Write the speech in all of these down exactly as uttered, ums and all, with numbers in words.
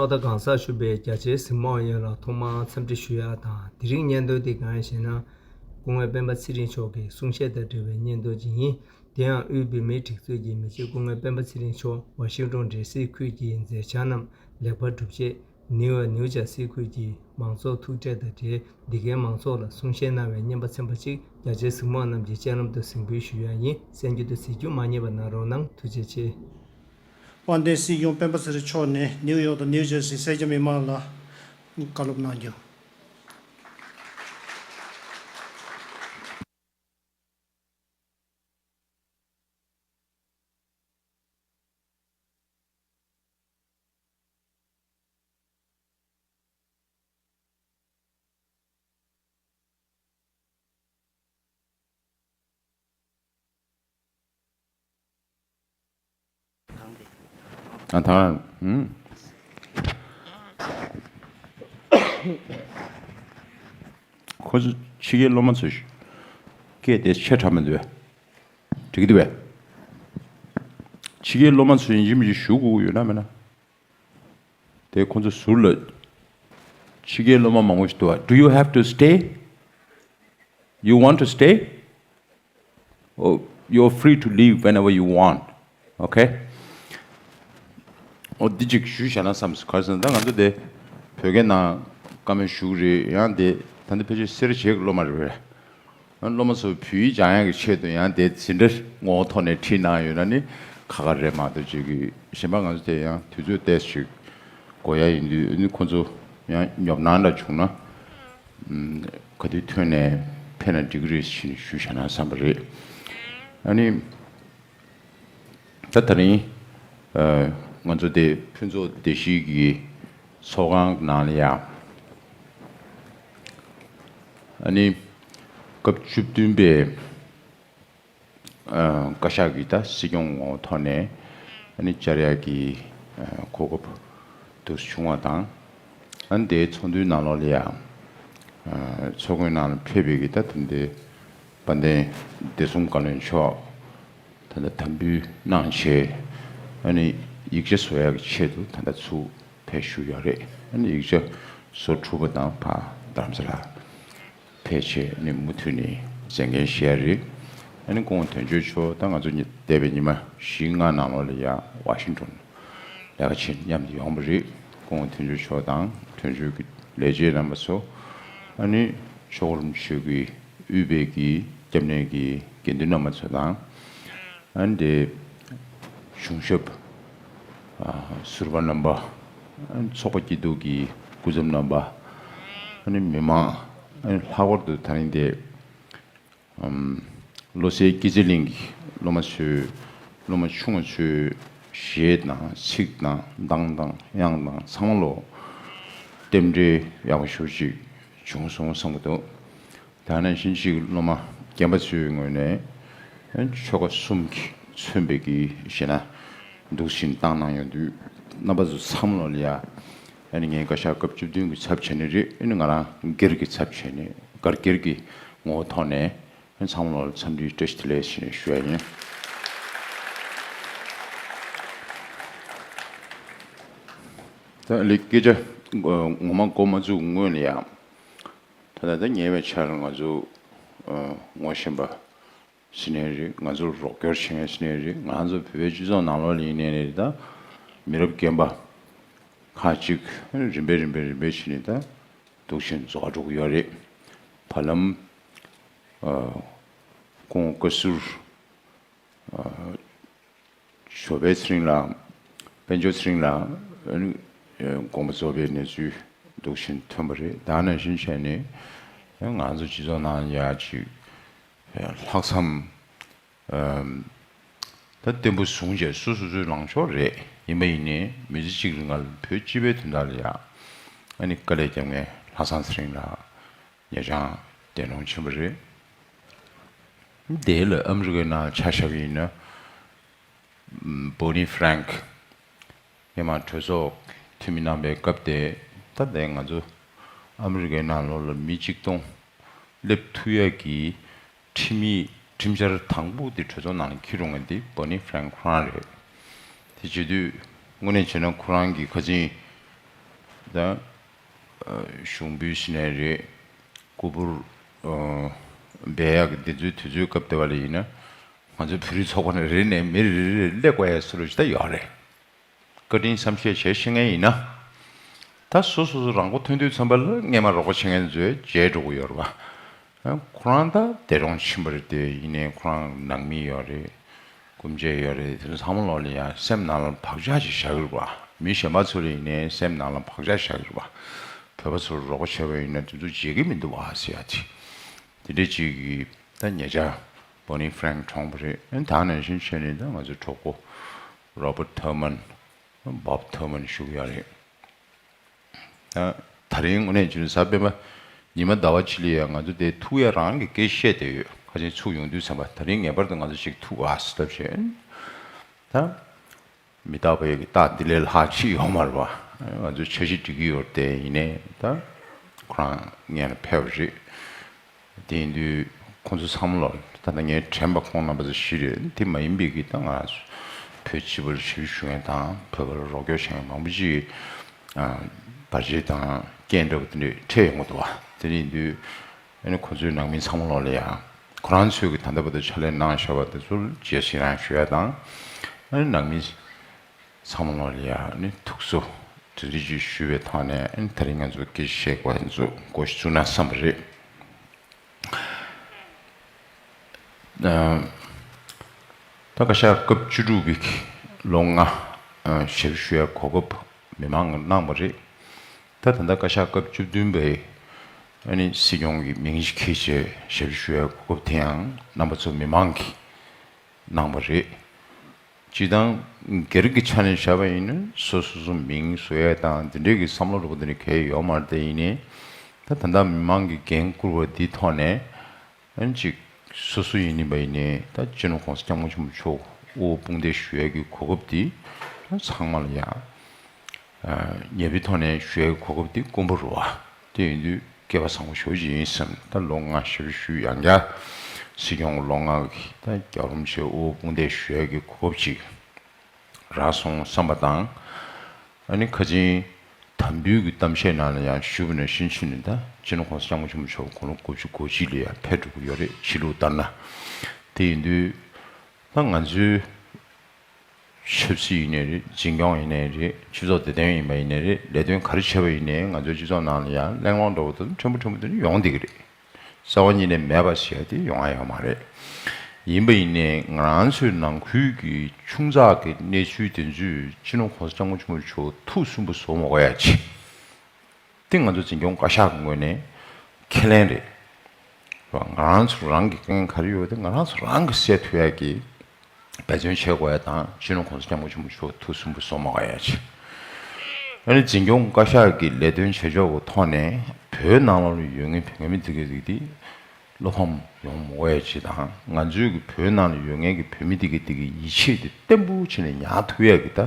ཐོག་མཐའ་གང་ཟག་ཞུ་བའི་རྒྱ་ཆེའི་གཟིགས་མོ་བ་ཡོངས་ལ་ཐོག་མར་འཚམས་འདྲི་ཞུ་ཡག་དང་། དེ་རིང་སྙན་ཐོ་འདི་གང་ཡིན་ཞེ་ན། སྐུ་ངོ་སྤེན་པ་ཚེ་རིང་མཆོག་གི་གསུང་བཤད་དང་འབྲེལ་བའི་སྙན་ཐོ་ཅིག་ཡིན། དེ་ཡང་དབུས་བོད་མིའི་སྒྲིག་འཛུགས་ཀྱི་མི་རྗེ་སྐུ་ངོ་སྤེན་པ་ཚེ་རིང་མཆོག་ཝ་ཤིང་ཏོན་ཌི་སི་ཁུལ་གྱི་མཛད་འཆར་རྣམས་ལེགས་པར་གྲུབ་ཆེད། ནིའུ་ཡོག་ནིའུ་ཇར་སི་ཁུལ་གྱི་མང་ཚོགས་ཐུག་འཕྲད་དང་འབྲེལ། འདི་གའི་མང་ཚོགས་ལ་གསུང་བཤད་གནང་བའི་རྔན་པ་ཚན་པ་གཅིག་རྒྱ་ཆེའི་གཟིགས་མོ་བ་རྣམས་ཀྱི་སྤྱན་ལམ་དུ་གཟིགས་འབུལ་ཞུ་ཡག་ཡིན། གསན་རྒྱུ་དང་གཟིགས་རྒྱུ་མ་བསྙེལ་བ་གནང་རོགས་གནང་། ཐུགས་རྗེ་ཆེ། དཔལ་ལྡན་སྲིད་སྐྱོང་སྤེན་པ་ཚེ་རིང་མཆོག་ནས་ནིའུ་ཡོག་དང་ནིའུ་ཇར་སི་སེར་སྐྱ་མི་མང་ལ་བཀའ་སློབ་གནང་རྒྱུ། ཨ་ཐང་། ཨུམ། ཁོ་ཚོ་ཕྱི་རྒྱལ་སློབ་མ་ཚོས་སྐད་དེ་ཆེ་དྲགས་མི་འདུག་བས། འགྲིག་གི་འདུག་བས། ཕྱི་རྒྱལ་སློབ་མ་ཚོས་ཡིན་གཅིག་མིན་གཅིག་ཞུ་དགོས་ཀྱི་ཡོད་ན་མེད་ན། དེ་ཁོ་ཚོ་ཟུར་ལ་ཕྱི་རྒྱལ་སློབ་མ་མང་པོ་ཞིག་འདུག་བ། Do you have to stay? You want to stay? Oh, you're free to leave whenever you want. Okay? ཨོ་འདི་གཅིག་ཞུས་བཞག་ན་བསམ་སོང་། ག་རེ་ཟེར་ན་ད་ང་ཚོ་དེ་བོད་སྐད་ནང་བཀའ་མོལ་ཞུ་གི་རེད། ཡང་དེ་ད་འདི་ཕལ་ཆེར་སེར་བྱེས་ཀྱི་སློབ་མ་རེད་པས། སློབ་མ་ཚོ་བོད་ཡིག་སྦྱང་ཡག་གི་ཆེད་དུ་ཡང་དེ་འཛིན་གྲྭ་ངོ་བོ་ཐོག་ནས་ཁྲིད་གནང་ཡོད་ན་ནི་ཁག་ཁག་རེད་མ་གཏོགས་ཅིག་གི་གཞན་པ་ང་ཚོ་དེ་ཡང་དུས་ཚོད་ཏོག་ཙམ་ཞིག་འགོར་ཡག་ཡིན་དུས་ཨ་ནི་ཁོ་ཚོ་ཡང་ཉོབ་སྣང་འདྲ་བྱུང་ན་ཨམ་ག་དུས་ཐོན་ནས་ཕེབས་ན་འགྲིག་གི་རེད་ཞེས་ཞུས་བཞག་ན་བསམ་པ་རེད། ཨ་ནི། ད་དེ་རིང་ཨ་ང་ཚོ་དེ་ཕུན་ཚོགས་བདེ་སྐྱིད་ཀྱི་ཚོགས་ཁང་ནང་ལ་ཡ། ཨ་ནི་སྐབས་བཅུ་བདུན་པའི་ཨ་བཀའ་ཤག་གི་ད་སྲིད་སྐྱོང་ངོ་བོ་ཐོག་ནས་ཨ་ནི་བཅར་ཡག་གི་ཨ་གོ་སྐབས་འདུག་སེ་བྱུང་བ་དང་། ཨ་ནི་དེའི་ཚོགས་འདུའི་ནང་ལོགས་ལ་ཡ་ཨ་ཚོགས་མགོན་ནང་ལ་ཕེབས་པའི་གི་ད་དེ་འདྲའི་དཔལ་ལྡན་བདེ་སྲུང་བཀའ་བློན་མཆོག་ད་ལྟ་དམ་འབུལ་གནང་བྱས། ཨ་ནི་ཡིག་ཆ་བཟོ་ཡག་གི་ཆེད་དུ་ད་ལྟ་ཚུར་ཕེབས་བཞུགས་ཡོད་རེད། ཨ་ནི་ཡིག་ཆ་བཟོ་གྲུབ་པ་དང་ཕར་རྡ་རམ་ས་ལ་ཕེབས་བྱས་ཨ་ནི་མུ་མཐུད་ནས་མཛད་འགན་བཞེས་ཡ་རེད། ཨ་ནི་སྐུ་ངོ་དོན་གཅོད་མཆོག་ད་ང་ཚོ་གཉིས་འདས་པའི་ཉི་མ་བཞི་ལྔ་ནང་ལོགས་ལ་ཡ་ཝ་ཤིང་ཏོན་ལས་ཀ་བྱེད་མཉམ་དུ་ཡོང་བ་རེད། སྐུ་ངོ་དོན་གཅོད་མཆོག་དང་དོན་གཅོད་ཀྱི་ལས་བྱེད་རྣམ་པ་ཚོ། ཨ་ནི་ཆོས་འཁོར་རིན་པོ་ཆེ་གི་དབུས་པའི་གི་སྐྱབས་གནས་ཀྱི་དགེ་འདུན་རྣམ་པ་ཚོ་དང་། ཨ་ནི་དེ་གཞུང་ཞབས་ཨ་ཟུར་པ་རྣམ་པ། ཨ་ནི་ཚོགས་པ་སྐྱིད་སྡུག་གི་སྐུ་ཚབ་རྣམ་པ། ཨ་ནི་མི་མང་། ཨ་ནི་ལྷག་པར་དུ་ད་རིང་དེ་ཨམ་བློ་གསལ་སྐྱེད་ཚལ་གླིང་གི་སློབ་མ་ཚོས་སློབ་མ་ཆུང་བ་ཚོས་གཞས་དང་ཚིག་དང་གདངས་དང་དབྱངས་དང་ཚང་མ་ལོ་རྟེན་འབྲེལ་ཡག་པོ་ཞེ་པོ་ཅིག་བྱུང་སོང་བསམ་གྱི་འདུག་དེ་ནང་བཞིན་ཅིག་སློབ་མ་རྒན་པ་ཚོའི་ངོས་ནས་ཆོལ་ཁ་གསུམ་གྱིས་མཚོན་པའི་གི་གཞས་སྣ་འདུག་སེ་བཏང་གནང་ཡོང་དུས་རྣམ་པ་ཚོ་ཚང་མ་ལོ་ལ་ཡ་ཨ་ནི་ངའི་བཀའ་ཤག་སྐབས་བཅུ་བདུན་གྱི་ཚབ་བྱས་ནས་རེད། ཨ་ནི་ང་རང་སྒེར་གྱི་ཚབ་བྱས་ནས་སྒར་སྒེར་གྱི་ངོ་བོ་ཐོག་ནས་ཨ་ནི་ཚང་མ་ལོ་ལ་འཚམས་འདྲིའི་བཀྲ་ཤིས་བདེ་ལེགས་ཞེས་ཞུ་ཡ་ཡིན། ད་ལི་སྐད་ཆ་ངོ་མ་འགོ་མ་བཙུགས་སྔོན་ལ་ཡང་། ད་ལྟ་ད་ཉེ་བའི་ཆར་ང་ཚོ་ཨ་ངོ་ཤེས་པ་ཟེར་ནའི་རེད། ང་ཚོར་རོགས་སྐྱོར་བྱེད་མཁན་ཟེར་ནའི་རེད། ང་ཚོ་བོད་པའི་སྤྱི་ཚོགས་ནང་ལོགས་ལ་ཡིན་ནའི་རེད། ད་མི་རབས་རྒན་པ་ཁག་ཅིག་རིམ་པས་རིམ་པས་རིམ་པས་བྱས་ནས་ད་འདུག་སེ་རྫོགས་འགྲོ་གི་ཡོད་རེད། བར་ལམ་ཨ་སྐུ་ངོ་བཀའ་ཟུར་ཨ་ཞོགས་པའི་ཚེ་རིང་ལགས། དཔལ་འབྱོར་ཚེ་རིང་ལགས། ཨ་ནི་དགོངས་པ་རྫོགས་པའི་གནས་ཚུལ་འདུག་སེ་ཐོན་པ་རེད། ད་ནང་བཞིན་བྱས་ནས་ང་ཚོ་སྤྱི་ཚོགས་ནང་ཡ་ཅིག་ལྷག་བསམ་ཨམ་ད་བརྟན་པོ་བཟུང་བྱས་སོ་སོ་སོའི་ལངས་ཕྱོགས་རེད། ཡིན་པ་ཡིན་ནའི་མི་ཚེ་གཅིག་རིང་ལ་བོད་སྤྱི་པའི་དོན་དག་ལ་ཡ་ཨ་ནི་དཀའ་ལས་བརྒྱབ་མཁན་ལྷག་བསམ་ཚེ་རིང་ལགས་ཉེ་ཆར་འདས་གྲོངས་ཕྱིན་པ་རེད། དེ་ལ་ཨ་མི་རི་ཀའི་ནང་ཆ་བཞག་པ་ཡིན་ན། ཨམ་བྷོ་ནི་ཧྥ་རེང་ཀི་སྔོན་མ་གྲོས་ཚོགས་འཐུས་མི་གནང་པའི་སྐབས་དེ། ད་ལྟའི་ང་ཚོ་ཨ་མི་རི་ཀའི་ནང་ལོགས་ལ་མི་གཅིག་སྟོང་སླེབས་ཐུབ་ཡག་གི་ཁྲིམས་ཡིག་ཁྲིམས་འཆར་དང་པོ་དེ་གྲོས་ཚོགས་ནང་ལ་འཁྱེར་ཡོང་མཁན་དེ་བྷོ་ནི་ཧྥ་རེང་ཀི་ཁོ་རང་རེད། དེ་བྱེད་དུས་དངོས་གནས་བྱས་ན་ཁོ་རང་གི་ཁ་སང་ ད་གཞུང་འབུལ་ཟེར་ནའི་རེད། སྐུ་འབུར་འབུལ་ཡག་གི་འདི་ཚོའི་དུས་ཚོད་སྐབས་དེ་བ་ལ་ཡིན་ན། ང་ཚོའི་བོད་རིགས་ཚོགས་པ་ནས་རེ་ནས་མི་རེ་རེ་རེ་སླེབས་དགོས་ཡ་སུ་རུ་ཞིག་ད་ཡོད་རེད། བཀའ་དྲིན་བསམ་ཤེས་བྱེད་ཤེས་མཁན་ཡིན་ན། ད་སོ་སོ་སོ་རང་མགོ་ཐོན་དུས་ཙམ་པ་ལ་སྔས་མ་རོགས་པ་བྱེད་མཁན་ཚོས་བརྗེད་འགྲོ་གི་ཡོད་རེད་བ། ཁོ་རང་ད་འདས་གྲོངས་ཕྱིན་པ་རེད་དེ། ཡིན་ནའི་ཁོ་རང་ནང་མི་ཡོད་རེད། སྐུ་མཆེད་ཡོད་རེད། དེ་ཚོ་ཚང་མ་ལོག་ལ་ཡང་སེམས་ནང་ལ་བག་ཆགས་ཤིག་བཞག་གི་རེད་བ། མི་གཞན་པ་ཚོ་ལ་ཡིན་ནའི་སེམས་ནང་ལ་བག་ཆགས་བཞག་གི་རེད་བ། བོད་པ་ཚོར་རོགས་པ་བྱས་པ་ཡིན་ན་དེ་ཚོ་བརྗེད་ཀྱི་མི་འདུག་བ་ཟེར་ཡ་དེ། དེ་འདྲས་ཅིག་གིས་ད་ཉེ་ཆར་Bonnie Frank་གྲོངས་པ་རེད། ཨ་ནི་ད་ནང་བཞིན་བྱས་ནས་ད་ང་ཚོའི་གྲོགས་པོ་Robert Thurman། Bob Thurman་ཞུ་གི་ཡོད་རེད། ད་ད་རིང་དངོས་གནས་བྱས་ན་གཟའ་སྤེན་པ་ཉི་མ་ཟླ་བ་གཅིག་ལ་ཡང་ང་ཚོ་དེ་ཐུག་ཡ་རང་གི་སྐད་བཤད་བསྡད་ཡོད། ཁ་ཆེན་ཚུགས་ཡོང་དུས་ཙམ་པ་ད་རིང་ངེས་པར་དུ་ང་ཚོ་ཞིག་ཐུག་ཨ་སི་ལབ་བྱས། ད་མི་རྟག་པའི་རྟགས་འདི་ལས་ལྷག་ཅིག་ཡོད་མ་རེད་བ། ང་ཚོ་འཆར་གཞི་སྒྲིག་གི་ཡོད་རེད་དེ། ཡིན་ནའི་ད་ཁོ་རང་ངས་ཕེབས་པ་རེད། དེ་ཡིན་དུས་ཁོང་ཚོ་ཚང་མ་ལ་ད་ལྟ་ངའི་དྲན་པ་ཁོང་རྣམ་པ་ཚོ་བཞི་རེད། དེ་མ་ཡིན་པའི་གི་ད་ང་ཚོ་བོད་སྤྱི་པར་ཞབས་ཞུ་མཁན་དང་བོད་པར་རོགས་སྐྱོར་བྱེད་མཁན་མང་པོ་ཅིག་ཨ་བར་ཆད་དང་རྐྱེན་འདྲ་བོ་དེ་འདྲས་འཕྲད་ཡོང་གི་འདུག་བ། དེ་ཡིན་དུས་ཨ་ནི་ཁོང་ཚོའི་ནང་མི་ཚང་མ་ལོག་ལ་ཡ་ཁོ་རང་ཚོས་གི་ད་ལྟ་བར་དུ་ཕྱག་ལས་གནང་བཞག་པ་དེ་ཚོར་རྗེས་སུ་ཡི་རང་ཞུ་ཡ་དང་། ཨ་ནི་ནང་མི་ཚང་མ་ལོག་ལ་ཡ་ཨ་ནི་ཐུགས་གསོ་དེ་འདྲ་ཅིག་ཞུ་བའི་ཐོག་ནས། ཨ་ནི་ད་རིང་ང་ཚོ་སྐད་ཆ་བཤད་དགོས་ཡ་ཚོ་འགོ་ཞིག་བཙུགས་ན་བསམ་པ་རེད། ཨ་ད་བཀའ་ཤག་སྐབས་བཅུ་དྲུག་པའི་ལོ་ལྔ་ཨ་ཞབས་ཞུ་ཡ་གོ་སྐབས་མི་མང་གིས་གནང་བ་རེད། ད་ད་ལྟ་བཀའ་ཤག་སྐབས་བཅུ་བདུན་པའི་ཨ་ནི་སྲིད་སྐྱོང་གི་མིང་ཞིག་འཁྱེར་བྱས་ཞབས་ཞུ་ཡ་གོ་སྐབས་དེ་ཡང་རྣམ་པ་ཚོ་མི་མང་གིས་གནང་བ་རེད། སྤྱིར་བཏང་སྒེར་གྱི་ཆ་ནས་བཞག་པ་ཡིན་ན་སོ་སོ་སོ་མིང་བཟོ་ཡ་དང་དེ་འདྲའི་གི་བསམ་བློ་འདྲ་པོ་དེ་འདྲ་གང་ཡང་ཡོད་མ་རེད་དེ། ཡིན་ནའི་ད་ད་ལྟ་མི་མང་གིས་འགན་བསྐུར་བ་འདིའི་ཐོག་ནས། ཨ་ནི་གཅིག་སོ་སོ་ཡིན་ནི་བ་ཡིན་ནའི་ད་སྤྱི་ནོར་༸གོང་ས་༸སྐྱབས་མགོན་ཆེན་པོ་མཆོག་དབུ་དཔུང་འདེགས་ཞུ་ཡས་ཀྱི་གོ་སྐབས་འདི་ཚང་མ་ལ་ཡང་ཨ་ཉེ་བའི་ཐོག་ནས་ཞུ་ཡས་ཀྱི་གོ་སྐབས་འདི་དཀོན་པོ་རེད་བ། དེ་ཡིན་དུས་སྐལ་བ་བཟང་པོ་ཞེ་པོ་ཅིག་ཡིན་བསམ། ད་ལོ་ལྔ་ཞབས་ཞུ་ཡང་བསྐྱར་སྲིད་སྐྱོང་ལོ་ལྔ་གི་ད་རྒྱལ་བ་རིན་པོ་ཆེ་དབུ་དཔུང་འདེགས་ཞུ་ཡས་ཀྱི་གོ་སྐབས་ཅིག་རག་སོང་བསམ་པ་དང་། ཨ་ནི་ཁ་ཆེན་དམ་འབུལ་གྱི་གཏམ་བཤད་ནང་ལ་ཡང་ཞུས་པ་ནང་བཞིན་བྱས་ནས་ད་སྤྱི་ནོར་༸གོང་ས་༸སྐྱབས་མགོན་ཆེན་པོ་མཆོག་དགུང་ལོ་དགུ་བཅུ་གོ་གཅིག་ལ་ཡང་ཕེབས་འགྲོ་གི་ཡོད་རེད། ཕྱི་ལུགས་ལྟར་ན། དེ་ཡིན་དུས་ད་ང་ཚོའི་ཆབ་སྲིད་ཡིན་ནའི་རེད། འཛིན་སྐྱོང་ཡིན་ནའི་རེད། སྤྱི་ཚོགས་བདེ་དོན་ཡིན་པ་ཡིན་ནའི་རེད། ལས་དོན་ག་རེ་བྱས་པ་ཡིན་ནའི་ང་ཚོའི་སྤྱི་ཚོགས་ནང་ལ་ཡང་གླེང་སློང་འདྲ་བོ་དང་ཕྲན་བུ་ཕྲན་བུ་དེ་འདྲ་ཡོང་བསྡད་ཀྱི་རེད། རྩ་བ་ཉིད་ནས་མེད་པ་ཟེར་ཡ་དེ་ཡོང་ཡ་ཡོད་མ་རེད། ཡིན་པ་ཡིན་ནའི་ང་རང་ཚོའི་ནང་ཁུལ་གྱི་ཆུང་ཙག་གི་གནས་ཚུལ་དེ་ཚོས་སྤྱི་ནོར་༸གོང་ས་༸སྐྱབས་མགོན་ཆེན་པོ་མཆོག་ཐུགས་སུན་པོ་བཟོ་མ་དགོས་ཡ་ཆེད། དེ་ང་ཚོ་འཛིན་སྐྱོང་བཀའ་ཤག་གི་ངོས་ནས་ཁས་ལེན་རེད། ང་རང་ཚོ་རང་གི་དཀའ་ངལ་ག་རེ་ཡོད་དེ་ང་རང་ཚོ་རང་གིས་སེལ་ཐུབ་ཡ་གི་འབད་བརྩོན་བྱེད་དགོས་ཡ་དང་། སྤྱི་ནོར་༸གོང་ས་༸སྐྱབས་མགོན་ཆེན་པོ་མཆོག་ཐུགས་སུན་པོ་བཟོ་མ་དགོས་ཡ་ཆེད། ཨ་ནི་འཛིན་སྐྱོང་བཀའ་ཤག་གི་ལས་དོན་བྱེད་ཕྱོགས་ཀྱི་ཐོག་ནས་བོད་ནང་ལོགས་ལ་ཡོད་མཁན་བོད་མི་དེ་གའི་རིགས་དེ་བློ་ཕམ་ཡོང་མ་དགོས་ཡ་ཆེད་དང་། ང་ཚོའི་གི་བོད་ནང་ལ་ཡོད་མཁན་གྱི་བོད་མི་དེ་གའི་དེ་གའི་ཡིད་ཆེས་དེ་བརྟན་པོ་བྱས་ནས་ཉར་ཐུབ་ཡ་གི་ད་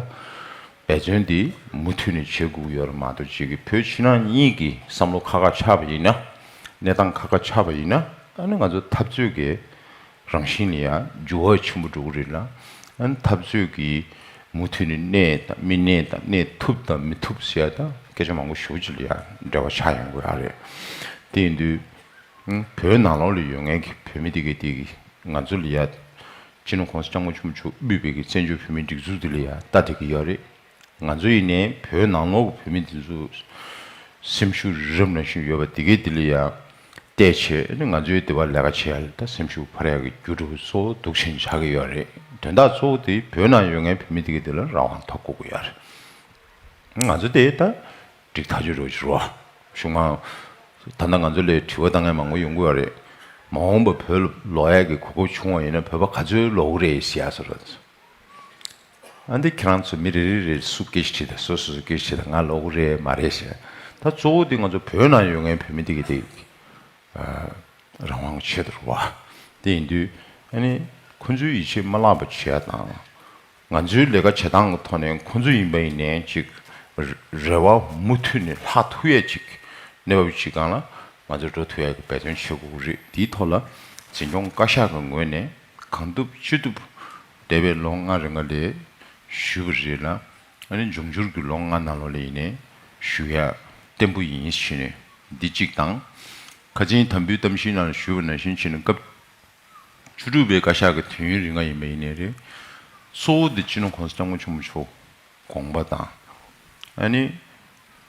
འབད་བརྩོན་དེ་མུ་མཐུད་ནས་བྱེད་དགོས་ཀྱི་ཡོད་རེད་མ་གཏོགས། གཅིག་གི་བོད་ཕྱི་ནང་གཉིས་ཀྱི་བསམ་བློ་ཁ་ཁ་ཆགས་པ་ཡིན་ན། གནས་སྟངས་ཁ་ཁ་ཆགས་པ་ཡིན་ན། ཨ་ནི་ང་ཚོ་འཐབ་རྩོད་ཀྱི་རང་བཞིན་ལ་ཡང་འགྱུར་བ་ཆེན་པོ་འགྲོ་གི་རེད་ལ། ཨ་ནི་འཐབ་རྩོད་ཀྱི་མུ་མཐུད་ནས་གནས་དང་མི་གནས་དང་། གནས་ཐུབ་དང་མི་ཐུབ་ཟེར་ཡ་དང་སྐད་ཆ་མང་པོ་ཞེ་པོ་ཅིག་ལ་ཡང་འབྲེལ་བ་ཆགས་ཡོང་གི་ཡོད་རེད། དེ་ཡིན་དུས་ཨ་བོད་ནང་ལོགས་ལ་ཡོད་མཁན་གྱི་བོད་མི་དེ་གའི་དེ་གི་ང་ཚོ་ལ་ཡ་སྤྱི་ནོར་༸གོང་ས་༸སྐྱབས་མགོན་ཆེན་པོ་མཆོག་དབུས་པའི་གི་བཙན་བྱོལ་བོད་མིའི་སྒྲིག་འཛུགས་དེ་ལ་ཡ་ལྟ་བསྡད་ཀྱི་ཡོད་རེད། ང་ཚོ་ཡིན་ནའི་བོད་ནང་ལོགས་ཀྱི་བོད་མི་དེ་ཚོ་སེམས་ཤུགས་རི་རབ་ནང་བཞིན་ཡོད་པ་དེ་གའི་དེ་ལ་ཡ་བལྟས་བྱས་ནས་ང་ཚོའི་འདི་པར་ལས་ཀ་བྱེད་ཡ་ལ་ད་སེམས་ཤུགས་འཕར་ཡ་གི་རྒྱུ་འགྲོ་གཙོ་བོ་འདུག་བྱས་ནས་ཆགས་ཀྱི་ཡོད་རེད། དོན་དག་གཙོ་བོ་དེ་བོད་ནང་ཡོད་མཁན་བོད་མི་དེ་གའི་དེ་ལ་རང་དབང་ཐོབ་དགོས་ཀྱི་ཡོད་རེད། ང་ཚོ་དེ་ད་འགྲིག་ཐག་ཆོད་རེད་ཟེར་བ། གཞུང་མང་། ད་ལྟ་ང་ཚོ་ལ་དྲི་བ་བཏང་མཁན་མང་པོ་ཡོང་གི་ཡོད་རེད། མ་འོངས་པ་བོད་ལ་ལོག་ཡ་གི་གོ་སྐབས་བྱུང་བ་ཡིན་ན་བོད་པ་ག་ཚོད་ལོག་གི་རེད་ཟེར་ཡ་ཟེར་བ། ཨ་འདི་ཁྱེད་རང་ཚོ་མི་རེ་རེ་རེ་སུ་སྐད་ཆ་དྲིས་དང་། སོ་སོ་སོ་སྐད་ཆ་དྲིས་དང་། ང་ལོག་གི་རེད་མ་རེད་ཟེར། ད་གཙོ་བོ་དེ་ང་ཚོ་བོད་ནང་ཡོད་མཁན་བོད་མི་དེ་གི་དེ་ཨ་རང་དབང་ཆེད་དུ་རེད་བ། དེ་ཡིན་དུས་ཨ་ནི་ཁོ་ཚོའི་ཡིད་ཆེས་མ་བརླག་པ་བྱེད་ཡ་དང་། ང་ཚོའི་ལས་ཀ་བྱེད་སྟངས་ཀྱི་ཐོག་ནས་ཁོ་ཚོ་ཡིན་པ་ཡིན་ནའི་ཅིག་རེ་བ་མུ་མཐུད་ནས་ལྷག་ཐུབ་ཡས་ཅིག་གནས་བབ་ཅིག་སྒང་ལ་ང་ཚོ་འགྲོ་ཐུབ་ཡས་ཀྱི་འབད་བརྩོན་བྱེད་དགོས་ཀྱི་རེད། དེའི་ཐོག་ལ་འཛིན་སྐྱོང་བཀའ་ཤག་གི་ངོས་ནས་གང་ཐུབ་ཅི་ཐུབ་འདས་པའི་ལོ་ལྔ་རིང་ག་ལས་ཞུས་པ་རེད་ལ། ཨ་ནི་འབྱུང་འགྱུར་གྱི་ལོ་ལྔ་ནང་ལོགས་ལ་ཡིན་ནའི་ ཞུ་ཡ་བརྟན་པོ་ཡིན་ཞེས་ནས་འདི་གཅིག་དང་། ཁ་ཆེན་དམ་འབུལ་གཏམ་བཤད་ནང་ཞུས་པ་ནང་བཞིན་བྱས་ནས་སྐབས་བཅུ་དྲུག་པའི་བཀའ་ཤག་གི་དུས་ཡུན་རིང་ང་ཡིན་པ་ཡིན་ནའི་རེད། གཙོ་བོ་འདི་སྤྱི་ནོར་༸གོང་ས་༸སྐྱབས་མགོན་ཆེན་པོ་མཆོག་དགོངས་པ་དང་། ཨ་ནི་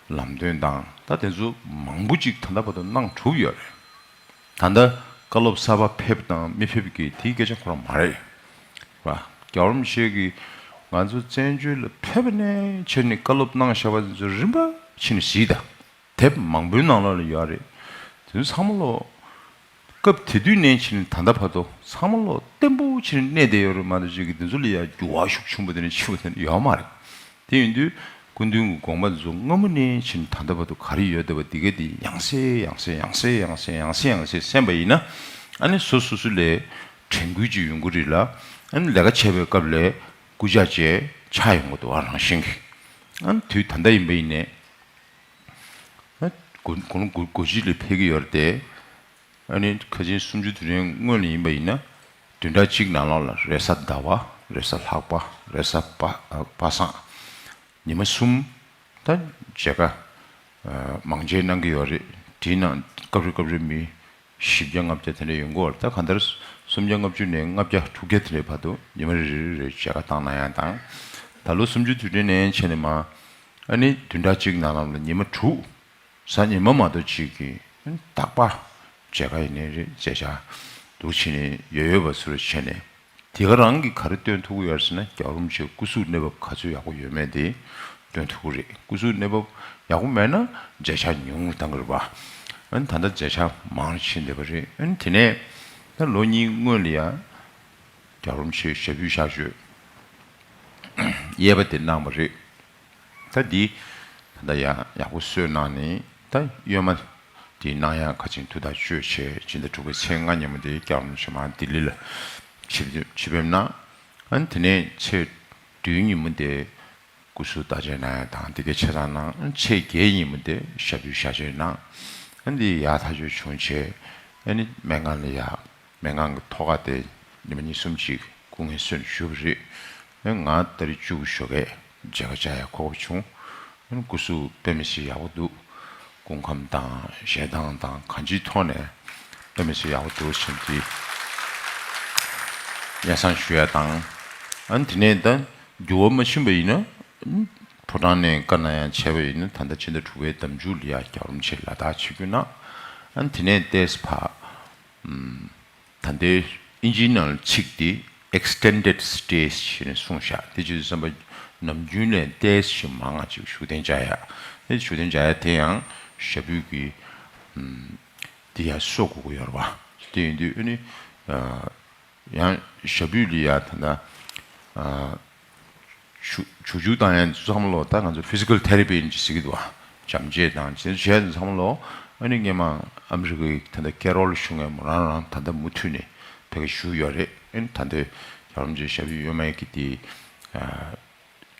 ལམ་སྟོན་དང་ད་དེ་ཚོ་མང་པོ་ཅིག་ད་ལྟ་བར་དུ་གནང་གྲུབ་ཡོད་རེད། ད་ལྟ་བཀའ་སློབ་གསར་པ་ཕེབས་དང་མི་ཕེབས་ཀྱི་དེའི་སྐད་ཆ་ཁོ་རང་མ་རེད། རྒྱལ་བ་རིན་པོ་ཆེ་གིས་ང་ཚོ་བཙན་བྱོལ་ལ་ཕེབས་པ་ནས་བྱས་ནས་བཀའ་སློབ་གནང་བཞག་པ་དེ་ཚོ་རིམ་པ་ཕྱིན་ནས་གཟིགས་དང་། དེབ་མང་པོའི་ནང་ལོགས་ལ་ཡོད་རེད། དེ་ཚོ་ཚང་མ་ལོ། སྐབས་དེ་དུས་ནས་བྱས་ནས་ད་ལྟ་བར་དུ་ཚང་མ་ལོ་བརྟན་པོ་བྱས་ནས་གནས་བསྡད་ཡོད་རེད་མ་གཏོགས་ཅིག་གིས་དེ་ཚོ་ལ་ཡ་འགྱུར་བ་ཤུགས་ཆེན་པོ་དེ་ནས་ཕྱིན་པ་དེ་འདྲ་ཡོད་མ་རེད། དེ་ཡིན་དུས་སྐུ་མདུན་གྱི་དགོངས་པ་དེ་ཚོ་སྔ་མོ་ནས་བྱས་ནས་ད་ལྟ་བར་དུ་ག་རེ་ཡོད་བསྡད་པ་འདི་ག་དེ་ཡང་སེ་ཡང་སེ་ཡང་སེ་ཡང་སེ་ཡང་སེ་ཡང་སེ་གསན་པ་ཡིན་ན། ཨ་ནི་སོ་སོ་སོ་ལས་དྲན་སྐུལ་ཅིག་ཡོང་གི་རེད་ལ། ཨ་ནི་ལས་ཀ་བྱེད་པའི་སྐབས་ལ་སྐུལ་ལྕག་ཅིག་ཆགས་ཡོང་གི་འདུག་ཨ་རང་བཞིན་གྱིས། ཨ་ནི་དུས་ད་ལྟ་ཡིན་པ་ཡིན་ནས། ཨ་དགུ་དགུ་དགུ་དགུ་གཅིག་ལ་ཕེབས་ཀྱི་ཡོད་རེད་དེ། ཨ་ནི་ཁ་ཆེན་སུམ་ཅུ་དུས་དྲན་སྔོན་ལ་ཡིན་པ་ཡིན་ན། བདུན་ཕྲག་གཅིག་ནང་ལོགས་ལ་རེས་གཟའ་ཟླ་བ། རེས་གཟའ་ལྷག་པ། རེས་གཟའ་པ་ཨ་པ་སངས། ཉི་མ་གསུམ། ད་མཇལ་ཁ་ཨ་མང་མཇལ་གནང་གི་ཡོད་རེད། དེའི་ནང་སྐབས་རེ་སྐབས་རེ་མི་བཞི་བརྒྱ་ལྔ་བརྒྱ་དེ་འདྲ་ཡོང་གི་ཡོད་རེད། ད་གང་ལྟར་སུམ་བརྒྱ་ལྔ་བཅུ་ནས་ལྔ་བརྒྱ་དྲུག་བརྒྱ་དེ་འདྲའི་བར་དུ་ཉི་མ་རེ་རེ་རེ་མཇལ་ཁ་བཏང་གནང་ཡ་དང་། ད་ལོ་སུམ་ཅུ་དུས་དྲན་ནས་བྱས་ནས་མ། ཨ་ནི་བདུན་ཕྲག་གཅིག་ནང་ལམ་ལ་ཉི་མ་དྲུག་གཟའ་ཉི་མ་མ་གཏོགས་གཅིག་གིས་རྟག་པར་མཇལ་ཁ་ཡིན་ནའི་རེད། མཇལ་བྱ་འདུག་བྱས་ནས་ཡོད་ཡོད་པ་ཚུར་བྱས་ནས། དེ་ག་རང་གིས་ག་རེ་སྟོན་ཐུབ་ཀྱི་ཡོད་ཟེར་ན། རྒྱལ་བ་རིན་པོ་ཆེའི་སྐུ་གཟུགས་གནས་བབ་ག་ཚོད་ཡག་པོ་ཡོད་མེད་དེ་སྟོན་ཐུབ་ཀྱི་རེད། སྐུ་གཟུགས་གནས་བབ་ཡག་པོ་མེད་ན་མཇལ་བྱ་ཉུང་རུ་བཏང་གི་རེད་པ། ཨ་ནི་ད་ལྟ་མཇལ་བྱ་མང་རུ་ཕྱིན་བསྡད་པ་རེད། ཨ་ནི་དེ་ནས་ད་ལོ་གཉིས་སྔོན་ལ་ཡ་རྒྱལ་བ་རིན་པོ་ཆེའི་ཞབས་པུས་གཤགས་བཅོས་གཡས་པ་དེ་གནང་བ་རེད། ད་འདི་ད་ལྟ་ཡང་ཡག་པོ་གསོས་གནང་ནས། ད་གཡོན་མ་དེ་གནང་ཡག་ཁ་ཆེན་ཐུགས་ཐག་གཅོད་བྱས། སྤྱི་ཟླ་དྲུག་པའི་ཚེས་ལྔ་ཉིན་མོ་དེ་རྒྱལ་བ་རིན་པོ་ཆེ་མར་ལྡི་ལི་ལ་ཆིབས་ཆིབས་ཕེབས་གནང་། ཨ་ནི་དེ་ནས་ཚེས་བདུན་ཉིན་མོ་དེ་སྐུ་གཟུགས་བརྟག་དཔྱད་གནང་ཡག་དང་དེ་གའི་ཆ་ཚང་གནང་། ཨ་ནི་ཚེས་བརྒྱད་ཉིན་མོ་དེ་ཞབས་པུས་གཤགས་བཅོས་གནང་། ཨ་ནི་འདི་ཡག་ཐག་ཆོད་བྱུང་བྱས། ཨ་ནི་སྨན་ཁང་ལ་ཡ། སྨན་ཁང་གི་ཐོག་ཁ་དེ་ཉི་མ་གཉིས་གསུམ་ཅིག་སྐུ་ངལ་གསོས་ནས་བཞུགས་པ་རེད། ཨེ་ང་ཏ་རིག་བཅུ་དགུ་ཞོགས་ཀས་མཇལ་ཁ་བཅར་ཡག་གོ་སྐབས་བྱུང་། ཨེ་སྐུ་གཟུགས་དཔེ་མི་སྲིད་ཡག་པོ་འདུག་སྐུ་ཁམས་དང་ཞལ་ཐང་དང་གང་ཅིའི་ཐོག་ནས་དཔེ་མི་སྲིད་ཡག་པོ་འདུག་ཟེར་ནས་དེ་སྙན་སེང་ཞུ་ཡ་དང་། ཨ་ནི་དེ་ནས་ད་འགྱུར་བ་མ་ཕྱིན་པ་ཡིན་ན། ཕོ་བྲང་ནས་བཀའ་གནང་ཡག་བྱས་པ་ཡིན་ན། ད་ལྟ་ཕྱི་ཟླ་དྲུག་པའི་ཟླ་མཇུག་ལ་ཡ་རྒྱལ་བ་རིན་པོ་ཆེ་ལ་དྭགས་ཆིབས་བསྒྱུར་གནང་། ཨ་ནི་དེ་ནས་ཏོག་ཙམ་ཕར། ད་ལྟའི་ཨིན་ཇིའི་ནང་ཚིག་དེ་extended stay ཞེས་ནས་གསུངས་བཞག་དེ་ཅི་བསམ་པ་ནམ་རྒྱུན་ལས་ཏོག་ཙམ་མང་ང་ཅིག་བཞུགས་གདན་འཇགས་ཡ། དེ་བཞུགས་གདན་འཇགས་ཡ་དེ་ཡང་ཞབས་པུས་ཀྱི་དེ་ཡང་གསོ་དགོས་ཀྱི་ཡོད་རེད་པ། དེ་ཡིན་དུས་ཨ་ནི་ཡང་ཞབས་པུས་ལ་ཡ་ད་ལྟ། ཞུ་ཞུ་བཅུག་བཏང་ཡ་ཚང་མ་ལོ་ད་ང་ཚོ་physical therapy ཡིན་ཅི་ཟེར་གི་འདུག་བ། འཇམ་བྱེད་དང་དེ་བྱས་ཚང་མ་ལོ། ཨ་ནི་སྔོན་མ་ཨ་མི་རི་ཀའི་ད་ལྟ་ཀེ་རོལ་ཞུ་མཁན་མོ་རང་རང་ད་ལྟ་མུ་མཐུད་ནས་ཕ་གིར་བཞུགས་ཡོད་རེད། ཨ་ནི་ད་ལྟའི་རྒྱལ་བ་རིན་པོ་ཆེ་ཞབས་པུས་གཡོན་མའི་གི་དེ་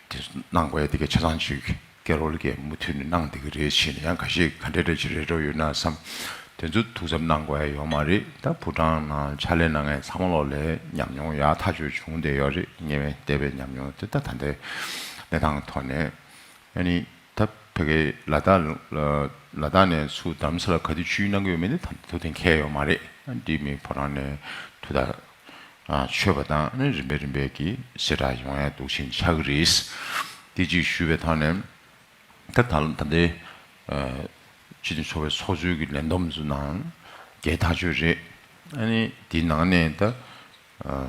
དེ་གནང་དགོས་ཡ་དེ་གའི་ཆ་ཚང་ཅིག་ཀེ་རོལ་གྱིས་མུ་མཐུད་ནས་གནང་བསྡད་ཀྱི་རེད་ཟེར་ནས། ཡང་ཁ་ཤས་ག་འདྲ་འདྲ་ཅིག་རེད་འགྲོ་ཡོད་ན་བསམ། དེ་ཚོ་ཐུགས་འཚབ་གནང་དགོས་ཡ་ཡོད་མ་རེད། ད་ཕོ་བྲང་ནང་ཕྱག་ལས་གནང་མཁན་ཚང་མ་ལོ་ལ་ཉམས་མྱོང་ཡག་ཐག་ཆོད་བྱུང་བསྡད་ཡོད་རེད། དམིགས་མེད་བསྡད་པའི་ཉམས་མྱོང་དེ་ད་ད་ལྟའི་གནས་སྟངས་ཐོག་ནས། ཨ་ནི་ད་ཕ་གིའི་ལ་དྭགས་ལ་དྭགས་ནས་ཚུར་རྡ་རམ་ས་ལ་ག་དུས་ཆིབས་བསྒྱུར་གནང་གི་ཡོད་མེད་དེ་ད་ཐུགས་གཏན་འཁེལ་ཡོད་མ་རེད། ཨ་འདི་མི་ཕོ་བྲང་ནས་ཐུགས་ཐག་ཆོད་པ་དང་། ཨ་ནི་རིམ་པས་རིམ་པས་ཀྱི་གསལ་བསྒྲགས་ཡོང་ཡ་འདུག་ཕྱིན་ཆགས་ཀྱི་རེད། དེ་ཅིག་ཞུས་པའི་ཐོག་ནས། ད་ད་ལ་ད་ལྟའི་ཨ་སྤྱི་མཐུན་ཚོགས་པའི་ཚོགས་གཙོའི་གི་ལས་བསྡོམས་ཚོ་ནང་རྒྱལ་ཐག་ཆོད་རེད། ཨ་ནི་དེའི་ནང་ནས་ད་ཨ་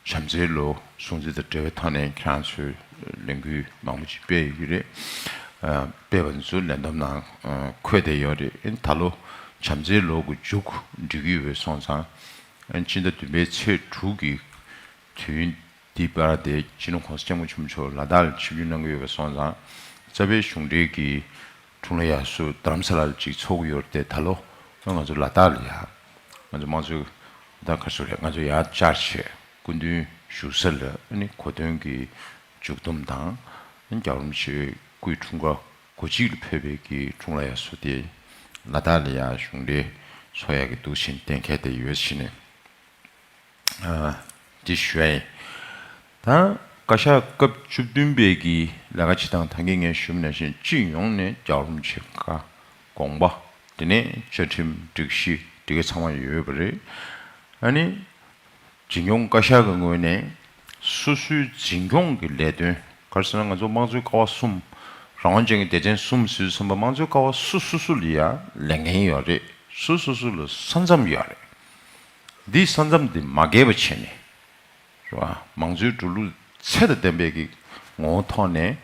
བྱམས་བརྩེའི་ལོ་སྲུང་བརྩི་དང་འབྲེལ་བའི་ཐོག་ནས་ཁྱེད་རང་ཚོས་ལས་འགུལ་མང་པོ་ཅིག་སྤེལ་ཡོད་ཀྱི་རེད། ཨ་སྤེལ་བ་ཚོ་ལས་བསྡོམས་ནང་ཨ་འཁོད་བསྡད་ཡོད་རེད། ཨ་ནི་ད་ལོ་བྱམས་བརྩེའི་ལོ་གི་མཇུག་སྒྲིལ་གྱི་ཡོད་པའི་སོང་ཙང་། ཨ་ནི་སྤྱི་ཟླ་བདུན་པའི་ཚེས་དྲུག་གི་དུས་ཡུན་འདི་བར་དེ་སྤྱི་ནོར་༸གོང་ས་༸སྐྱབས་མགོན་ཆེན་པོ་མཆོག་ལ་དྭགས་ལ་ཆིབས་བསྒྱུར་གནང་གི་ཡོད་པ་སོང་ཙང་། རྩ་བའི་གཞུང་འབྲེལ་གྱི་འཁྲུངས་ལྷ་དབྱར་གསོལ་རྡ་རམ་ས་ལ་ལ་ཅིག་ཚོགས་ཀྱི་ཡོད་རེད་དེ། ད་ལོ་ང་ཚོ་ལ་དྭགས་ལ་ཡ། ང་ཚོ་དམངས་གཙོའི་ད་ག་ཚོད་རེད། ང་ཚོ་ཡར་བཅར་བྱས་སྐུ་མདུན་བཞུགས་ས་ལ་ཨ་ནི་གོ་སྟོན་གྱི་མཇུག་བསྡོམས་དང་། ཨ་ནི་རྒྱལ་བ་རིན་པོ་ཆེའི་སྐུའི་འཁྲུངས་སྐར་གོ་གཅིག་ལ་ཕེབས་པའི་གི་འཁྲུངས་ལྷ་དབྱར་གསོལ་དེ་ལ་དྭགས་ལ་ཡ་གཞུང་འབྲེལ་ཚོགས་ཡག་གི་འདུག་ཕྱིན་གཏན་འཁེལ་བསྡད་ཡོད་ཕྱིན་ནས། ཨ་འདི་ཞུ་ཡ་ཡིན། ད་ བཀའ་ཤག་སྐབས་བཅུ་བདུན་པའི་གི་ལས་ཀ་བྱེད་སྟངས་ད་གིན་ངས་ཞུས་པ་ནང་བཞིན་སྤྱི་ཡོངས་ནས་རྒྱལ་བ་རིན་པོ་ཆེ་བཀའ་དགོངས་པ། དེ་ནས་བཅའ་ཁྲིམས་སྒྲིག་གཞི་དེ་ག་ཚང་མ་ཡོད་པ་རེད། ཨ་ནི། འཛིན་སྐྱོང་བཀའ་ཤག་གི་ངོས་ནས་སོ་སོའི་འཛིན་སྐྱོང་གི་ལས་དོན། ག་རེ་ཟེར་ན་ང་ཚོ་དམངས་གཙོའི་ཀ་བ་གསུམ། རང་དབང་ཅན་གྱི་སྡེ་ཚན་གསུམ་ཟེར་དུས་ཙམ་པ་དམངས་གཙོའི་ཀ་བ་སོ་སོ་སོ་ལ་ཡང་ལས་འགན་ཡོད་རེད། སོ་སོ་སོ་ལ་ས་མཚམས་ཡོད་རེད། འདིའི་ས་མཚམས་འདི་མ་འགལ་བ་བྱས་ནས། རེད་བ། མང་གཙོའི་འགྲོ་ལུགས་ཚད་དང་ལྡན་པའི་གི་ངོ་བོ་ཐོག་ནས་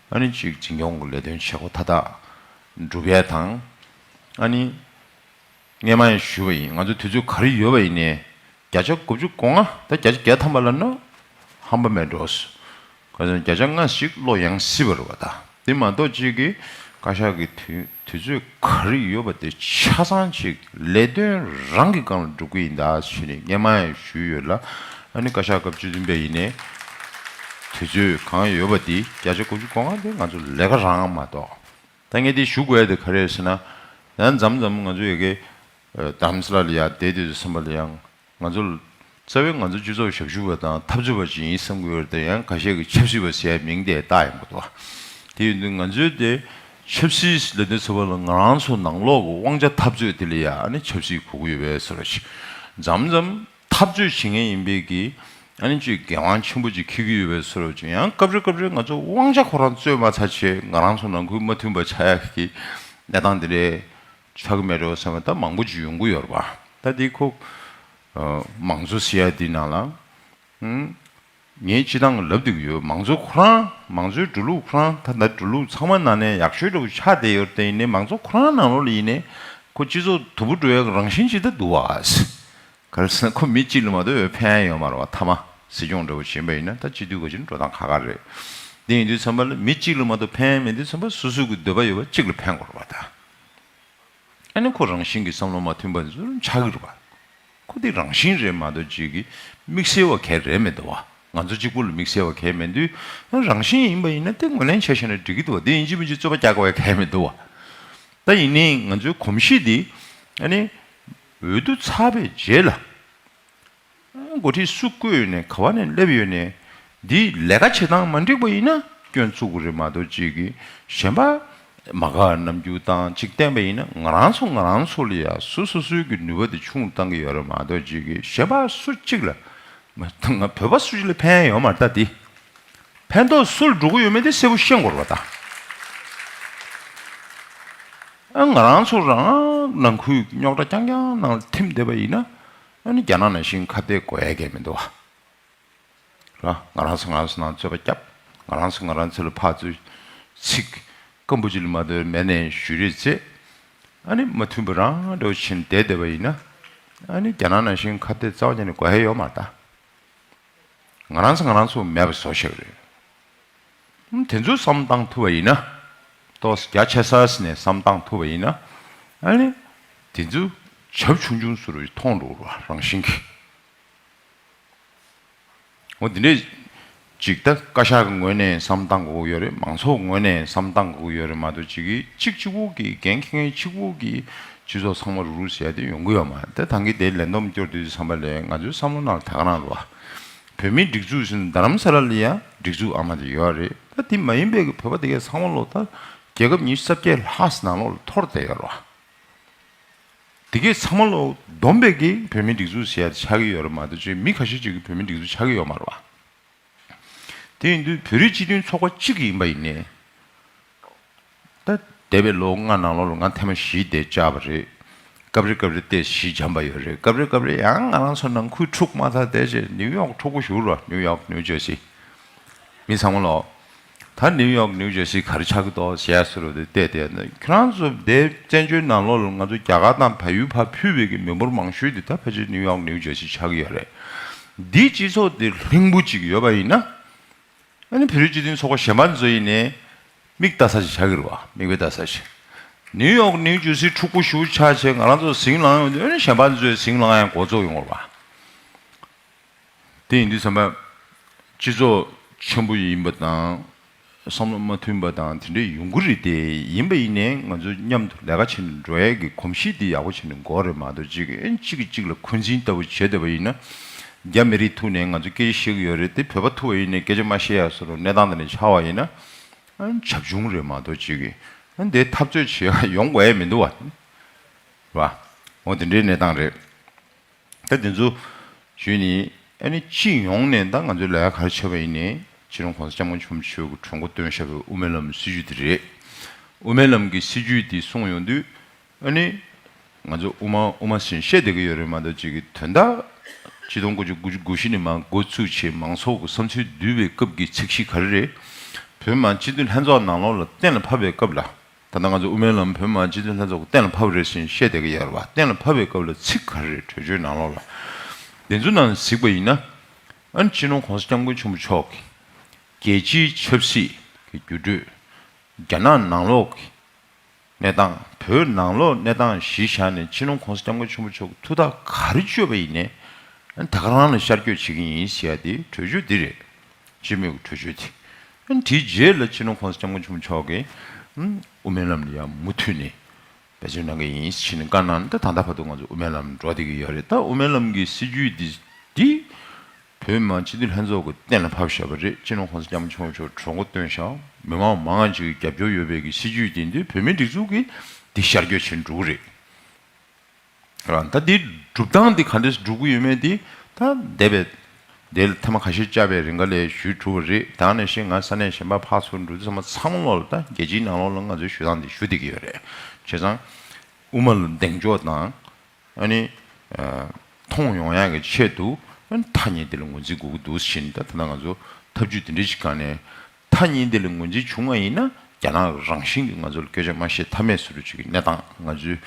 ཨ་ནི་ཅིག་འཛིན་སྐྱོང་གི་ལས་དོན་བྱེད་སྒོ་མཐའ་དག་སྒྲུབ་ཡས་དང་། ཨ་ནི་སྔས་མ་ཡང་ཞུས་པ་ཡིན། ང་ཚོ་དུས་ཚོད་ག་རེ་ཡོད་པ་ཡིན་ནའི་བརྒྱ་ཆ་དགུ་བཅུ་གོ་ལྔ་ད་བརྒྱ་ཆ་བརྒྱ་ཐམ་པ་ལབ་ན་ཧམ་པ་མེད་འགྲོ། ག་ཚོད་བརྒྱ་ཆ་ལྔ་ཞིག་བློ་ཡངས་སྲིད་པ་རེད་བ་ད། དེ་མ་གཏོགས་ཅིག་གི་བཀའ་ཤག་གི་དུས་དུས་ཚོད་ག་རེ་ཡོད་པ་དེ་ཆ་ཚང་ཅིག་ལས་དོན་རང་གི་སྒང་ལ་སྒྲུབ་ཀྱི་ཡིན་ད་ཞུས་ནས་སྔས་མ་ཡང་ཞུས་ཡོད་ལ། ཨ་ནི་བཀའ་ཤག་སྐབས་བཅུ་བདུན་པ་ཡིན་ནའི་དུས་ཚོད་གང་ཡོད་པ་དེ་བརྒྱ་ཆ་དགུ་བཅུ་གོ་ལྔ་དེ་ང་ཚོ་ལས་ཀ་རང་མ་གཏོགས། ད་ངས་དེ་ཞུ་དགོས་ཡ་དེ་ག་རེ་རེད་ཟེར་ན། ཡང་མཚམས་མཚམས་ང་ཚོ་ཡ་གི་རྡ་རམ་ས་ལ་ལ་ཡ་བསྡད་དུས་སུ་བསམ་པ་ལ་ཡང་ང་ཚོ་རྩ་བའི་ང་ཚོ་སྤྱི་ཚོགས་ཞབས་ཞུ་བ་དང་འཐབ་རྩོད་པ་ཅིག་ཡིན་བསམ་གྱི་ཡོད་རེད་དེ། ཡང་ཁ་ཤས་ཀྱིས་ཆབ་སྲིད་པ་ཟེར་ཡ་མིང་དེ་བཏགས་ཡོང་གི་འདུག་དེ་ཡིན་དུས་ང་ཚོའི་དེ་ཆབ་སྲིད་ལབ་དུས་ཙམ་པ་ལ་ང་རང་ཚོ་ནང་ལོགས་ཀྱི་དབང་ཆ་འཐབ་རྩོད་དེ་ལ་ཡ་ཨ་ནི་ཆབ་སྲིད་གོ་གི་ཡོད་པའི་བཟོ་འདྲ་ཞིག་མཚམས་མཚམས་འཐབ་རྩོད་བྱེད་མཁན་ཡིན་པའི་གི་ཨ་ནི་ཅིག་འགན་དབང་ཆེན་པོ་ཅིག་འཁྱེར་གྱི་ཡོད་པའི་བཟོ་འདྲ་ཅིག་ཡང་སྐབས་རེ་སྐབས་རེ་ང་ཚོ་དབང་ཆ་ཁོ་རང་རྩོད་མ་ཚར་བྱས་ང་རང་ཚོ་ནང་ཁུལ་མ་མཐུན་པ་ཆགས་ཡ་གི་གནས་སྟངས་དེ་འདྲའི་ཆགས་ཀྱི་མེད་འགྲོ་བསམ་པ་ད་མང་པོ་ཅིག་ཡོང་གི་ཡོད་རེད་པ། ད་དེ་ཁོ་མང་གཙོ་ཟེར་ཡ་དེ་ནང་ལ་ངས་སྤྱི་བཏང་ལབ་བསྡད་ཀྱི་ཡོད། མང་གཙོ་ཁོ་རང་མང་གཙོའི་འགྲོ་ལུགས་ཁོ་རང་ད་ལྟ་འགྲོ་ལུགས་ཚང་མ་ནང་ནས་ཡག་ཤོས་འདྲ་པོ་ཆགས་བསྡད་ཡོད་རེད་དེ། ཡིན་ནའི་མང་གཙོ་ཁོ་རང་ནང་ལོགས་ལ་ཡིན་ནའི་ཁོ་སྤྱི་ཚོགས་དུམ་བུ་འགྲོ་ཡ་གི་རང་བཞིན་ཅིག་ད་འདུག་བ། ག་རེ་ཟེར་ན་ཁོ་མི་གཅིག་ལ་མ་གཏོགས་ཕན་ཡ་ཡོད་མ་རེད་བ། མཐའ་མ་སྲིད་སྐྱོང་འདྲ་པོ་བྱེད་པ་ཡིན་ན་ད་སྤྱི་འཐུས་ག་ཅིག་འགྲོ་སྟངས་ཁག་ཁག་རེད། དེ་ཡིན་དུས་ཙམ་པ་ལ་མི་གཅིག་ལ་མ་གཏོགས་ཕན་ཡ་མེད་དུས་ཙམ་པ་སོ་སོ་གི་འདོད་པ་ཡོད་པ་གཅིག་ལ་ཕན་དགོས་རེད་བ་ད། ཨ་ནི་ཁོ་རང་བཞིན་གྱི་བསམ་བློ་མ་མཐུན་པ་ཚོ་ཆགས་ཀྱི་རེད་བ། ཁོ་དེ་རང་བཞིན་རེད་མ་གཏོགས་ཅིག་གི་དམིགས་བསལ་བ་གལ་རེད་མི་འདུག་བ། ང་ཚོ་གཅིག་པུ་ལ་དམིགས་བསལ་བ་གལ་མི་འདུག་རང་བཞིན་ཡིན་པ་ཡིན་ན་དེ་ངོས་ལེན་བྱས་བཞག་ན་འགྲིག་གི་འདུག་བ། དེ་ཡིན་གཅིག་མིན་གཅིག་རྩོད་པ་རྒྱག་དགོས་པའི་གལ་མི་འདུག་བ། ད་ཡིན་ནའི་ང་ཚོའི་གོམས་གཤིས་འདི་ཨ་ནི་འོས་བསྡུ་ཚར་བའི་རྗེས་ལ། འགོ་ཁྲིད་སུ་བསྐོས་ཡོད་ནས་ག་བ་ནས་སླེབས་ཡོད་ནས་འདིའི་ལས་ཀ་བྱེད་སྟངས་མ་འགྲིག་པ་ཡིན་ན་སྐྱོན་བཙུགས་དགོས་རེད་མ་གཏོགས་ཅིག་གིས་གཞན་པ་མ་དགའ་རྣམ་འགྱུར་བཏང་ཅིག་བསྟན་པ་ཡིན་ན་ང་རང་ཚོ་ང་རང་ཚོ་ལ་ཡ་སོ་སོ་སོའི་གི་ནུས་པ་དེ་ཆུང་རུ་བཏང་གི་ཡོད་རེད་མ་གཏོགས་ཅིག་གིས་གཞན་པ་སུ་གཅིག་ལ་མ་ང་བོད་པ་སུ་གཅིག་ལ་ཕན་ཡ་ཡོད་མ་རེད། ད་འདི་ཕན་ཐོགས་སུ་ལ་འགྲོ་གི་ཡོད་མེད་དེ་གསལ་པོ་ཤེས་དགོས་རེད་པ་ད། ཨ་ང་རང་ཚོ་རང་ནང་ཁུལ་རྙོག་དྲ་རྐྱང་རྐྱང་ནང་ལ་ཐིམ་བསྡད་པ་ཡིན་ན། ཨ་ནི་རྒྱ་ནག་ནང་བཞིན་ཁ་གཏད་དགོས་ཡ་གལ་མི་འདུག་བ། ར་ང་རང་ཚོ་ང་རང་ཚོ་ནང་རྩོད་པ་རྒྱབ། ང་རང་ཚོ་ང་རང་ཚོ་ལ་ཕར་ཚུར་ཚིག་སྐམ་པོ་ཅིག་ལ་མ་གཏོགས་མེད་ནས་ཞུ་རེས་བྱེད། ཨ་ནི་མ་མཐུན་པ་རང་འདྲ་བོ་བྱས་ནས་བསྡད་བསྡད་པ་ཡིན་ན། ཨ་ནི་རྒྱ་ནག་ནང་བཞིན་ཁ་གཏད་རྩ་བ་ཉིད་ནས་དགོས་ཡ་ཡོད་མ་རེད་ད། ང་རང་ཚོ་ང་རང་ཚོ་མེད་པ་བཟོ་ཤེས་རེད། ཧུམ། དེ་ཚོ་བསམ་བཏང་ཐུབ་པ་ཡིན་ན། ཏོག་ཙམ་རྒྱ་ཆེ་ས་ཟིན་ནས་བསམ་བཏང་ཐུབ་པ་ཡིན་ན། ཨ་ནི། དེ་ཚོ་བྱབ་ཆུང་ཆུང་ཟུར་མཐོང་འགྲོ་བ་རང་བཞིན་གྱིས། འོ་དེ་འདྲས་ཅིག་ད་བཀའ་ཤག་གི་ངོས་ནས་བསམ་བཏང་དགོས་ཀྱི་ཡོད་རེད། མང་ཚོགས་ངོས་ནས་བསམ་བཏང་དགོས་ཀྱི་ཡོད་རེད་མ་གཏོགས་ཅིག་གིས་གཅིག་གཅིག་པོ་གིས་འགན་འཁྱེར་མཁན་གཅིག་པོ་གིས་སྤྱི་ཚོགས་ཚང་མ་རུག་རུག་བྱས་ཏེ་ཡོང་གི་ཡོད་མ་རེད། ད་ཐང་གི་དེ་ལས་བསྡོམས་སྐྱོར་དུས་བསམ་པ་ལས་ང་ཚོའི་བསམ་བློ་ནང་ལ་ད་ག་རང་རེད་བ། བོད་མིའི་སྒྲིག་འཛུགས་ཟེར་ན་རྡ་རམ་ས་ལ་ལ་ཡང་སྒྲིག་འཛུགས་ཨ་མ་དེ་ཡོད་རེད། ད་དེ་མ་ཡིན་པའི་གི་བོད་པ་དེ་གའི་ཚང་མ་ལོ་ད་རྒྱལ་ཁབ་ཉི་ཤུ་རྩ་བརྒྱད་ལྷག་ཙམ་ནང་ལོགས་ལ་འཐོར་བསྡད་ཡོད་རེད་བ། དེ་གའི་ཚང་མ་ལོ་བསྡོམས་པའི་གི་བོད་མིའི་སྒྲིག་འཛུགས་ཟེར་ཡ་དེ་ཆགས་ཀྱི་ཡོད་རེད་མ་གཏོགས་ཅིག་མི་ཁ་ཤས་ཅིག་གི་བོད་མིའི་སྒྲིག་འཛུགས་ཆགས་ཀྱི་ཡོད་མ་རེད་བ། དེ་ཡིན་དུས་བོད་རིགས་སྤྱི་མཐུན་ཚོགས་པ་གཅིག་ཡིན་པ་ཡིན་ནའི། ད་འདས་པའི་ལོ་ལྔ་ནང་ལོགས་ལ་ང་ཐེངས་མ་བཞི་དེ་བཅར་བ་རེད། སྐབས་རེ་སྐབས་རེ་ཏོག་ཙམ་ཞི་འཇམ་པ་ཡོད་རེད། སྐབས་རེ་སྐབས་རེ་ཡང་ང་རང་ཚོ་ནང་ཁུལ་འཁྲུག་མ་ཚར་དེ་བྱས་ནིའུ་ཡོག་འཁྲུག་པོ་ཞུགས་རོ། ནིའུ་ཡོག་ནིའུ་ཇར་སི། མི་ཚང་མ་ལོ། ད་ནིའུ་ཡོག་ནིའུ་ཇར་སི་ག་རེ་ཆགས་ཀྱི་འདུག་ཟེར་ཡ་སུ་རུ་དེ་བལྟས་ཏེ་ནི་ཁྱེད་རང་ཚོ་དེ་བཙན་བྱོལ་ནང་ལོགས་ལ་ང་ཚོ་རྒྱ་གར་དང་བལ་ཡུལ་ཕར་ཕུད་པའི་གི་མི་འབོར་མང་ཤོས་དེ་ད་ཕལ་ཆེར་ནིའུ་ཡོག་ནིའུ་ཇར་སི་ཆགས་ཀྱི་ཡོད་རེད། འདི་སྤྱི་ཚོགས་དེ་ལྷིང་པོ་ཅིག་ཡོད་པ་ཡིན་ན། ཨ་ནི་བོད་རིགས་སྤྱི་མཐུན་ཚོགས་པ་གཞན་པ་ཚོ་ཡིན་ནའི་མིག་ལྟ་ས་ཞིག་ཆགས་ཀྱི་རེད་བ། མིག་དཔེ་ལྟ་ས་ཞིག་ནིའུ་ཡོག་ནིའུ་ཇར་སི་འཁྲུག་པོ་ཞེ་པོ་ཆགས་བྱས་ང་རང་ཚོ་ཟིང་ལངས་ཡོང་དུས་ཨ་ནི་གཞན་པ་ཚོས་ཟིང་ལངས་ཡང་འགོ་བཙུགས་ཡོང་བ་རེད་བ། དེ་ཡིན་དུས་ཙམ་པ། སྤྱི་ཚོགས་ཆེན་པོ་ཡིན་པ་དང་། བསམ་བློ་མ་མཐུན་པ་དང་དེ་འདྲ་ཡོང་གི་རེད་དེ། ཡིན་པ་ཡིན་ནའི་ང་ཚོ་མཉམ་དུ་ལས་ཀ་བྱེད་ནས་འགྲོ་ཡས་ཀྱི་གོམས་གཤིས་འདི་ཡག་པོ་བྱས་ནས་འགོག་རེད་མ་གཏོགས་གཅིག་གིས་ཨེ་གཅིག་གིས་གཅིག་ལ་འཁོན་འཛིན་ལྟ་བུ་བྱེད་བསྡད་པ་ཡིན་ན། རྒྱ་མི་རིགས་ཐུག་ནས་ང་ཚོ་སྐད་ཆ་བཤད་ཀྱི་ཡོད་རེད་དེ། བོད་པ་ཐུག་པ་ཡིན་ནས་སྐད་ཆ་མ་བཤད་ཡ་བཟོ་འདྲ་གནས་སྟངས་དེ་འདྲ་ཆགས་པ་ཡིན་ན། ཨ་བྱབ་ཆུང་རེད་མ་གཏོགས་ཅིག་གིས་ཨ་འདི་འཐབ་རྩོད་བྱེད་ཡ་ཡོང་དགོས་ཡ་མི་འདུག་བ། རེད་བ། འོ་དེ་འདྲའི་གནས་སྟངས་རེད། ད་དེ་ཚོ་ཞུས་ནས་ཨ་ནི་སྤྱི་ཡོངས་ནས་ད་ང་ཚོའི་ལས་ཀ་ག་རེ་བྱས་པ་ཡིན་ནའི་སྤྱི་ནོར་༸གོང་ས་༸སྐྱབས་མགོན་ཆེན་པོ་མཆོག་གི་གྲོས་འགོ་བཏོན་བཞག་པའི་དབུ་མའི་ལམ་སྲིད་བྱུས་དེ་རེད། དབུ་མའི་ལམ་གྱི་སྲིད་བྱུས་དེ་གསུངས་ཡོང་དུས། ཨ་ནི། ང་ཚོ་དབུ་མ་དབུ་མ་ཟེར་བཤད་བསྡད་ཀྱི་ཡོད་རེད་མ་གཏོགས་ཅིག་གི་དོན་དག་ཆིག་སྟོང་དགུ་བརྒྱ་དགུ་བཅུ་གོ་བཞི་ནས་མར་འགོ་ཚུགས་བྱས་མང་ཚོགས་ཀྱི་བསམ་ཚུལ་བསྡུས་པའི་སྐབས་ཀྱི་ཚིག་གཞི་ག་རེ་རེད། བོད་མི་མང་སྤྱི་འཐུས་ལྷན་ཚོགས་ནང་ལོགས་ལ་གཏན་ལ་ཕབ་པའི་སྐབས་ལ། ད་ལྟ་ང་ཚོ་དབུ་མའི་ལམ་བོད་མི་མང་སྤྱི་འཐུས་ལྷན་ཚོགས་ཀྱི་གཏན་ལ་ཕབ་རེད་ཟེར་བཤད་བསྡད་ཀྱི་ཡོད་རེད་བ། གཏན་ལ་ཕབ་པའི་སྐབས་ལ་ཚིག་ག་རེ་རེད། གྲོས་ཆོད་ནང་ལོགས་ལ། དེ་ཚོ་ནང་གཟིགས་པ་ཡིན་ན། ཨ་ནི་སྤྱི་ནོར་༸གོང་ས་༸སྐྱབས་མགོན་ཆེན་པོ་མཆོག་གིས་རྒྱལ་སྤྱིའི་ཆབ་སྲིད་ཀྱི་འགྱུར་འགྲོས། རྒྱ་ནག་ནང་ལོགས་ཀྱི་གནས་སྟངས། བོད་ནང་ལོགས་གནས་སྟངས་གཞི་བཞག་ནས་སྤྱི་ནོར་༸གོང་ས་༸སྐྱབས་མགོན་ཆེན་པོ་མཆོག་གིས་ཐུགས་ཐག་ག་རེ་གཅོད་པ་ཡིན་ནའི། ད་ག་རང་ལ་ཤར་བསྐྱོད་བྱེད་ཀྱི་ཡིན་ཟེར་ཡ་དེ་གྲོས་ཆོད་འདི་རེད། སྤྱི་མོས་ཀྱི་གྲོས་ཆོད་དེ། དེའི་རྗེས་ལ་སྤྱི་ནོར་༸གོང་ས་༸སྐྱབས་མགོན་ཆེན་པོ་མཆོག་གིས་དབུ་མའི་ལམ་ལ་ཡང་མུ་མཐུད་ནས་འབད་བརྩོན་གནང་གི་ཡིན་ཟེར་ནས་བཀའ་གནང་ནས། ད་ད་ལྟ་བར་དུ་ང་ཚོ་དབུ་མའི་ལམ་འགྲོ་བསྡད་ཀྱི་ཡོད་རེད། ད་དབུ་མའི་ལམ་གྱི་སྲིད་བྱུས་འདི་འདི། བོད་མི་མང་སྤྱི་འཐུས་ལྷན་ཚོགས་ཀྱིས་གཏན་ལ་ཕབ་བཞག་པ་རེད། སྤྱི་ནོར་༸གོང་ས་༸སྐྱབས་མགོན་ཆེན་པོ་མཆོག་གྲོས་འགོ་བཏོན་བཞག་མི་མང་མང་ང་ཅིག་གི་རྒྱབ་སྐྱོར་ཡོད་པའི་གི་སྲིད་བྱུས་དེ་འདི་བོད་མིའི་སྒྲིག་འཛུགས་ཀྱིས་འདི་ཤར་བསྐྱོད་བྱེད་འགྲོ་གི་རེད། རང་ད་འདི་སྒྲུབ་སྟངས་འདི་ག་འདྲས་སྒྲུབ་ཀྱི་ཡོད་མེད་འདི་ད་འདས་པའི་འདིར་ཐེངས་མ་ཁ་ཤས་བཅར་བའི་རིང་ག་ལས་ཞུས་གྲུབ་པ་རེད། ད་ནང་བཞིན་ང་ས་གནས་གཞན་པ་ཕར་ཚུར་འགྲོ་དུས་ཚང་མ་ཚང་མ་ལོག་ལ་ད་རྒྱལ་སྤྱིའི་ནང་ལོགས་ལ་ང་ཚོའི་ཞུ་སྟངས་འདི་ཞུ་བསྡད་ཀྱི་ཡོད་རེད། བྱས་ཙང་དབུ་མ་ལ་གདེང་འཇོག་དང་། ཨ་ནི། ཨ། མཐོང་ཡོང་ཡག་གི་ཆེད་དུ་ཨ་ནི་ཐ་སྙད་འདི་ལ་ངོས་འཛིན་དགོས་ཀྱི་འདུག་ཟེར་ནས། ད་ད་ལྟ་ང་ཚོ་ཐབས་ཇུས་འདི་འདྲ་ཞིག་སྒང་ནས་ཐ་སྙད་འདི་ལ་ངོས་འཛིན་བྱུང་བ་ཡིན་ན། རྒྱ་ནག་རང་བཞིན་གྱིས་ང་ཚོ་ལ་སྐད་ཆ་མ་བཤད་ཐབས་མེད་བཟོ་འདྲ་ཅིག་གི་གནས་སྟངས། ང་ཚོའི་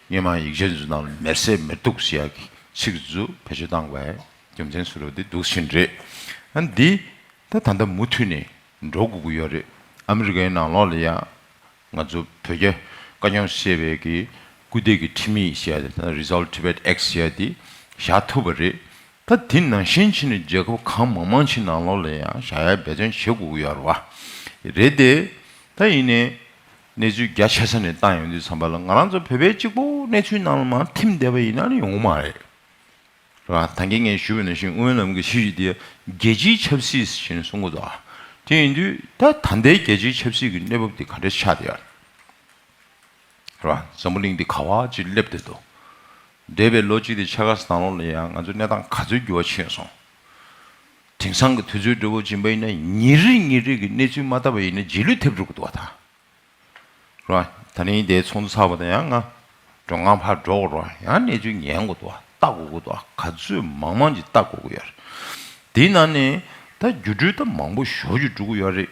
སྔོན་མ་ཡིག་ཆ་ཚོའི་ནང་ལ་མེར་སྲེག་མེར་གཏུགས་ཟེར་ཡག་གི་ཚིག་ཚོ་བེད་སྤྱོད་བཏང་དགོས་པའི་རྒྱུ་མཚན་བཟོ་འདྲ་འདི་འདུག་ཟེར་རེད། ཨ་ནི་འདི་ད་ད་ལྟ་མུ་མཐུད་ནས་འགྲོ་དགོས་ཀྱི་ཡོད་རེད། ཨ་མི་རི་ཀའི་ནང་ལོགས་ལ་ཡང་། ང་ཚོ་བོད་རྒྱ་དཀའ་རྙོག་སེལ་བའི་གི་སྐུལ་འདེད་ཀྱི་ཁྲིམས་ཡིག་ཟེར་ཡ་དེ། ད་Resolve Tibet Act ཟེར་ཡ་དེ་བཞག་ཐུབ་པ་རེད། ད་དེ་ནང་བཞིན་བྱས་ནས་རྒྱལ་ཁབ་གང་མང་མང་ཞིག་ནང་ལོགས་ལ་ཡང་བཞག་ཡ་འབད་བརྩོན་བྱེད་དགོས་ཀྱི་ཡོད་རེད་བ། རེད་དེ། ད་ཡིན་ནའི་གནས་ཚུལ་རྒྱ་ཆེ་ས་ནས་བཏང་ཡོང་དུས་ཙམ་པ་ལ། ང་རང་ཚོ་བོད་པའི་གཅིག་པོ་གནས་ཚུལ་ནང་ལ་མར་ཐིམ་བསྡད་པ་ཡིན་ན་ནི་ཡོང་གི་མ་རེད། རེད་བ། ད་གིན་ངས་ཞུས་པ་ནང་བཞིན་དབུ་མའི་ལམ་གྱི་སྲིད་བྱུས་དེ་རྒྱལ་སྤྱིའི་ཆབ་སྲིད་ཟེར་ནས་གསུང་གི་འདུག་དེ་ཡིན་དུས་ད་ད་ལྟའི་རྒྱལ་སྤྱིའི་ཆབ་སྲིད་ཀྱི་གནས་བབ་དེ་ག་འདྲས་ཆགས་བསྡད་ཡོད་རེད་བ། འཛམ་བུ་གླིང་འདི་ག་པར་ཅིག་སླེབས་བསྡད་འདུག་འདས་པའི་ལོ་གཅིག་དང་ཕྱེད་ཀ་ཙམ་ནང་ལོགས་ལ་ཡང་ང་ཚོའི་གནས་སྟངས་ག་ཚོད་འགྱུར་བ་ཕྱིན་སོང་། དེང་སང་གི་དུས་ཚོད་འདྲ་བོ་ཅིག་ཡིན་པ་ཡིན་ན། ཉིན་རེ་ཉིན་རེ་གི་གནས་ཚུལ་མ་བལྟས་པ་ཡིན་ན་རྗེས་ལུས་ཐེབས་འགྲོ་གི་འདུག་བ་ད། རེད་བ། ད་ནི་དེའི་ཚོགས་འདུ་ཚར་བ་དང་ཡང་ང་མགྲོན་ཁང་ཕར་འགྲོ་དགོས་རེད་བ། ཡང་གནས་ཚུལ་ཉན་དགོས་འདུག་བ། ལྟ་དགོས་ཀྱི་འདུག་བ། ག་ཚོད་མང་མང་ཅིག་ལྟ་དགོས་ཀྱི་ཡོད་རེད། དེའི་ནང་ནས་ད་འགྱུར་འགྲོས་ད་མང་པོ་ཞེ་པོ་ཅིག་འགྲོ་གི་ཡོད་རེད། རེད་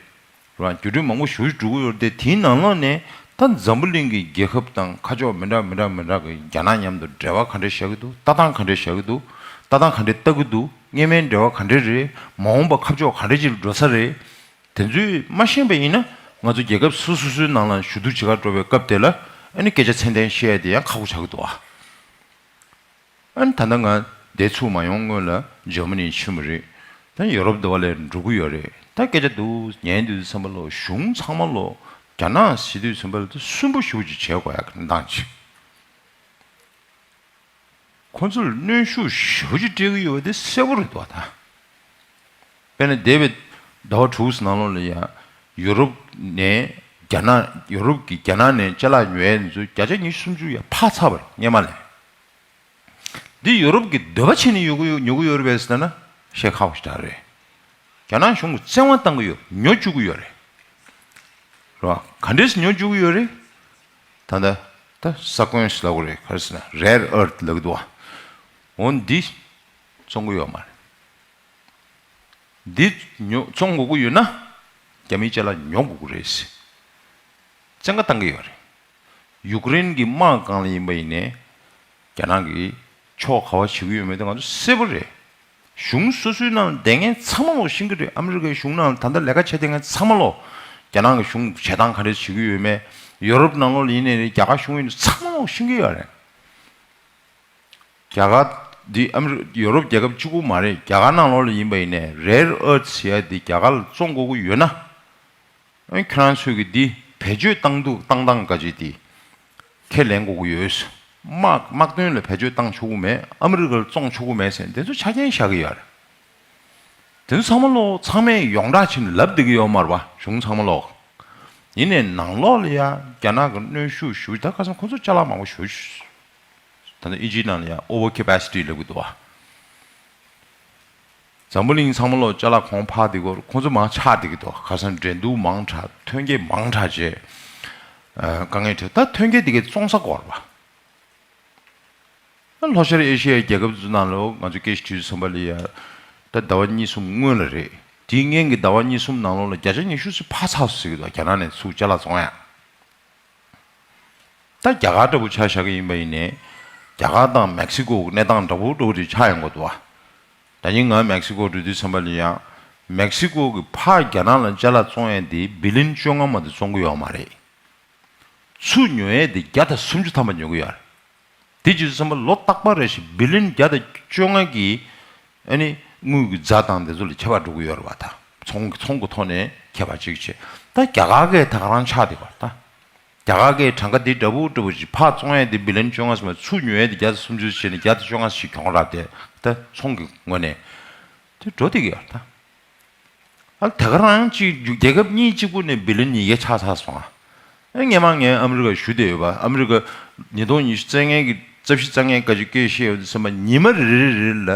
བ། འགྱུར་འགྲོས་མང་པོ་ཞེ་པོ་ཅིག་འགྲོ་གི་ཡོད་རེད་དེ། དེའི་ནང་ལོགས་ནས་ད་འཛམ་བུ་གླིང་གི་རྒྱལ་ཁབ་དང་ཁ་ཕྱོགས་མི་འདྲ་མི་འདྲ་མི་འདྲ་གི་རྒྱ་ནག་མཉམ་དུ་འབྲེལ་བ་ག་འདྲས་བཞག་གི་འདུག་ལྟ་སྟངས་ག་འདྲས་བཞག་གི་འདུག་ལྟ་སྟངས་ག་འདྲས་ལྟ་གི་འདུག་སྔོན་མའི་འབྲེལ་བ་ག་འདྲས་རེད། མ་འོངས་པ་ཁ་ཕྱོགས་ག་འདྲས་ཅིག་ལ་འགྲོ་ས་རེད། དེ་ཚོ་མ་ཤེས་པ་ཡིན་ན། ང་ཚོ་རྒྱལ་ཁབ་སོ་སོ་སོའི་ནང་ལ་ཞུ་གཏུག་བྱེད་གར་འགྲོ་བའི་སྐབས་དེ་ལ་ཨ་ནི་སྐད་ཆ་ཚད་ལྡན་བཤད་ཡ་དེ་ཡང་ཁག་པོ་ཆགས་ཀྱི་འདུག་ཨ། ཨ་ནི་ད་ལྟ་ང་འདིར་ཚུར་མ་ཡོང་སྔོན་ལ་འཇར་མ་ནི་ཕྱིན་པ་རེད། ད་ཡོ་རོབ་དེ་བ་ལ་འགྲོ་གི་ཡོད་རེད། ད་སྐད་ཆ་འདུག་ཉན་དུས་ཙམ་པ་ལོ། གཞུང་ཚང་མ་ལོ། རྒྱ་ནག་ཟེར་དུས་ཙམ་པ་ལ་ད་སུན་པོ་ཞེ་པོ་ཅིག་བྱེད་དགོས་ཡ་གི་གནས་སྟངས་ཅིག་ཁོ་ཚོར་གནོན་ཤུགས་ཞེ་པོ་ཅིག་སྤྲད་ཀྱི་ཡོད་པ་དེ་གསལ་པོ་རེད་འདུག་ད། དཔེར་ན་འདས་པའི་ཟླ་བ་དྲུག་ཙམ་ནང་ལོགས་ལ་ཡང་ཡོ་རོབ་ནས་རྒྱ་ནག་ཡོ་རོབ་ཀྱིས་རྒྱ་ནག་ནས་ཅ་ལག་ཉོ་ཡས་ཚོ་བརྒྱ་ཆ་ཉི་ཤུ་སུམ་ཅུ་ཡར་འཕར་ཚར་བ་རེད། སྔོན་མ་ལས། འདི་ཡོ་རོབ་ཀྱིས་འདོད་པ་བྱས་ནས་ཉོ་གི་ཡོད། ཉོ་གི་ཡོད་རེད་པས་ཟེར་ན་བཤད་ཁག་པོ་ཞིག་རེད། རྒྱ་ནག་གཞུང་གིས་བཙན་དབང་བཏང་གི་ཡོད། ཉོ་བཅུག་གི་ཡོད་རེད། རེད་བ། ག་འདྲས་སེ་ཉོ་བཅུག་གི་ཡོད་རེད། ད་ལྟ་ད་ས་ཀོན་ཟེར་ལབ་དགོས་རེད། ག་རེ་ཟེར་ན་རེར་ཨར་ཐི་ལབ་ཀྱི་འདུག་བ། འོ་འདི་བཙོང་གི་ཡོད་མ་རེད། འདི་ཉོ་བཙོང་དགོས་ཀྱི་ཡོད་ན། རྒྱ་མིའི་ཅ་ལག་ཉོ་དགོས་ཀྱི་རེད་ཟེར། བཙན་བཀའ་བཏང་གི་ཡོད་རེད། ཡུཀ་རེན་གྱི་དམག་སྒང་ལ་ཡིན་པ་ཡིན་ནའི། རྒྱ་ནག་གིས་ཕྱོགས་ག་པར་བྱེད་ཀྱི་ཡོད་མེད་དེ་ང་ཚོ་གསལ་པོ་རེད། གཞུང་སོ་སོའི་ནང་ལ་བསྡད་མཁན་ཚང་མ་ལོ་ཤེས་ཀྱི་རེད། ཨ་མི་རི་ཀའི་གཞུང་ནང་ལ་ད་ལྟ་ལས་ཀ་བྱེད་བསྡད་མཁན་ཚང་མ་ལོ། རྒྱ་ནག་གི་གཞུང་བྱེད་སྟངས་ག་འདྲས་བྱེད་ཀྱི་ཡོད་མེད། ཡོ་རོབ་ནང་ལོགས་ལ་ཡིན་ནའི་རེད། རྒྱ་གར་གཞུང་ཡིན་ནའི་ཚང་མ་ལོ་ཤེས་ཀྱི་ཡོད་རེད། རྒྱ་གར་འདི་ཨ་མི་རི་ཡོ་རོབ་རྒྱལ་ཁབ་གཅིག་པུ་མ་རེད། རྒྱ་གར་ནང་ལོགས་ལ་ཡིན་པ་ཡིན་ནའི་རེར་ཨར་ཐི་ཟེར་ཡ་འདི་རྒྱ་གར་ལ་བཙོང་དགོས་ཀྱི་ཡོད་ན། ཨ་ཁྱོད་རང་ཚོས་ཀྱི་འདི་བེད་སྤྱོད་བཏང་འདུག་བཏང་སྟངས་ག་ཅིག་འདི་ཁས་ལེན་དགོས་ཀྱི་ཡོད། དམག་དམག་དོན་ལ་བེད་སྤྱོད་བཏང་ཆོག་གི་མེད། ཨ་མི་རི་ཀར་བཙོང་ཆོག་གི་མེད་ཟེར་དེ་ཚོ་ཆ་རྐྱེན་བཞག་གི་ཡོད་རེད། དེ་ཚོ་ཚང་མ་ལོ་ཚང་མས་ཡོངས་གྲགས་ཕྱིན་ལབ་བསྡད་ཀྱི་ཡོད་མ་རེད་པ། གཞུང་ཚང་མ་ལོ། ཡིན་ནའི་ནང་ལོགས་ལ་ཡ་རྒྱ་ནག་གི་གནོན་ཤུགས་ཞུ་ད་ཁ་སང་ཁོ་ཚོ་ཅ་ལག་མང་པོ་ཞུ། ད་ནི་ཨི་ཇིའི་ནང་ལ་ཡ་ཨོ་ཝར་ཁེ་པ་སི་ཊི་ལབ་གི་འདུག་བ། འཛམ་བུ་གླིང་ཚང་མ་ལོ་ཅ་ལག་གོང་འཕར་དེ་སྐོར་ཁོང་ཚོ་མང་ཆགས་དེ་གི་དོ། ཁ་སང་འགྲན་བསྡུར་མང་དྲགས། ཐོན་སྐྱེད་མང་དྲགས་བྱས། ཨ། དཀའ་ངལ་འཕྲད། ད་ཐོན་སྐྱེད་དེ་གའི་བཙོང་ས་དགོས་རེད་པ། ད་ལྷོ་ཤར་ཨེ་ཤི་ཡའི་རྒྱལ་ཁབ་ཚོའི་ནང་ལོ་ང་ཚོ་སྐད་ཆ་དྲིས་ཙམ་པ་ལ་ཡ། ད་ཟླ་བ་གཉིས་གསུམ་སྔོན་ལ་རེད། དེའི་སྔོན་གྱི་ཟླ་བ་གཉིས་གསུམ་ནང་ལོགས་ལ་བརྒྱ་ཆ་ཉི་ཤུ་ཙམ་འཕར་ཚར་སོང་ཟེར་གི་འདུག་རྒྱ་ནག་ནས་ཚུར་ཅ་ལག་བཙོང་ཡ། ད་རྒྱ་གར་འདྲ་པོ་ཆ་བཞག་གི་ཡིན་པ་ཡིན་ནའི། རྒྱ་གར་དང་མེག་སི་ཀོ་གི་གནས་སྟངས་འདྲ་པོ་འདྲ་པོ་རེ་ཆགས་ཡོང་གི་འདུག་བ། ད་ནི་ང་མེག་སི་ཀོ་འགྲོ་དུས་ཙམ་པ་ལ་ཡང་། མེག་སི་ཀོ་གི་ཕར་རྒྱ་ནག་ལ་ཅ་ལག་བཙོང་ཡས་དེ་བི་ལིན་བཅོ་ལྔ་མ་གཏོགས་བཙོང་གི་ཡོད་མ་རེད། ཚུར་ཉོ་ཡས་དེ་བརྒྱ་དང་སུམ་ཅུ་ཐམ་པ་ཉོ་གི་ཡོད་རེད། དེ་བྱས་ཙམ་པ་ལོ་རྟག་པར་རེ་བཞིན་བི་ལིན་བརྒྱ་དང་བཅོ་ལྔ་གི། ཨ་ནི་དངུལ་གྱི་རྫ་དང་དེ་ཚོ་ལ་ཁྱད་པར་འགྲོ་གི་ཡོད་རེད་བ། ད་ཚོང་ཚོང་གི་ཐོག་ནས་ཁྱད་པར་ཅིག་བྱས། ད་རྒྱ་གར་གས་ད་ག་རང་ཆགས་བསྡད་པ་ད། རྒྱ་གར་གྱི་གྲངས་ཀ་འདི་འདྲ་པོ་འདྲ་པོ་ཅིག་ཕར་བཙོང་ཡས་འདི་བི་ལིན་བཅོ་ལྔ་ཙམ། ཚུར་ཉོ་ཡས་འདི་བརྒྱ་དང་སུམ་ཅུ་བྱས་ནས་བརྒྱ་དང་བཅོ་ལྔ་ཞིག་གྱོང་རག་སྟེ། ད་ཚོང་གི་ངོས་ནས་དེ་འགྲོ་བསྡད་ཀྱི་ཡོད་ད། ཨ། ད་ག་རང་ཅིག་རྒྱལ་ཁབ་གཉིས་གཅིག་པུ་ནས་བི་ལིན་ཉིས་བརྒྱ་ཆགས་ཚར་སོང་ཨ། ཨ། སྔན་མ་ངས་ཨ་མི་རི་ཀར་ཞུ་བསྡད་ཡོད་པ། ཨ་མི་རི་ཀ་ཉིས་སྟོང་ཉི་ཤུ་རྩ་ལྔའི་གི་རྩ་བཞི་རྩ་ལྔའི་སྐད་ཆ་སྐད་བཤད་ཡོད་ཙམ་པ། ཉི་མ་རེ་རེ་རེ་ལ་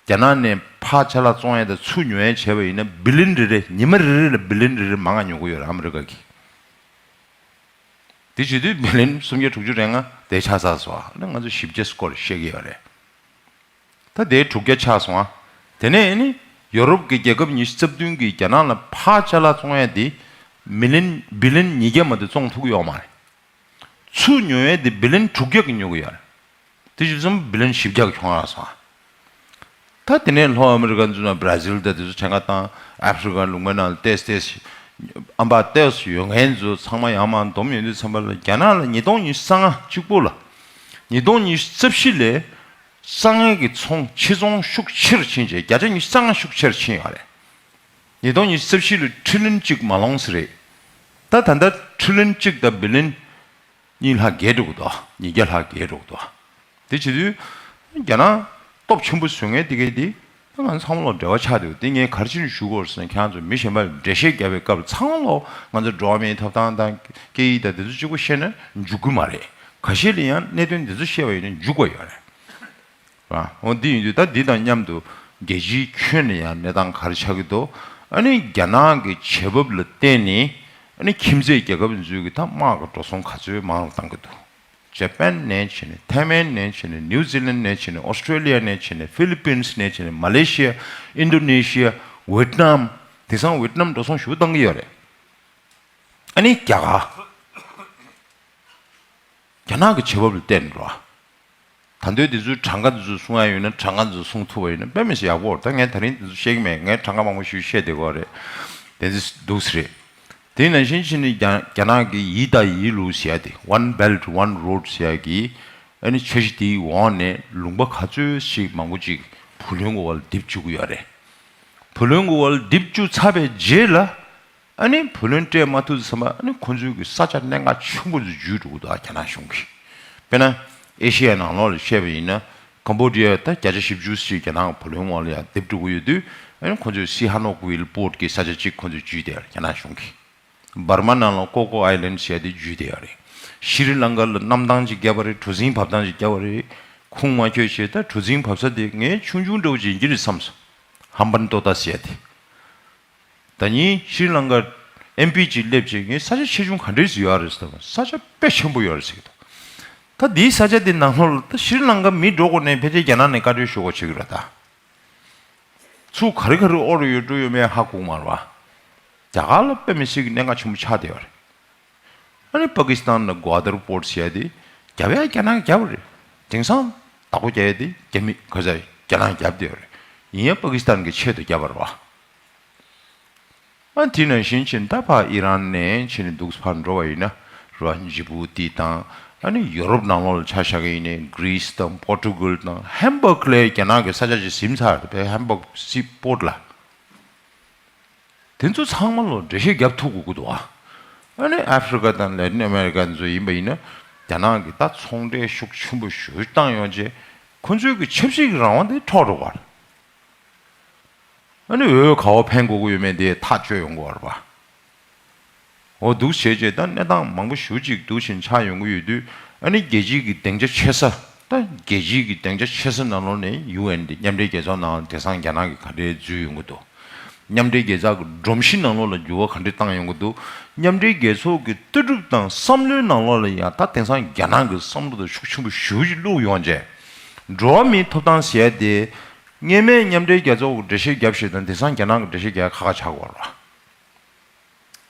རྒྱ་ནག་ནས་ཕར་ཅ་ལག་བཙོང་ཡས་དང་ཚུར་ཉོ་ཡས་བྱས་པ་ཡིན་ན་བི་ལིན་རེ་རེ། ཉི་མ་རེ་རེ་ལ་བི་ལིན་རེ་རེ་མང་ང་ཉོ་གི་ཡོད་རེད་ཨ་མི་རི་ཀ་གིས། དེ་བྱེད་དུས་བི་ལིན་སུམ་བརྒྱ་དྲུག་ཅུ་རེ་ལྔ་དེ་ཆགས་ཚར་སོང་ཨ། ཨ་ནི་ང་ཚོ་བཞི་བརྒྱ་སྐོར་བཤད་ཀྱི་ཡོད་རེད། ད་དེ་དྲུག་བརྒྱ་ཆགས་སོང་ཨ། དེ་ནས་ཨ་ནི་ཡོ་རོབ་ཀྱི་རྒྱལ་ཁབ་ཉི་ཤུ་རྩ་བདུན་གྱིས་རྒྱ་ནག་ལ་ཕར་ཅ་ལག་བཙོང་ཡས་དེ་མི་ལིན་བི་ལིན་ཉིས་བརྒྱ་མ་གཏོགས་བཙོང་ཐུབ་ཀྱི་ཡོད་མ་རེད། ཚུར་ཉོ་ཡས་དེ་བི་ལིན་དྲུག་བརྒྱ་གིས་ཉོ་གི་ཡོད་རེད། དེ་བྱས་ཙང་བི་ལིན་བཞི་བརྒྱ་གི་གྱོང་རག་སོང་ཨ། ད་དེ་ནས་ལྷོ་ཨ་མི་རི་ཀ་ཚོ་ན་བྷ་ར་ཟིལ་དང་དེ་ཚོ་ཆ་ང་དང་ཨ་ཧྥི་རི་ཀ་ལུང་པའི་ནང་ལ་ཏོག་ཙམ་ཏོག་ཙམ་ཨམ་པ་ཏོག་ཙམ་ཡོད་མཁན་ཚོ་ཚང་མ་ཡར་མར་བསྡོམས་ཡོང་དུས་ཙམ་པ་ལ་རྒྱ་ནག་ལ་ཉིས་སྟོང་ཉི་ཤུ་རྩ་ལྔ་གཅིག་པོ་ལ་ཉིས་སྟོང་ཉི་ཤུ་རྩ་བཞི་ལས་ས་ངན་གྱི་ཚོང་ཕྱི་ཚོང་ཤུགས་ཆེར་ཕྱིན་བྱས་བརྒྱ་ཆ་ཉི་ཤུ་རྩ་ལྔ་ཤུགས་ཆེར་ཕྱིན་ཡོད་རེད། ཉིས་སྟོང་ཉི་ཤུ་རྩ་བཞི་ལ་ཁྲི་ལིན་གཅིག་མ་ལོངས་ས་རེད། ད་ད་ལྟ་ཁྲི་ལིན་གཅིག་དང་བི་ལིན་གཉིས་ལྷག་བརྒལ་འགྲོ་གི་འདུག་ཉིས་བརྒྱ་ལྷག་བརྒལ་འགྲོ་གི་འདུག་དེ་བྱེད་དུས་རྒྱ་ནག་སྟོབས་ཆེན་པོ་བཟོ་མཁན་དེ་གས་དེ་ང་ཚང་མ་ལོ་འབྲེལ་བ་ཆགས་འདུག་དེ་ངས་ག་རེ་བྱས་ནས་ཞུ་དགོས་རེད་ཟེར་ན། ཁྱེད་རང་ཚོ་མི་གཞན་པ་འགྲེལ་བཤད་རྒྱབ་པའི་སྐབས་ཚང་མ་ལོ་ང་ཚོ་འགྲོ་བ་མིའི་ཐོབ་ཐང་དང་སྐད་ཡིག་དང་དེ་ཚོ་གཅིག་པོ་བཤད་ན་འཇུག་གི་མ་རེད། ཁ་ཤས་ལ་ཡང་གནད་དོན་དེ་ཚོ་བཤད་པ་ཡིན་ན་འཇུག་པ་ཡོད་རེད། ར། འོ་འདི་ཡིན་དུས་ད་འདི་དང་མཉམ་དུ་རྒྱལ་སྤྱིའི་ཁྱོན་ནས་ཡང་གནས་སྟངས་ག་རེ་ཆགས་ཀྱི་འདུག་ཨ་ནི་རྒྱ་ནག་གི་བྱེད་བབ་ལ་བརྟེན་ནས་ཨ་ནི་ཁྱིམ་མཚེས་རྒྱལ་ཁབ་ཚོས་ཀྱི་ད་དམག་གི་འགྲོ་སོང་ག་ཚོད་མང་རུ་བཏང་གི་འདུག་ཇ་པན་ནས་བྱས་ནས། ཐའེ་ཝན་ནས་བྱས་ནས། ནིའུ་ཛི་ལན་ནས་བྱས་ནས། ཨོ་སི་ཀྲེ་ལི་ཡ་ནས་བྱས་ནས། ཧྥི་ལི་པིན་ནས་བྱས་ནས། མ་ལེ་ཤི་ཡ། ཨིན་ཌོ་ནེ་ཤི་ཡ། ཝེད་ནམ། དེང་སང་ཝེད་ནམ་འགྲོ་སོང་ཞེ་པོ་བཏང་གི་ཡོད་རེད། ཨ་ནི་རྒྱ་གར། རྒྱ་ནག་གི་བྱེད་བབ་ལ་བལྟས་ནས་འགྲོ། ད་འདོད་དེ་ཚོའི་གྲངས་ཀ་དེ་ཚོ་གསུང་ཡ་ཡོད་ན། གྲངས་ཀ་དེ་ཚོ་གསུང་ཐུབ་པ་ཡིན་ན་དཔེ་མི་སྲིད་ཡག་པོ་རེད། ད་ངས་ད་རིང་དེ་ཚོ་བཤད་ཀྱི་མེད། ངས་གྲངས་ཀ་མང་པོ་ཞིག་བཤད་བསྡད་ཀྱི་ཡོད་རེད། དེ་ཚོ་འདུག་སེ་རེད། དེ་ནང་བཞིན་བྱས་ནས་རྒྱ་རྒྱ་ནག་གི་ཡིད་དང་ཡིད་ལུགས་ཟེར་ཡ་དེ། One Belt One Road ཟེར་ཡ་གི་ཨ་ནི་འཆར་གཞི་དེའི་འོག་ནས་ལུང་པ་ག་ཚོད་ཞིག་མང་པོ་ཅིག་བུ་ལོན་གྱི་འོག་ལ་རྡིབ་བཅུག་གི་ཡོད་རེད། བུ་ལོན་གྱི་འོག་ལ་རྡིབ་བཅུག་ཚར་བའི་རྗེས་ལ། ཨ་ནི་བུ་ལོན་སྤྲད་མ་ཐུབ་ཙམ་པ། ཨ་ནི་ཁོ་ཚོའི་གི་ས་ཆ་གནད་འགག་ཆེན་པོ་ཚོ་འཇུས་འགྲོ་གི་འདུག་ཨ། རྒྱ་ནག་གཞུང་གིས། དཔེར་ན་ཨེ་ཤི་ཡའི་ནང་ལོགས་ལ་བཤད་པ་ཡིན་ན། ཀམ་བོ་ཌི་ཡ་ད་བརྒྱ་ཆ་བཞི་བཅུ་ཞིག་རྒྱ་ནག་གི་བུ་ལོན་འོག་ལ་ཡར་རྡིབ་འགྲོ་གི་ཡོད་དུས། ཨ་ནི་ཁོ་ཚོས་སི་ཧ་ནོག་ཝིལ་པོར་ཊི་གི་ས་ཆ་གཅིག་ཁོ་ཚོས་འཇུས་བསྡད་ཡོད་རེད། རྒྱ་ནག་གཞུང་གིས། འབར་མ་ནང་ལ་ཀོ་ཀོ་ཨའི་ལན་ཌི་ཟེར་ཡ་དེ་འཇུས་བསྡད་ཡོད་རེད། ཤྲི་ལང་ཀ་ལ་གནམ་ཐང་ཅིག་བརྒྱབ་པ་རེད། གྲུ་གཟིངས་བབས་ཐང་ཅིག་བརྒྱབ་པ་རེད། ཁུངས་མ་འཁྱོལ་བྱས། ད་གྲུ་གཟིངས་བབས་ས་དེ་ངས་ཆུང་ཆུང་འདྲ་པོ་ཅིག་ཡིན་གྱི་རེད་བསམ་སོང་། ཧམ་བན་ཏོ་ཏ་ཟེར་ཡ་དེ། ད་ནི་ཤྲི་ལང་ཀར་ཨེམ་པི་ཅིག་སླེབས་བྱས། ངས་ས་ཆ་ཆེ་ཆུང་ག་འདྲས་ཡོད་རེད་ཟེར་བ། ས་ཆ་དཔེ་ཆེན་པོ་ཡོད་རེད་ཟེར་གྱི་འདུག་ད་འདིའི་ས་ཆ་འདི་ནང་ལོགས་ལ་ད་ཤྲི་ལང་ཀ་མི་འགྲོ་དགོས་ནའི་ཕལ་ཆེར་རྒྱ་ནག་ནས་བཀའ་འཁྲོལ་ཞུ་དགོས་བྱེད་ཀྱི་རེད་ད། ཚུར་ག་རེ་ག་རེ་དབོར་ཡོད་འགྲོ་ཡོད་མེད་ཧ་གོ་གི་མ་རེད་པ། རྒྱ་གར་ལ་དཔེ་མི་སྲིད་ཀྱི་གནད་འགག་ཆེན་པོ་ཆགས་བསྡད་ཡོད་རེད། ཨ་ནི་པ་ཀི་སི་ཐན་ལ་གོ་ཨ་དར་པོར་ཊི་ཟེར་ཡ་དེ་རྒྱབ་ཡ་རྒྱ་ནག་རྒྱབ་རེད། དེང་སང་བདག་པོ་རྒྱག་ཡ་དེ་རྒྱ་མི་ག་ཚ་རྒྱ་ནག་རྒྱབ་བསྡད་ཡོད་རེད། ཡིན་ཡང་པ་ཀི་སི་ཐན་གྱི་ཆེད་དུ་རྒྱབ་པ་རེད་པ། ཨ། དེ་ནང་བཞིན་བྱས་ད་ཕར་ཨི་རན་ནས་བྱས་ནས་འདུག་ཕར་འགྲོ་བ་ཡིན་ན་ར། ཇི་བུ་ཏི་དང་། ཨ་ནི་ཡོ་རོབ་ནང་ལོགས་ལ་ཆ་བཞག་གི་ཡིན་ནའི་གྷི་རིས་དང་པོར་ཊུ་གལ་དང་། ཧམ་བྷག་ལ་རྒྱ་ནག་གི་ས་ཆ་ཅིག་ཟིན་ཚར་རེད་པས། ཧམ་བྷག་སི་པོར་ཊི་ལ། དེ་ཚོ་ཚང་མ་ལོ་འགྲེལ་བཤད་རྒྱབ་ཐུབ་དགོས་ཀྱི་འདུག་ཨ། ཨ་ནི་ཨ་ཧྥི་རི་ཀ་དང་ལེ་ཏིན་ཨ་མེ་རི་ཀ་ཚོ་ཡིན་པ་ཡིན་ན། རྒྱ་ནག་གི་ད་ཚོང་འབྲེལ་ཤུགས་ཆེན་པོ་ཞེ་པོ་བཏང་ཡོང་རྗེས་ཁོ་ཚོའི་གི་ཆབ་སྲིད་ཀྱི་རང་དབང་དེ་འཕྲོག་འགྲོ་བ་རེད། ཨ་ནི་འོས་ག་པར་འཕེན་དགོས་ཀྱི་ཡོད་མེད་དེ་ཐག་གཅོད་ཡོང་གི་ཡོད་རེད་པ། འོ་འདུག་བྱས་རྗེས་ད་གནས་སྟངས་མང་པོ་ཞེ་པོ་ཅིག་འདུག་བཞིན་ཆགས་ཡོང་གི་ཡོད་དུས། ཨ་ནི་རྒྱལ་སྤྱིའི་གི་སྡིངས་ཆ་ཆེ་ས། ད་རྒྱལ་སྤྱིའི་གི་སྡིངས་ཆ་ཆེ་ས་ནང་ལོགས་ནས་ཡུ་ཨེན་དེ་མཉམ་འབྲེལ་རྒྱལ་ཚོགས་ནང་དེང་སང་རྒྱ་ནག་གིས་ག་འདྲའི་འཛུལ་ཡོང་གི་འདུག་མཉམ་འབྲེལ་རྒྱལ་ཚོགས་ཀྱི་སྒྲོམ་གཞི་ནང་ལོགས་ལ་འགྱུར་བ་ག་འདྲ་བཏང་ཡོང་གི་འདུག་མཉམ་འབྲེལ་རྒྱལ་ཚོགས་ཀྱི་ལྟ་གྲུབ་དང་བསམ་བློའི་ནང་ལོགས་ལ་ཡང་ད་དེང་སང་རྒྱ་ནག་གི་བསམ་བློ་དང་ཤུགས་ཆེན་པོ་ཞེ་པོ་ཅིག་བླུགས་ཡོང་རྗེས། འགྲོ་བ་མིའི་ཐོབ་ཐང་ཟེར་ཡ་དེ་སྔོན་མའི་མཉམ་འབྲེལ་རྒྱལ་ཚོགས་ཀྱི་འགྲེལ་བཤད་རྒྱབ་བཞིན་དང་དེང་སང་རྒྱ་ནག་གི་འགྲེལ་བཤད་རྒྱག་ཁག་ཁག་ཆགས་ཀྱི་ཡོད་རེད་པ།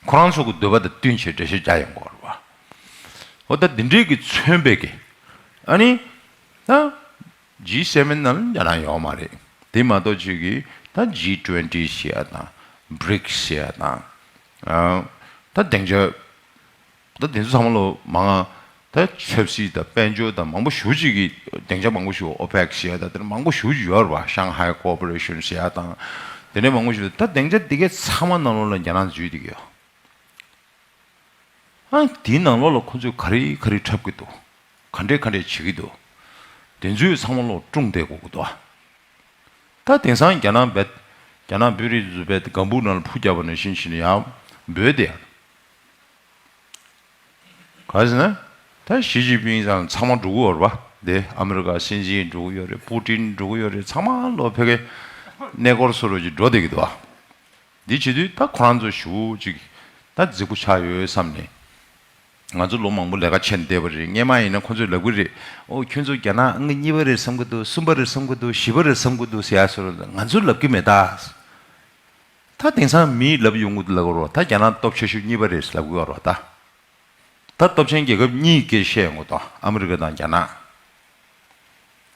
ཁོ་རང་ཚོ་གི་འདོད་པ་དང་བསྟུན་བྱས་འགྲེལ་བཤད་རྒྱག་ཡོང་གི་ཡོད་རེད་པ། འོ་ད་འདི་འདྲའི་གི་མཚོན་པའི་གི། ཨ་ནི། ད། ཇི་སེ་ཝེན་ནང་ལ་རྒྱ་ནག་ཡོད་མ་རེད། དེ་མ་གཏོགས་ཅིག་གི་ད་ཇི་ཊུ་ཝེན་ཊི་ཟེར་ཡ་དང་། བྷི་རིག་སི་ཟེར་ཡ་དང་། ཨ། ད་སྡིངས་ཆ། ད་དེ་ཚོ་ཚང་མ་ལོ་མང་ང་། ད་ཆབ་སྲིད་དང་དཔལ་འབྱོར་དང་མང་པོ་ཞེ་པོ་ཅིག་གི་སྡིངས་ཆ་མང་པོ་ཞིག་ཨོ་པེག་ཟེར་ཡ་དང་དེ་འདྲ་མང་པོ་ཞེ་པོ་ཅིག་ཡོད་རེད་པ། ཤང་ཧའི་ཀོ་པོ་རེ་ཤན་ཟེར་ཡ་དང་། དེ་འདྲ་མང་པོ་ཞིག་ད་སྡིངས་ཆ་དེ་གའི་ཚང་མ་ནང་ལོགས་ལ་རྒྱ་ནག་འཛུལ་བསྡད་ཀྱི་ཡོད། ཨ། དེའི་ནང་ལོགས་ལ་ཁོ་ཚོས་ག་རེ་ག་རེ་འཁྲབ་ཀྱི་འདུག་ག་འདྲས་ག་འདྲས་བྱེད་ཀྱི་འདུག་དེ་ཚོའི་ཚང་མ་ལོག་སྲུང་བསྡད་དགོས་ཀྱི་འདུག་ད་དེང་སང་རྒྱ་ནག་བེད། རྒྱ་ནག་བོད་རིགས་ཚོ་བེད་སྒམ་པོ་ནང་ལ་ཕུ་བརྒྱབ་པ་ནང་བཞིན་བྱས་ནས་ཡར་འབོད་དེ་ཡ། ག་རེ་ཟེར་ན། ད་ཞི་ཅིན་ཕིང་ཚང་ཚང་མ་འགྲོ་གི་ཡོད་རེད་པ། དེ་ཨ་མི་རི་ཀ་སྲིད་འཛིན་འགྲོ་གི་ཡོད་རེད། པུ་ཏིན་འགྲོ་གི་ཡོད་རེད། ཚང་མ་ལོ་ཕ་གིའི་གནས་སྐོར་བཟོ་འདྲ་ཅིག་འགྲོ་བསྡད་ཀྱི་འདུག་ཨ། འདི་བྱེད་དུས་ད་ཁོ་རང་ཚོ་ཞེ་པོ་ཅིག་ད་རྫིག་པོ་ཆགས་ཡོད་བསམ་ནས། ང་ཚོ་ལོ་མང་པོ་ལས་ཀ་བྱས་ནས་བསྡད་པ་རེད། སྔོན་མ་ཡིན་ན་ཁོ་ཚོས་ལབ་ཀྱི་རེད། ཨོ་ཁྱོད་ཚོ་རྒྱ་ནག་ཨང་གཉིས་པ་རེད་བསམ་གྱི་འདུག་གསུམ་པ་རེད་བསམ་གྱི་འདུག་བཞི་པ་རེད་བསམ་གྱི་འདུག་ཟེར་ཡ་ཟེར་རོ། ང་ཚོས་ལབ་ཀྱི་མེད་ད། ད་དེང་སང་མིས་ལབ་ཡོང་གི་འདུག་ལབ་ཀྱི་རོ། ད་རྒྱ་ནག་སྟོབས་ཆེ་ཤོས་གཉིས་པ་རེད་ལབ་ཀྱི་ཡོད་རོ་ད། ད་སྟོབས་ཆེན་རྒྱལ་ཁབ་གཉིས་ཀྱི་སྐད་བཤད་ཡོང་གི་འདུག་ཨ་མི་རི་ཀ་དང་རྒྱ་ནག་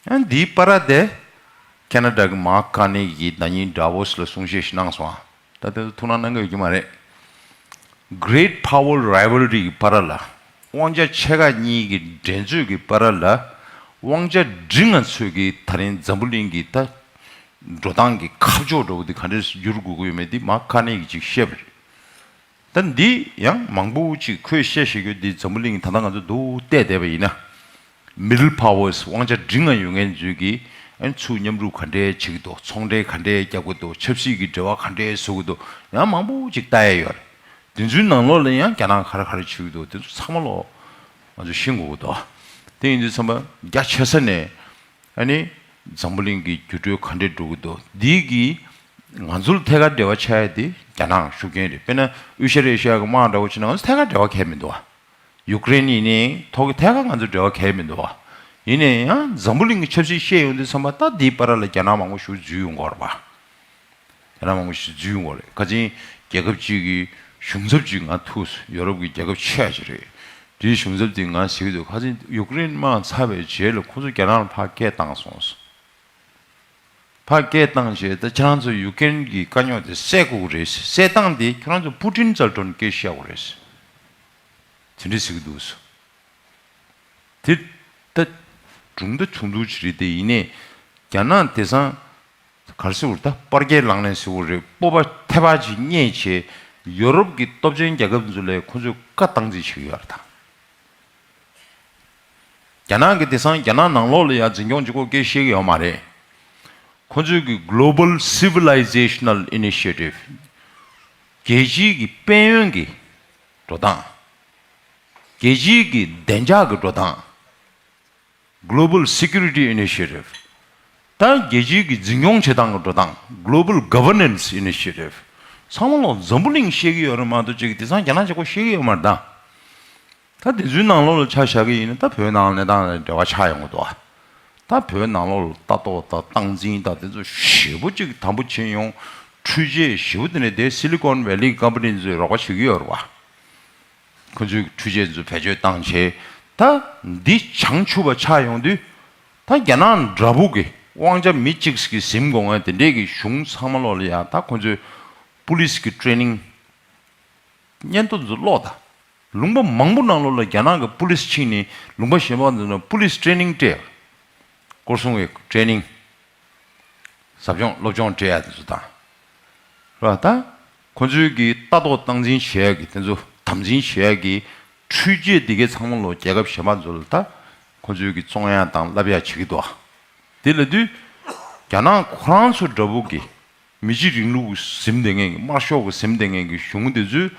ཨ། འདིའི་བར་དེ། ཁེ་ན་ཌ་གི་མཱག་ཀར་ནེ་གིས་ཟླ་ཉིན་ཌ་ཝོ་སི་ལ་གསུང་བཤད་ཞིག་གནང་སོང་ཨ། ད་དེ་ཚོ་ཐུགས་སྣང་གནང་གི་ཡོད་ཀྱི་མ་རེད། Great Power Rivalry གི་བར་ལ། དབང་ཆ་ཆེ་ཁག་གཉིས་ཀྱི་འགྲན་རྩོད་ཀྱི་བར་ལ། དབང་ཆ་འབྲིང་ང་ཚོས་ཀྱི་ད་རིང་འཛམ་བུ་གླིང་གི་ད་འགྲོ་སྟངས་ཀྱི་ཁ་ཕྱོགས་འདྲ་བོ་འདི་ག་འདྲས་སེ་བསྒྱུར་དགོས་ཀྱི་ཡོད་མེད་འདི་མཱག་ཀར་ནེ་གིས་ཅིག་བཤད་པ་རེད། ད་འདི་ཡང་མང་པོ་ཅིག་ཁོས་བཤད་བཤད་རྒྱུ་འདི་འཛམ་བུ་གླིང་ད་ལྟ་ང་ཚོ་འདུག་བལྟས་བསྡད་པ་ཡིན་ན། Middle Powers དབང་ཆ་འབྲིང་ང་ཡོད་མཁན་ཚོས་ཀྱིས་ཨ་ནི་ཚུར་མཉམ་རུབ་ག་འདྲས་བྱེད་ཀྱི་འདུག་ཚོང་འབྲེལ་ག་འདྲས་རྒྱག་གི་འདུག་ཆབ་སྲིད་ཀྱི་འབྲེལ་བ་ག་འདྲས་བཟོ་གི་འདུག་ཡང་མང་པོ་ཅིག་ལྟ་ཡས་ཡོད་རེད། དེ་ཚོའི་ནང་ལོགས་ལ་ཡང་རྒྱ་ནག་ག་རེ་ག་རེ་བྱེད་ཀྱི་འདུག་དེ་ཚོ་ཚང་མ་ལོག་ང་ཚོས་ཤེས་དགོས་ཀྱི་འདུག་དེ་ཡིན་དུས་ཙམ་པ་རྒྱ་ཆེ་ས་ནས། ཨ་ནི། འཛམ་བུ་གླིང་གི་འགྱུར་འགྲོས་ག་འདྲས་འགྲོ་གི་འདུག་འདི་གིས་ང་ཚོར་ཐད་ཀར་འབྲེལ་བ་ཆགས་ཡ་དེ་རྒྱ་ནག་ཤུགས་རྐྱེན་རེད། དཔེར་ན་དབུས་ཤར་ཨེ་ཤ་ཡ་གི་དམག་འདྲ་བོ་བྱས་ན་ང་ཚོ་ཐད་ཀར་འབྲེལ་བ་གང་ཡང་མི་འདུག་ཨ། ཡུཀ་རེན་ཡིན་ནའི་ཐོག་གི་ཐད་ཀར་ང་ཚོ་འབྲེལ་བ་གང་ཡང་མི་འདུག་ཨ། ཡིན་ནའི་ཡང་འཛམ་བུ་གླིང་གི་ཆབ་སྲིད་བཤད་ཡོང་དུས་ཙམ་པ་ད་འདིའི་བར་ལ་རྒྱ་ནག་མང་པོ་ཞིག་འཛུལ་ཡོང་གི་ཡོད་རེད་པ། རྒྱ་ནག་མང་པོ་ཞིག་འཛུལ་ཡོང་གི་རེད། ཁ་ཅིག་རྒྱལ་ཁབ་ཅིག་གི་གཞུང་ཚབ་ཅིག་ང་ཐུག་སོང་། ཡོ་རོབ་ཀྱི་རྒྱལ་ཁབ་ཆེ་ཤོས་རེད། དེའི་གཞུང་ཚབ་དེ་ང་ཟེར་གྱི་འདུག་ཁ་ཅིག་ཡུཀ་རེན་དམག་ཚར་བའི་རྗེས་ལ་ཁོ་ཚོ་རྒྱ་ནག་ལ་ཕར་སྐད་བཏང་སོང་ཟེར། ཕར་སྐད་བཏང་རྗེས་ད་ཁྱེད་རང་ཚོ་ཡུཀ་རེན་གྱི་དཀའ་རྙོག་དེ་སེལ་དགོས་ཀྱི་རེད་ཟེར། སེལ་སྟངས་དེ་ཁྱེད་རང་ཚོ་པུ་ཏིན་རྩར་འགྲོ་ནས་སྐད་བཤད་དགོས་རེད་ཟེར། དེ་འདྲ་ཟེར་གྱི་འདུག་ཟེར། དེ་ད་གྲུང་མཐའ་ཆུང་ཆུང་ཅིག་རེད་དེ། ཡིན་ནའི་རྒྱ་ནག་དེང་སང་ག་རེ་ཟེར་དགོས་རེད། ད་སྤར་རྒྱལ་ལངས་ནས་ཟེར་དགོས་རེད། སྤོབས་པ་ཐེ་བ་ཅིག་རྙེད་བྱས་ཡོ་རོབ་ཀྱི་སྟོབས་ཆེན་རྒྱལ་ཁབ་ཚོ་ལ་ཁོ་ཚོས་བཀའ་བཏང་རྩིས་བྱེད་ཀྱི་ཡོད་རེད་ད། རྒྱ་ནག་གིས་དེང་སང་རྒྱ་ནག་ནང་ལོགས་ལ་ཡང་འཛིན་སྐྱོང་བྱེད་སྐོར་སྐད་བཤད་ཀྱི་ཡོད་མ་རེད། ཁོ་ཚོས་ཀྱི་Global Civilizational Initiative རྒྱལ་སྤྱིའི་གི་དཔལ་ཡོན་གྱི་འགྲོ་སྟངས། རྒྱལ་སྤྱིའི་གི་བདེ་འཇགས་ཀྱི་འགྲོ་སྟངས། Global Security Initiative ད་རྒྱལ་སྤྱིའི་གི་འཛིན་སྐྱོང་བྱེད་སྟངས་ཀྱི་འགྲོ་སྟངས། Global Governance Initiative ཚང་མ་ལོག་འཛམ་བུ་གླིང་བཤད་ཀྱི་ཡོད་རེད་མ་གཏོགས་ཅིག་དེང་སང་རྒྱ་ནག་བྱེད་སྐོར་བཤད་ཀྱི་ཡོད་མ་རེད་ད། ད་དེ་ཚོའི་ནང་ལོགས་ལ་ཆ་བཞག་གི་ཡིན་ན་ད་བོད་ནང་གནས་སྟངས་ལ་འབྲེལ་བ་ཆགས་ཡོང་གི་འདུག་ཨ། ད་བོད་ནང་ལོགས་ལ་ལྟ་རྟོག་དང་སྟངས་འཛིན་དང་དེ་ཚོ་ཞེ་པོ་ཅིག་དམ་པོ་ཕྱིན་ཡོང་། འཕྲུལ་ཆས་ཞེ་པོ་དེ་ནས་དེ་སི་ལི་ཀོན་ཝེ་ལི་ཀམ་པ་ནི་ཚོས་རོགས་པ་བྱེད་ཀྱི་ཡོད་རེད་བ། ཁོ་ཚོས་འཕྲུལ་ཆས་ཚོ་བེད་སྤྱོད་བཏང་བྱས། ད་འདི་བྱང་ཆུབ་པ་ཆགས་ཡོང་དུས། ད་རྒྱ་ནག་འདྲ་པོ་གི་དབང་ཆ་མི་གཅིག་གིས་ཟིན་དགོས་ངེས་དེ་འདྲས་ཀྱི་གཞུང་ཚང་མ་ལོག་ལ་ཡ་ད་ཁོ་ཚོས་པུ་ལིས་ཀྱི་ཊེ་ནིང་སྙན་ཐོ་ཚོ་ཀློག་ད། ལུང་པ་མང་པོ་ནང་ལོགས་ལ་རྒྱ་ནག་གི་པུ་ལིས་ཕྱིན་ནས་ལུང་པ་གཞན་པ་ཚོ་ནང་པུ་ལིས་ཊེ་ནིང་སྤྲད། སྐོར་སྲུང་བའི་ཊེ་ནིང་། ཟབ་སྦྱོང་སློབ་སྦྱོང་སྤྲད་ཡ་དེ་ཚོ་དང་། རེད་བ་ད། ཁོ་ཚོའི་གི་ལྟ་རྟོག་སྟངས་འཛིན་བྱེད་ཡ་གི་དེ་ཚོ་དམ་འཛིན་བྱེད་ཡ་གི་ འཕྲུལ་ཆས་འདི་གའི་ཚང་མ་ལོ་རྒྱལ་ཁབ་གཞན་པ་ཚོ་ལ་ད་ཁོ་ཚོས་ཀྱི་བཙོང་ཡག་དང་བསླབ་ཡག་བྱེད་ཀྱི་འདུག་དེ་ལབ་དུས་རྒྱ་ནག་ཁོ་རང་ཚོ་འདྲ་པོ་གི་མི་གཅིག་རིང་ལུགས་ཀྱི་ཟིན་བསྡད་མཁན་གྱི་དམར་ཤོག་གི་ཟིན་བསྡད་མཁན་གྱི་གཞུང་དེ་ཚོས་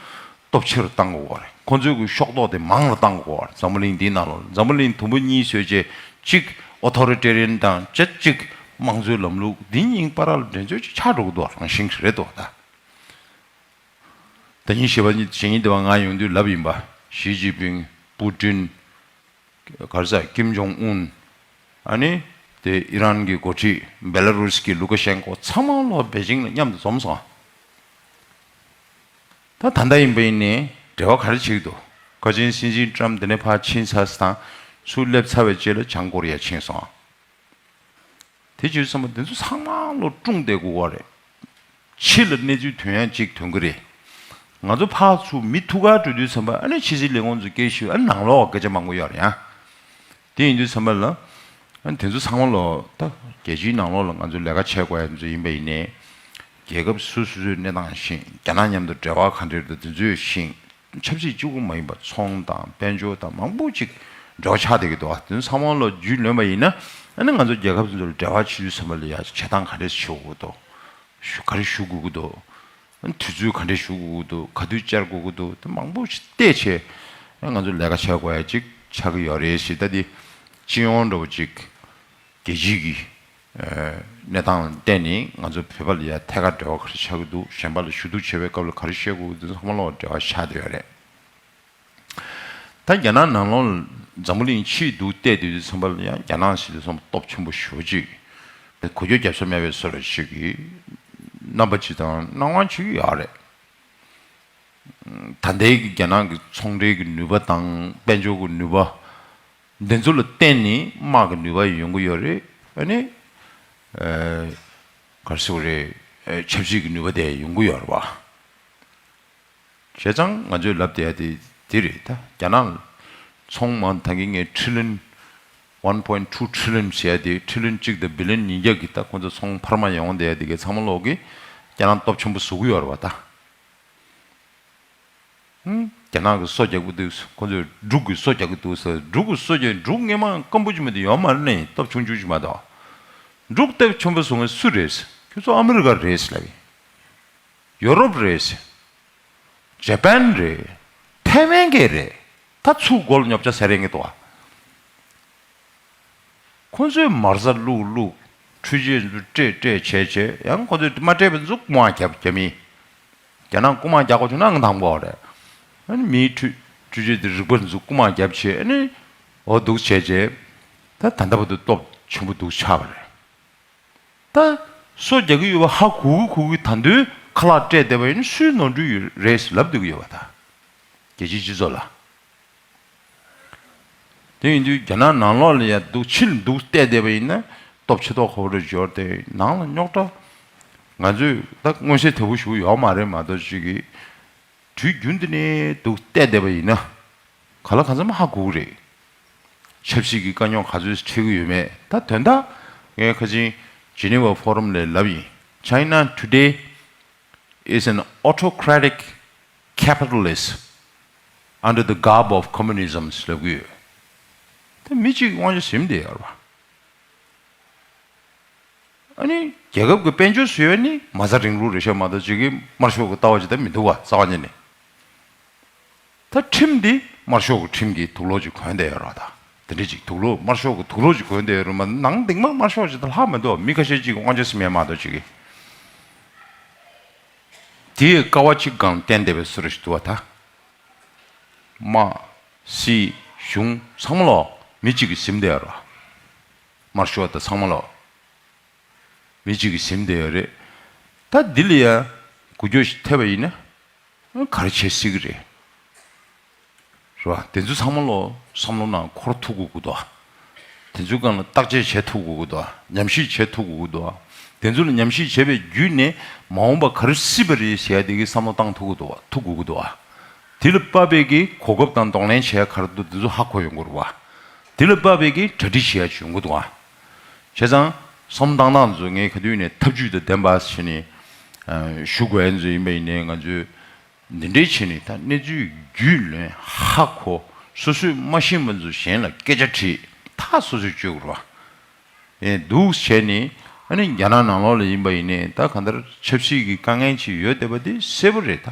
སྟོབས་ཆེ་རུ་བཏང་དགོས་པ་རེད། ཁོ་ཚོས་ཀྱི་ཤོག་ཐོག་དེ་མང་རུ་བཏང་དགོས་པ་རེད། འཛམ་བུ་གླིང་འདིའི་ནང་ལོགས་འཛམ་བུ་གླིང་དུམ་བུ་གཉིས་བཟོས་བྱས་གཅིག་ཨོ་ཐོ་རི་ཊེ་རི་ཡན་དང་གཅིག་དམངས་གཙོའི་ལམ་ལུགས་འདི་གཉིས་བར་ལ་འགྲན་རྩོད་ཅིག་ཆགས་འགྲོ་གི་འདུག་རང་བཞིན་རེད་འདུག་ད། ད་ཉིན་ཞེས་པ་ཉིད་གཞེས་ཉིན་དེ་བ་ང་ཡོང་དུས་ལབ་ཡིན་པ། ཞི་ཅིན་ཕིང་། པུ་ཏིན། ག་རེ་ཟ། ཀིམ་ཇོང་ཨུན། ཨ་ནི། དེ་ཨི་རན་གྱི་འགོ་ཁྲིད་བེ་ལ་རུས་ཀྱི་ལུ་ཀ་ཤན་ཀོ་ཚང་མ་ལོ་པེ་ཅིང་ལ་མཉམ་དུ་འཛོམས་སོང་། ད་ད་ལྟ་ཡིན་པ་ཡིན་ནའི་འབྲེལ་བ་ག་རེ་བྱེད་ཀྱི་འདུག་བཀའ་ཆེན་སྲིད་འཛིན་ཀྲམ་དེ་ནས་ཕར་ཕྱིན་ཚར་དང་ཚུར་སླེབས་ཚར་བའི་རྗེས་ལ་བྱང་ཀོ་རི་ཡ་ཕྱིན་སོང་། དེ་བྱས་ཙང་མ་དེ་ཚོ་ཚང་མ་ལོ་ཀྲུང་བསྡད་དགོས་པ་རེད། ཕྱི་ལ་གནས་ཚུལ་ཐོན་ཡག་ཅིག་ཐོན་གི་རེད། ང་ཚོ་ཕར་ཚུར་མི་ཐུག་ག་འགྲོ་དུས་ཙམ་པ་ཨ་ནི་ཕྱི་སྲིད་ལས་ཁུངས་ཚོ་སྐད་ཞུ་ཨ་ནང་ལོགས་སྐད་ཆ་མང་པོ་ཡོད་རེད་ཡ། དེ་ཡིན་དུས་ཙམ་པ་ལ་ཨ་དེ་ཚོ་ཚང་མ་ལོ་ད་རྒྱལ་སྤྱིའི་ནང་ལོགས་ལ་ང་ཚོ་ལས་ཀ་བྱེད་དགོས་ཡ་ཚོ་ཡིན་པ་ཡིན་ནའི་རྒྱལ་ཁབ་སོ་སོ་སོའི་གནས་སྟངས་ཤེས། རྒྱ་ནག་མཉམ་དུ་འབྲེལ་བ་ག་འདྲ་རེད་འདུག་དེ་ཚོ་ཤེས། ཆབ་སྲིད་གཅིག་པུ་མ་ཡིན་པ་ཚོང་དང་དཔལ་འབྱོར་དང་མང་པོ་ཅིག་འབྲེལ་བ་ཆགས་བསྡད་ཀྱི་འདུག་ཨ། དེ་ཚོ་ཚང་མ་ལོ་རྒྱུས་ལོན་པ་ཡིན་ན་ཨ་ནི་ང་ཚོ་རྒྱལ་ཁབ་སོ་སོར་འབྲེལ་བ་བྱེད་དུས་ཙམ་པ་ལ་ཡ་བྱེད་སྟངས་ག་འདྲས་བྱེད་དགོས་ཀྱི་འདུག་ཞུ་ག་རེ་ཞུ་དགོས་ཀྱི་འདུག་ཨ་ནི་དུས་ཚོད་ག་འདྲས་ཞུ་དགོས་ཀྱི་འདུག་ག་དུས་བཅར་དགོས་ཀྱི་འདུག་དེ་མང་པོ་ཞིག་བལྟས་བྱས་ཨ་ང་ཚོ་ལས་ཀ་བྱེད་དགོས་ཡ་ཅིག་ཆགས་ཀྱི་ཡོད་རེད་ཞེས་ད་དེ་སྤྱི་ཡོངས་འདྲ་བོ་ཅིག་རྒྱལ་སྤྱིའི་གི་ཨ་གནས་སྟངས་ལ་བལྟས་ནས་ང་ཚོ་བོད་པ་ལ་ཡ་ཐད་ཀར་འབྲེལ་བ་ག་རེ་ཆགས་ཀྱི་འདུག་གཞན་པ་ལ་ཞུ་གཏུག་བྱེད་པའི་སྐབས་ལ་ག་རེ་བཤད་དགོས་ཀྱི་འདུག་ཚང་མ་ལ་འབྲེལ་བ་ཆགས་བསྡད་ཡོད་རེད། ད་རྒྱ་ནག་ནང་ལོགས་ལ་འཛམ་བུ་གླིང་ཕྱིའི་འདུག་བལྟས་དུས་ཙམ་པ་ལ་ཡང་རྒྱ་ནག་ཞིག་ཏུ་སོང་སྟོབས་ཆེན་པོ་ཞེ་པོ་ཅིག་གོ་རྒྱུ་རྒྱབ་ས་མེད་པའི་བཟོ་འདྲ་ཞིག་གི་རྣམ་པ་ཅིག་དང་སྣང་བ་ཅིག་ཡོད་རེད། ད་ལྟའི་གི་རྒྱ་ནག་གི་ཚོང་འབྲེལ་གྱི་ནུས་པ་དང་དཔལ་འབྱོར་གྱི་ནུས་པ་འདི་ཚོ་ལ་བརྟེན་ནས་དམག་གི་ནུས་པ་ཡོང་གི་ཡོད་རེད། ཨ་ནི་ཨ་ག་རེ་ཟེར་དགོས་རེད། ཨ་ཆབ་སྲིད་ཀྱི་ནུས་པ་དེ་ཡོང་གི་ཡོད་རེད་བ། བྱས་ཙང་ང་ཚོས་ལབ་བསྡད་ཡ་དེ་དེ་རེད། ད་རྒྱ་ནག་ཚོང་མང་ད་གིན་ངས་ཁྲི་ལན་one point two trillion ཟེར་ཡ་དེ་ཁྲི་ལན་གཅིག་དང་བི་ལན་ཉིས་བརྒྱ་གི་ད་ཁོ་ཚོ་ཚོང་འཕར་མ་ཡོང་བསྡད་ཡ་དེ་གའི་ཚང་མ་ལོག་གི་རྒྱ་ནག་སྟོབས་ཆེན་པོ་བཟོ་གི་ཡོད་རེད་བ་ད། ཧུམ། རྒྱ་ནག་གི་སོ་རྒྱག་གི་འདུག་ཁོ་ཚོས་འབྲུག་གི་སོ་རྒྱག་གི་འདུག་ཟེར། འབྲུག་གི་སོ་རྒྱག་འབྲུག་སྔོན་མ་སྐམ་པོ་ཅིག་མ་གཏོགས་ཡོད་མ་རེད་ནས་སྟོབས་ཆུང་ཆུང་ཅིག་མ་གཏོགས། འབྲུག་སྟོབས་ཆེན་པོ་བཟོ་མཁན་སུ་རེད། ཁྱོད་ཚོ་ཨ་མི་རི་ཀ་རེད་ལབ་ཡིན། ཡོ་རོབ་རེད། ཇ་པན་རེད། ཐའེ་ཝན་གྱི་རེད། ད་ཚུར་མགོ་ལ་ཉོབ་ཆ་ཟེར་རེད་ངེས་འདུག་ཨ། ཁོ་ཚོས་མར་ཟ་བླུགས་བླུགས། འཕྲུལ་ཆས་ཚོ་སྤྲད་སྤྲད་བྱས་བྱས་ཡང་ཁོ་ཚོས་མ་སྤྲད་པ་ཚོ་རྐུ་མ་རྒྱབ་རྒྱབ་མི། རྒྱ་ནག་རྐུ་མ་རྒྱག་དགོས་བྱུང་ན་ང་དང་པོ་རེད། ཨ་ནི་མིའི་འཕྲུལ་འཕྲུལ་ཆས་དེ་རིག་པ་ཚོ་རྐུ་མ་རྒྱབ་བྱས་ཨ་ནི་འོ་འདུག་བྱས་བྱས། ད་ད་ལྟ་བར་དུ་སྟོབས་ཆེན་པོ་འདུག་ཆགས་པ་རེད། ད་སོ་རྒྱག་གི་ཡོད་པ་ཧ་གོ་གི་གོ་གི་ད་དུང་ཁ་ལག་སྤྲད་བསྡད་པ་ཡིན་ན་སུའི་ནོར་འཁྲུལ་ཡོད་རེད་ལབ་སྡོད་ཀྱི་ཡོད་པ་ད། རྒྱལ་སྤྱིའི་སྤྱི་ཚོགས་ལ། དེ་ཡིན་དུས་རྒྱ་ནག་ནང་ལོགས་ལ་ཡ་འདུག་ཕྱི་ལ་འདུག་བལྟས་བསྡད་པ་ཡིན་ན་སྟོབས་ཆེ་ཏོག་ཁོ་རེ་འབྱོར་ཏེ་ནང་ལ་རྙོག་དྲ། ང་ཚོས་ད་མངོན་གསལ་དོད་པོ་ཞིག་ཡོད་མ་རེད་མ་གཏོགས་ཅིག་གིས། དུས་རྒྱུན་དུ་ནས་འདུག་བལྟས་བསྡད་པ་ཡིན་ན། ག་ལ་གང་འཚམ་ཧ་གོ་གི་རེད། ཆབ་སྲིད་ཀྱི་དཀའ་རྙོག་ག་ཚོད་འཕྲད་ཀྱི་ཡོད་མེད་ད་དོན་དག་ངས་ཁ་ཆེན་Geneva Forum ལ་ལབ་ཡིན། China today is an autocratic capitalist under the garb of communism ལབ་ཀྱི་ཡོད། ད་མི་གཅིག་དབང་ཆ་ཟིན་བསྡད་ཡོད་རེད་བ། ཨ་ནི་རྒྱལ་ཁབ་ཀྱི་དཔལ་འབྱོར་ཟེར་ཡ་ནི་མ་རྩ་རིང་ལུགས་རེད་ཤག་མ་གཏོགས་ཅིག་གི་དམར་ཤོག་གི་ལྟ་བ་ཅིག་ད་མི་འདུག་བ་རྩ་བ་ཉིད་ནས། ད་ཁྲིམས་འདི་དམར་ཤོག་གི་ཁྲིམས་ཀྱི་དུག་ལོག་ཅིག་གོན་བསྡད་ཡོད་རེད་ད། དེ་འདྲ་ཅིག་དུག་ལོག་དམར་ཤོག་གི་དུག་ལོག་ཅིག་གོན་བསྡད་ཡོད་རེད་མ་ནང་སྟེང་མ་དམར་ཤོག་ཅིག་ད་ལྷག་མི་འདུག་མི་ཁ་ཤས་ཅིག་དབང་ཆ་ཟིན་ཡ་མ་གཏོགས་ཅིག་གི། དེའི་ཀ་བ་གཅིག་སྒང་བསྟན་བསྡད་པའི་བཟོ་འདྲ་ཞིག་འདུག་བ་ད། དམག་སྲིད་གཞུང་ཚང་མ་ལོག་མི་གཅིག་གིས་ཟིན་བསྡད་ཡོད་རེད་བ། དམར་ཤོག་དང་ཚང་མ་ལོག་མི་གཅིག་གིས་ཟིན་བསྡད་ཡོད་རེད། ད་འདི་ལ་ཡ་འགུལ་སྐྱོད་ཞིག་ཐེབས་པ་ཡིན་ན་ག་རེ་བྱེད་སྲིད་ཀྱི་རེད། རེད་བ། དེ་ཚོ་ཚང་མ་ལོ་བསམ་བློ་ནང་འཁོར་ཐུབ་དགོས་ཀྱི་འདུག་དེ་ཚོའི་སྒང་ལ་བརྟག་དཔྱད་བྱེད་ཐུབ་དགོས་ཀྱི་འདུག་ཉམས་ཞིབ་བྱེད་ཐུབ་དགོས་ཀྱི་འདུག་དེ་ཚོ་ལ་ཉམས་ཞིབ་བྱས་པའི་བརྒྱུད་ནས་མ་འོངས་པ་ག་རེ་སྲིད་པ་རེད་ཟེར་ཡ་དེ་གི་བསམ་བློ་བཏང་ཐུབ་ཀྱི་འདུག་བ། ཐུབ་དགོས་ཀྱི་འདུག་བ། དེ་ལ་དཔག་པའི་གི་གོ་སྐབས་དང་གདོང་ལེན་བྱེད་ཡ་ག་རེ་འདུག་དེ་ཚོ་ཧ་གོ་ཡོང་གི་རེད་བ། དེ་ལ་དཔག་པའི་གི་གྲ་སྒྲིག་བྱེད་ཡ་ཅིག་ཡོང་གི་འདུག་བ། བྱས་ཙང་བསམ་བློ་བཏང་སྟངས་ཚོ་ངས་ག་དུས་ནས་ཐབས་ཇུས་དང་ལྡན་པ་བྱས་ནས་ཨ་ཞུ་དགོས་ཡ་ཚོ་ཡིན་པ་ཡིན་ནའི་ང་ཚོས། འདི་འདྲའི་བྱས་ནས་ད་གནས་ཚུལ་རྒྱུས་ལོན་ཧ་གོ། སོ་སོས་མ་ཤེས་པ་ཚོ་གཞན་ལ་སྐད་ཆ་དྲིས། ད་སོ་སོས་བཅོས་དགོས་རེད་བ། ཨེ་འདུག་བྱས་ནས་ཨ་ནི་རྒྱ་ནག་ནང་ལོགས་ལ་ཡིན་པ་ཡིན་ནའི་ད་གང་ལྟར་ཆབ་སྲིད་ཀྱི་དཀའ་ངལ་ཅིག་ཡོད་བསྡད་པ་དེ་གསལ་པོ་རེད་ད།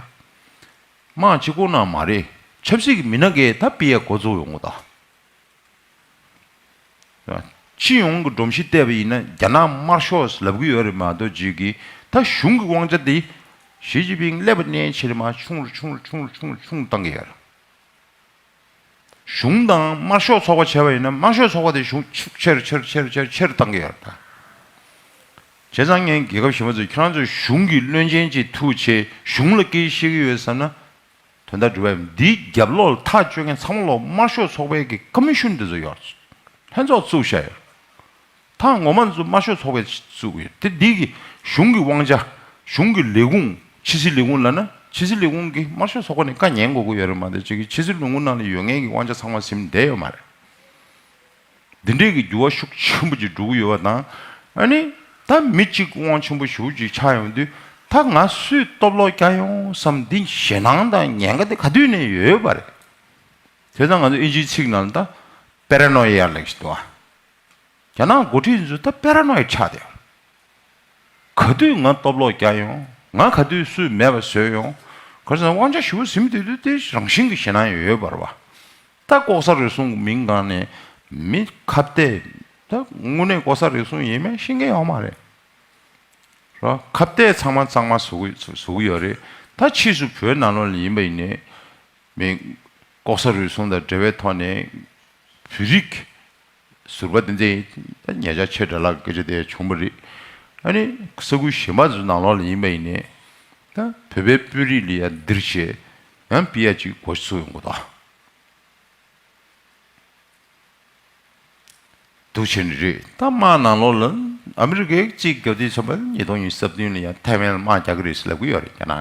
དམག་གཅིག་པོ་ནང་མ་རེད། ཆབ་སྲིད་ཀྱི་མི་སྣ་གས་ད་ཕི་ཡ་འགོ་བཙུགས་ཡོང་གི་ད། སྤྱི་ཡོངས་ཀྱི་སྒྲོམ་གཞི་བལྟས་པ་ཡིན་ན་རྒྱ་ནག་དམར་ཤོག་ལབ་ཀྱི་ཡོད་རེད་མ་གཏོགས་ཅིག་གིས་ད་གཞུང་གི་དབང་ཆ་དེ་ཞི་ཅིན་ཕིང་སླེབས་པ་ནས་ཕྱིར་མར་ཆུང་རུ་ཆུང་རུ་ཆུང་རུ་ཆུང་རུ་ཆུང་རུ་བཏང་གི་ཡོད་རེད། གཞུང་དང་དམར་ཤོག་ཚོགས་པ་བྱས་པ་ཡིན་ན་དམར་ཤོག་ཚོགས་པ་དེ་གཞུང་ཆེར་ཆེར་ཆེར་ཆེར་ཆེར་བཏང་གི་ཡོད་རེད་ད། བྱས་ཙང་ངས་རྒྱལ་ཁབ་གཞན་པ་ཚོས་ཁྱེད་རང་ཚོས་གཞུང་གི་བློན་ཆེན་ཅིག་ཐུག་བྱས་གཞུང་ལ་སྐད་ཆ་བཤད་ཀྱི་ཡོད་བསམ་ན། དོན་དག་སྒྲུབ་པ་འདིའི་རྒྱབ་ལོགས་ལ་ཐག་གཅོད་མཁན་ཚང་མ་ལོག་དམར་ཤོག་ཚོགས་པའི་གི་ཀོ་མི་ཤོན་འདི་ཚོ་ཡོད། ལྷན་ཚོགས་བཙུགས་བཞག་ཡོད། ད་ངོ་མ་ཚོ་དམར་ཤོག་ཚོགས་པས་བཙུགས་ཡོད་དེ། འདི་གི་གཞུང་གི་དབང་ཆ། གཞུང་གི་ལས་ཁུངས། ཕྱི་སྲིད་ལས་ཁུངས་ལབ་ན་ཕྱི་སྲིད་ལས་ཁུངས་ཀྱིས་དམར་ཤོག་ཚོགས་པ་ནས་བཀའ་ཉན་དགོས་ཀྱི་ཡོད་རེད་མ་གཏོགས་ཅིག་གིས་ཕྱི་སྲིད་ལས་ཁུངས་ནང་ལ་ཡོད་མཁན་གྱི་དབང་ཆ་ཚང་མ་ཟིན་བསྡད་ཡོད་མ་རེད། འདི་འདྲའི་གི་འགྱུར་བ་ཤུགས་ཆེན་པོ་ཅིག་འགྲོ་གི་ཡོད་པ་དང་། ཨ་ནི་ད་མི་གཅིག་དབང་ཆེན་པོ་ཞེ་པོ་ཅིག་ཆགས་ཡོང་དུས་ད་ང་སུས་སྟོབས་ལོག་རྒྱག་ཡོང་བསམ་འདི་ཞེད་སྣང་དང་ཉེན་ཁ་དེ་ག་དུས་ནས་ཡོད་པ་རེད། དེ་ཙང་ང་ཚོ་ཨིན་ཇིའི་ཚིག་ནང་ལ་ད་པེ་ར་ནོ་ཡ་ལབ་ཀྱི་འདུག་ཨ། རྒྱ་ནག་འགོ་ཁྲིད་ཚོ་ད་པེ་ར་ནོ་ཡ་ཆགས་བསྡད་ཡོད། ག་དུས་ང་སྟོབས་ལོག་རྒྱག་ཡོང་། ང་ག་དུས་སུས་མེད་པ་བཟོས་ཡོང་། ག་རེ་ཟེར་ན་དབང་ཆ་ཞེ་པོ་ཟིན་བསྡད་དུས་དེ་རང་བཞིན་གྱི་ཞེད་སྣང་ཡོད་པ་རེད་བ། ད་ལྐོག་ཟ་རུལ་སུངས་ཀྱི་མིང་སྒང་ནས་མི་ཁ་གཏད། ད་དངོས་གནས་ལྐོག་ཟ་རུལ་སུངས་ཡིན་མིན་ཤེས་མཁན་ཡོད་མ་རེད། རོ། ཁ་གཏད་ཚང་མ་གཙང་མ་བཟོ་གི་བཟོ་གི་ཡོད་རེད། ད་ཕྱིས་སུ་བོད་ནང་ལོགས་ལ་ཡིན་པ་ཡིན་ནའི་མི་ལྐོག་ཟ་རུལ་སུངས་དང་འབྲེལ་བའི་ཐོག་ནས་བོད་རིགས་ཟུར་པ་དེ་ཚོས་ད་ཉེ་ཆར་ཆེ་དྲགས་ལ་སྐད་ཆ་དེ་བྱུང་བ་རེད། ཨ་ནི་ས་ཁུལ་གཞན་པ་ཚོ་ནང་ལོགས་ལ་ཡིན་པ་ཡིན་ནའི་ད་བོད་པའི་དཔོན་རིགས་ལ་ཡ་འདིར་བྱས་ཡང་ཕི་ཡ་ཅིག་འགོ་ཚུགས་ཡོང་གི་འདུག་འདུག་བྱས་ནས་རེད། ད་དམག་ནང་ལོགས་ལ་ཨ་མི་རི་ཀས་གཅིག་རྒྱབ་དུས་ཚོད་པ་ཉིས་སྟོང་ཉི་ཤུ་རྩ་བདུན་ལ་ཡང་ཐའེ་ཝན་ལ་དམག་རྒྱག་གི་རེད་ཟེར་ལབ་ཀྱི་ཡོད་རེད་རྒྱ་ནག་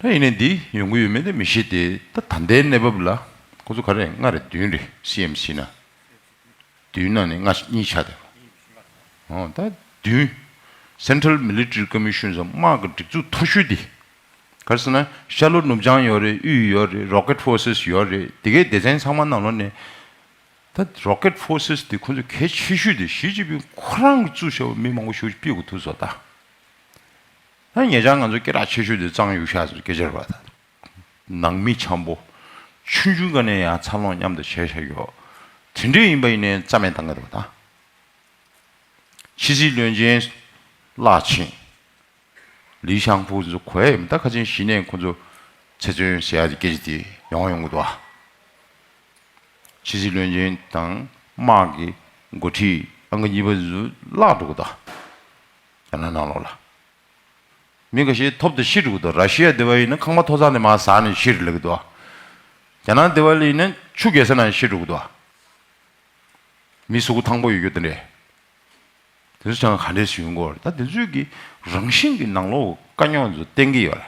གིས། ད་ཡིན་ནའི་འདི་ཡོང་གི་ཡོད་མེད་དེ་མི་ཤེས་ཏེ། ད་ད་ལྟའི་གནས་བབ་ལ་ཁོ་ཚོ་ག་རེ་ལྔ་རེད་བདུན་རེད་སི་ཨེམ་སི་ན། བདུན་ནང་ནས་ལྔ་གཉིས་ཆགས་བསྡད་པ། འོ་ད་བདུན། Central Military Commission ཟེར་དམག་གི་སྒྲིག་འཛུགས་མཐོ་ཤོས་འདི། ག་རེ་ཟེར་ན་ཤར་ལྷོ་ནུབ་བྱང་ཡོད་རེད། དབུས་ཡོད་རེད། Rocket Forces ཡོད་རེད། དེ་གའི་སྡེ་ཚན་ཚང་མ་ནང་ལོགས་ནས། ད་Rocket Forces དེ་ཁོ་ཚོ་གལ་ཆེ་ཤོས་དེ་ཞི་ཅིན་ཕིང་ཁོ་རང་གིས་བཙུགས་བཞག་པ་མི་མང་པོ་ཞེ་པོ་ཅིག་ཕུད་དགོས་ཐུག་སོང་ད། ད་ཉེ་ཆར་ང་ཚོ་སྐད་གྲགས་ཆེ་ཤོས་དེ་གཙང་གཡུ་ཤ་ཟེར་སྐད་ཆ་རེད་པ་ད། ནང་མི་འཆམ་པོ། ཆུང་ཆུང་སྒང་ནས་ཡང་འཚར་ལོངས་མཉམ་དུ་བྱས་བཞག་ཡོད། དེ་འདྲ་ཡིན་པ་ཡིན་ནའི་རྩ་མེད་བཏང་གི་རེད་པ་ད། ཕྱི་སྲིད་བློན་ཆེན་བརླག་ཕྱིན། ལི་ཤང་ཕུ་ཚོ་གོ་ཡ་ཡིན། ད་ཁ་ཆེན་གཞི་ནས་ཁོ་ཚོ་ཚེ་བཙོན་ཟེར་ཡ་དེ་སྐད་ཆ་དེ་ཡོང་ཡོང་གི་འདུག་ཨ། ཕྱི་སྲིད་བློན་ཆེན་དང་དམག་གི་འགོ་ཁྲིད་ཨང་ཀི་གཉིས་པ་ཚོ་བརླག་འགྲོ་གི་འདུག་ཨ། རྒྱ་ནག་ནང་ལོགས་ལ། མི་འགའ་ཤས་ཐོབ་སྟེ་ཤི་འགྲོ་གི་འདུག་ར་ཤི་ཡ་དེ་པ་ཡིན་ན་ཁང་པ་ཐོག་ཚང་ནས་མར་ཟག་ནས་ཤི་རེད་ལབ་ཀྱི་འདུག་ཨ། རྒྱ་ནག་དེ་པ་ལ་ཡིན་ན་ཆུ་རྒྱག་ས་ནང་ཤི་འགྲོ་གི་འདུག་ཨ། མི་གཟུགས་པོ་ཐང་པོ་ཡོད་རྒྱུ་དེ་འདྲས། དེ་ཚོ་ཅང་ག་འདྲས་ཡོང་གི་ཡོད་རེད། ད་དེ་ཚོས་ཀྱི་རང་བཞིན་གྱི་ནང་ལོགས་དཀའ་རྙོག་ཚོ་བསྟན་གྱི་ཡོད་རེད།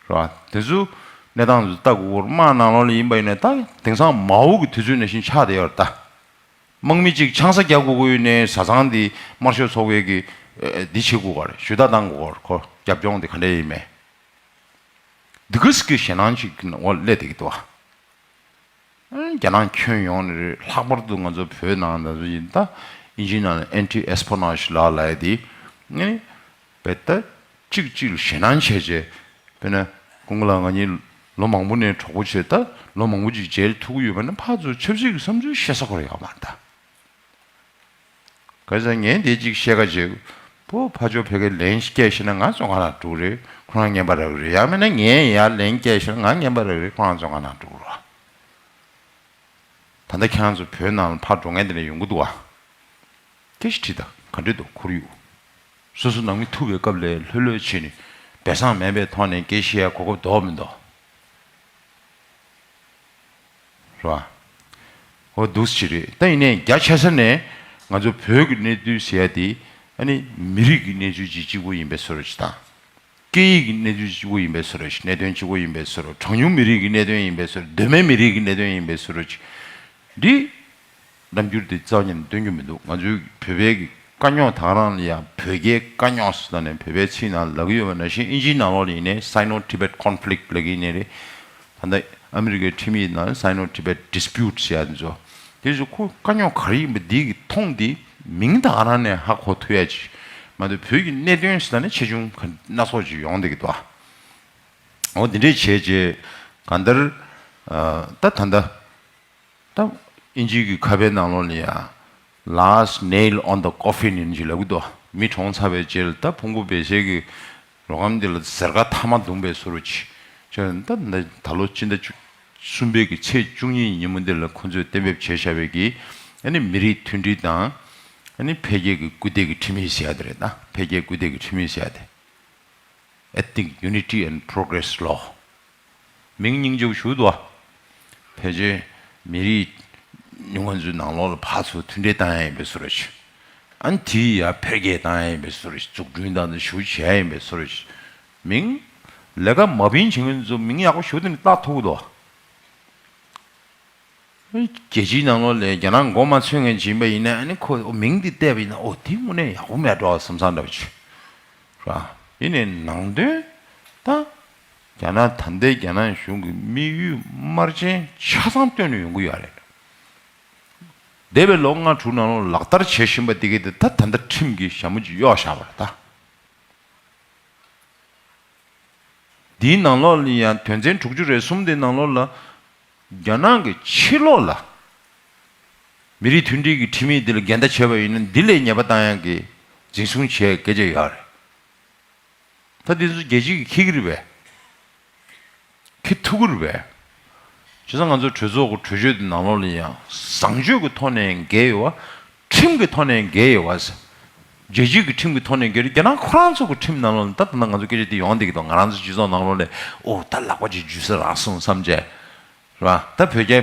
རེད་བ། དེ་ཚོ་གནས་སྟངས་ཚོ་ལྟ་དགོས་ཀྱི་ཡོད་རེད། དམག་ནང་ལོགས་ལ་ཡིན་པ་ཡིན་ན་ད་དེང་སང་མའོ་གི་དུས་ཚོད་ནང་བཞིན་ཆགས་བསྡད་ཡོད་རེད་ད། དམག་མི་གཅིག་ཆང་ས་རྒྱག་དགོས་ཀྱི་ཡོད་ནའི་བཟའ་ཚང་དེ་དམར་ཤོག་ཚོགས་པའི་གི་ཨ་འདི་བྱེད་དགོས་ཀྱི་རེད། ཞུ་དག་བཏང་དགོས་ཀྱི་རེད། ཁོ་རྒྱབ་ལྗོངས་དེ་ག་འདྲས་ཡིན་མིན། འདི་ག་ཟིག་གི་ཞེད་སྣང་ཅིག་གི་འོག་སླེབས་བསྡད་ཀྱི་འདུག་བ། རྒྱ་ནག་ཁྱོན་ཡོངས་ནས་རེད། ལྷག་པར་དུ་ང་ཚོ་བོད་ནང་ད་ཚོ་ཡིན་ད། ཨིན་ཇིའི་ནང་ལ་anti espionage law ལབ་ཡ་དེ། ནི་བེད་ད་གཅིག་གཅིག་ལ་ཞེད་སྣང་བྱས་བྱས། དཔེར་ན་ཀུན་དགའ་ལགས་ང་གཉིས་ལོ་མང་པོ་ནས་གྲོགས་པོ་བྱས། ད་ལོ་མང་པོ་ཅིག་མཇལ་ཐུབ་ཀྱི་ཡོད་པ་ན་ཕར་ཚུར་ཆབ་སྲིད་ཀྱི་བསམ་ཚུལ་བཤད་ས་ཁོ་ར་ཡོད་མ་རེད་ད། ག་རེ་ཟེར་ངས་འདི་གཅིག་བཤད་ཁ་བྱེད། པོ་ཕ་ཇོ་ཕ་གིར་ལན་སྐྱེལ་ཤེས་ན་ང་བཙོན་ཁང་ནང་འགྲོ་གི་རེད། ཁོ་རང་ངན་པ་རག་གི་རེད། ཡང་མིན་ན་ངས་ཡར་ལན་སྐྱེལ་ཤེས་ན་ང་ངན་པ་རག་གི་རེད། ཁོ་རང་བཙོན་ཁང་ནང་འགྲོ་གི་རེད། ད་ལྟ་ཁྱེད་རང་ཚོ་བོད་ནང་ལ་ཕར་འགྲོ་མཁན་དེ་འདྲ་ཡོང་གི་འདུག་བ། སྐད་ཆ་དྲིས་དང་ག་འདྲས་འདུག་ཁོར་ཡུག་སོ་སོ་ནང་མི་ཐུག་པའི་སྐབས་ལ་ལྷོད་ལྷོད་བྱས་ནས་སྦས་གསང་མེད་པའི་ཐོག་ནས་སྐད་ཆ་བཤད་ཡ་གོ་སྐབས་འདུག་མི་འདུག་རེད་བ། འོ་འདུག་སེ་རེད། ད་ཡིན་ནའི་རྒྱ་ཆེ་ས་ནས་ང་ཚོ་བོད་ཀྱི་གནས་ཚུལ་ཟེར་ཡ་དེ་ཨ་ནི་མི་རིགས་ཀྱི་གནས་ཚུལ་གཅིག་གཅིག་པོ་ཡིན་པའི་བཟོ་འདྲ་ཞིག་དང་། སྐད་ཡིག་གི་གནས་ཚུལ་གཅིག་པོ་ཡིན་པའི་བཟོ་འདྲ་ཞིག་གནད་དོན་གཅིག་པོ་ཡིན་པའི་བཟོ་འདྲ། གྲངས་ཉུང་མི་རིགས་ཀྱི་གནད་དོན་ཡིན་པའི་བཟོ་འདྲ། གདོད་མའི་མི་རིགས་ཀྱི་གནད་དོན་ཡིན་པའི་བཟོ་འདྲ་ཞིག་འདི་རྣམ་འགྱུར་དེ་རྩ་བ་ཉིད་ནས་སྟོན་རྒྱུ་མི་འདུག་ང་ཚོའི་བོད་པའི་གི་ དཀའ་རྙོག་དེ་ག་རང་ལ་ཡང་བོད་རྒྱའི་དཀའ་རྙོག་ཟེར་ནས་བོད་པའི་ཚིག་ནང་ལབ་ཀྱི་ཡོད་པ་ནང་བཞིན། ཨིན་ཇིའི་ནང་ལོགས་ལ་ཡིན་ནའི་Sino-Tibet conflict ལབ་ཀྱི་ཡིན་ནའི་རེད། ད་ལྟ་ཨ་མི་རི་ཀའི་ཁྲིམས་ཡིག་ནང་Sino Tibet dispute ཟེར་ཡ་དེ་ཚོ། དེ་ཚོ་ཁོ་དཀའ་རྙོག་ག་རེ་ཡིན་པ་འདི་གི་མཐོང་དེ་མིང་དང་ཨ་རང་ནས་ཧ་གོ་ཐུབ་ཡ་ཅིག་མ་གཏོགས། བོད་ཀྱི་གནད་དོན་ཟེར་ན་ཆེ་ཆུང་ག་སྣ་ཚོགས་ཅིག་ཡོང་བསྡད་ཀྱི་འདུག་འོ་དེ་འདྲས་བྱས་རྗེས་གང་ལྟར་ད་ད་ལྟ། ད་ཨིན་ཇི་གི་ཁ་པའི་ནང་ལོགས་ལ་ཡང་Last Nail on the Coffin ཡིན་ཅིག་ལབ་ཀྱི་འདུག་མི་གྲོངས་ཚར་བའི་རྗེས་ལ་ད་ཕུང་པོ་སྦས་ཞལ་གྱི་རོ་སྒམ་འདི་ལ་གཟེར་ཁ་ཐ་མ་བརྡུངས་པའི་བཟོ་འདྲ་ཅིག་བྱས། ད་ད་ད་ལོ་སྤྱི་ཟླ་བཅུ་གསུམ་པའི་གི་ཚེས་བཅུ་གཉིས་ཉིན་མོ་འདི་ལ་ཁོང་ཚོས་གཏན་འབེབས་བྱས་བཞག་པའི་གི་ཨ་ནི་མི་རིགས་མཐུན་སྒྲིལ་དང་ཨ་ནི་འཕེལ་རྒྱས་ཀྱི་སྐུལ་འདེད་ཀྱི་ཁྲིམས་ཡིག་ཟེར་ཡ་དེ་རེད། ད་འཕེལ་རྒྱས་སྐུལ་འདེད་ཀྱི་ཁྲིམས་ཡིག་ཟེར་ཡ་དེ། Ethnic Unity and Progress Law། མིང་སྙིང་རྗེ་པོ་ཞིག་འདུག་བ། ཕལ་ཆེར་མི་རིགས་ཉུང་ང་ཚོའི་ནང་ལོགས་ལ་ཕར་ཚུར་མཐུན་སྒྲིལ་བཏང་ཡ་ཡིན་པའི་བཟོ་འདྲ་ཅིག་ཨ་ནི་དེའི་ཡར་འཕེལ་རྒྱས་བཏང་ཡ་ཡིན་པའི་བཟོ་འདྲ་ཅིག་འཛུགས་སྐྲུན་དང་དེ་ཞིག་བྱེད་ཡ་ཡིན་པའི་བཟོ་འདྲ་ཅིག་མིང་ལས་ཀ་མ་བིན་བྱེད་མཁན་ཚོ་མིང་ཡག་པོ་ཞིག་དེ་ནས་བཏགས་ཐུབ་ཀྱི་འདུག་བ། རྒྱལ་སྤྱིའི་ནང་ལོགས་ལ་རྒྱ་ནག་མགོ་མ་ཚོས་མཁན་ཅིག་ཡིན་པ་ཡིན་ན། ཨ་ནི་ཁོ་མིང་འདི་བལྟས་པ་ཡིན་ན། ཨོ་འདི་དངོས་གནས་ཡག་པོ་མེད་འགྲོ་བསམ་བསམ་འདྲ་པོ་ཅིག་རེད་བ། ཡིན་ནའི་ནང་དོན་ད་རྒྱ་ནག་ད་ལྟའི་རྒྱ་ནག་གཞུང་གི་དམིགས་ཡུལ་དམར་རྗེན་ཆ་ཚང་སྟོན་ནས་ཡོང་གི་ཡོད་རེད། འདས་པའི་ལོ་ལྔ་དྲུག་ནང་ལོགས་ལག་བསྟར་བྱེད་བཞིན་པ་འདི་གའི་དེ་ད་ད་ལྟ་ཁྲིམས་ཀྱི་ཞྭ་མོ་ཅིག་གཡོགས་བཞག་པ་རེད་ད། འདིའི་ནང་ལོགས་ལ་ཡང་དོན་ཚན་དྲུག་ཅུ་རེ་གསུམ་དེའི་ནང་ལོགས་ལ། རྒྱ་ནག་གི་ཕྱི་ལོགས་ལ་མི་རིགས་མཐུན་སྒྲིལ་གྱི་ཁྲིམས་ཡིག་འདི་ལ་འགལ་ཟླ་བྱས་པ་ཡིན་ན། འདི་ལས་ཉེས་པ་བཏང་ཡག་གི་འཛིན་བཟུང་བྱས་སྐད་ཆ་ཡོད་རེད། ད་འདི་ཚོ་རྒྱལ་སྤྱི་གིས་འཁྱེར་གྱི་རེད་པས། འཁྱེར་ཐུབ་ཀྱི་རེད་པས། བྱས་ཙང་ང་ཚོ་གྲོས་ཚོགས་ཀྱི་གྲོས་ཆོད་དེ་ནང་ལོགས་ལ་ཡང་བཟང་སྤྱོད་ཀྱི་ཐོག་ནས་འགལ་ཡོད་པ། ཁྲིམས་ཀྱི་ཐོག་ནས་འགལ་ཡོད་པ་ཟེར། རྒྱལ་སྤྱིའི་གི་ཁྲིམས་ཀྱི་ཐོག་ནས་འགལ་རེད། རྒྱ་ནག་ཁོ་རང་ཚོ་གི་ཁྲིམས་ནང་ལོགས་ལ་ད་ད་ལྟ་ང་ཚོ་སྐད་ཆ་དེ་ཡོང་བསྡད་ཀྱི་འདུག་ང་རང་ཚོ་སྤྱི་ཚོགས་ནང་ལོགས་ལ། ཨོ་ད་ལག་པ་ཅིག་འཇུ་ས་རག་སོང་བསམ་བྱས། རེད་བ། ད་བོད་རྒྱ་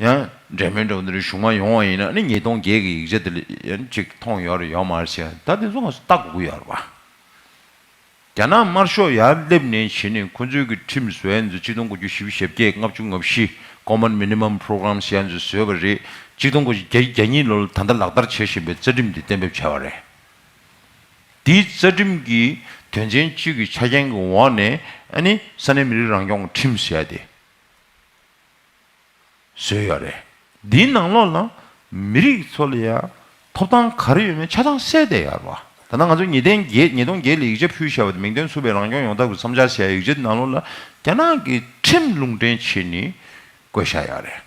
ཡང་འབྲེལ་མོལ་འདྲ་བོ་འདི་འདྲ་བྱུང་མ་ཡོང་བ་ཡིན་ན། ཨ་ནི་ཉིས་སྟོང་བརྒྱད་ཀྱི་ཡིག་ཆ་དེ་ལ་ཡང་ཅིག་མཐོང་ཡོད་རེད་ཡོད་མ་རེད་ཟེར། ད་དེ་ཚོ་ང་ཚོ་ལྟ་དགོས་ཀྱི་ཡོད་རེད་བ། རྒྱ་ནག་དམར་ཤོག་ཡར་སླེབས་ནས་བྱས་ནས་ཁོ་ཚོའི་གི་ཁྲིམས་བཟོ་ཡ་ཚོ་གཅིག་སྟོང་དགུ་བརྒྱ་བཞི་བཅུ་ཞེ་བརྒྱད། ལྔ་བཅུ་ང་བཞི། Common Minimum Program ཟེར་ཡ་ཚོ་བཟོས་པ་རེད། གཅིག་སྟོང་དགུ་བརྒྱ་གྱ་གཉིས་ལོ་ལ་ད་ལྟ་ལག་བསྟར་བྱེད་བཞིན་པའི་རྩ་ཁྲིམས་དེ་གཏན་འབེབས་བྱས་པ་རེད། དེའི་རྩ་ཁྲིམས་ཀྱི་དོན་ཚན་གཅིག་གི་ཆ་རྐྱེན་གྱི་འོག་ནས་ཨ་ནི་ས་གནས་མི་རིགས་རང་སྐྱོང་ཁྲིམས་ཟེར་ཡ་དེ་བཟོས་ཡོད་རེད། འདིའི་ནང་ལོགས་ལ་མི་རིགས་ཚོ་ལ་ཡ་ཐོབ་ཐང་ག་རེ་ཡོད་མེད་ཆ་ཚང་གསལ་བསྡད་ཡོད་རེད་བ། ད་ལྟ་ང་ཚོ་ཉིས་སྟོང་བརྒྱད་ཉིས་སྟོང་བརྒྱད་ལ་ཡིག་ཆ་ཕུལ་བཞག་པ་དེ། མིང་དོན་མཚུངས་པའི་རང་སྐྱོང་ཡོང་ཐབས་ཀྱི་བསམ་འཆར་ཟེར་ཡ་ཡིག་ཆ་དེ་ནང་ལོགས་ལ་རྒྱ་ནག་གི་ཁྲིམས་ལུང་འདྲེན་བྱས་ནས་བཀོད་བཞག་ཡོད་རེད།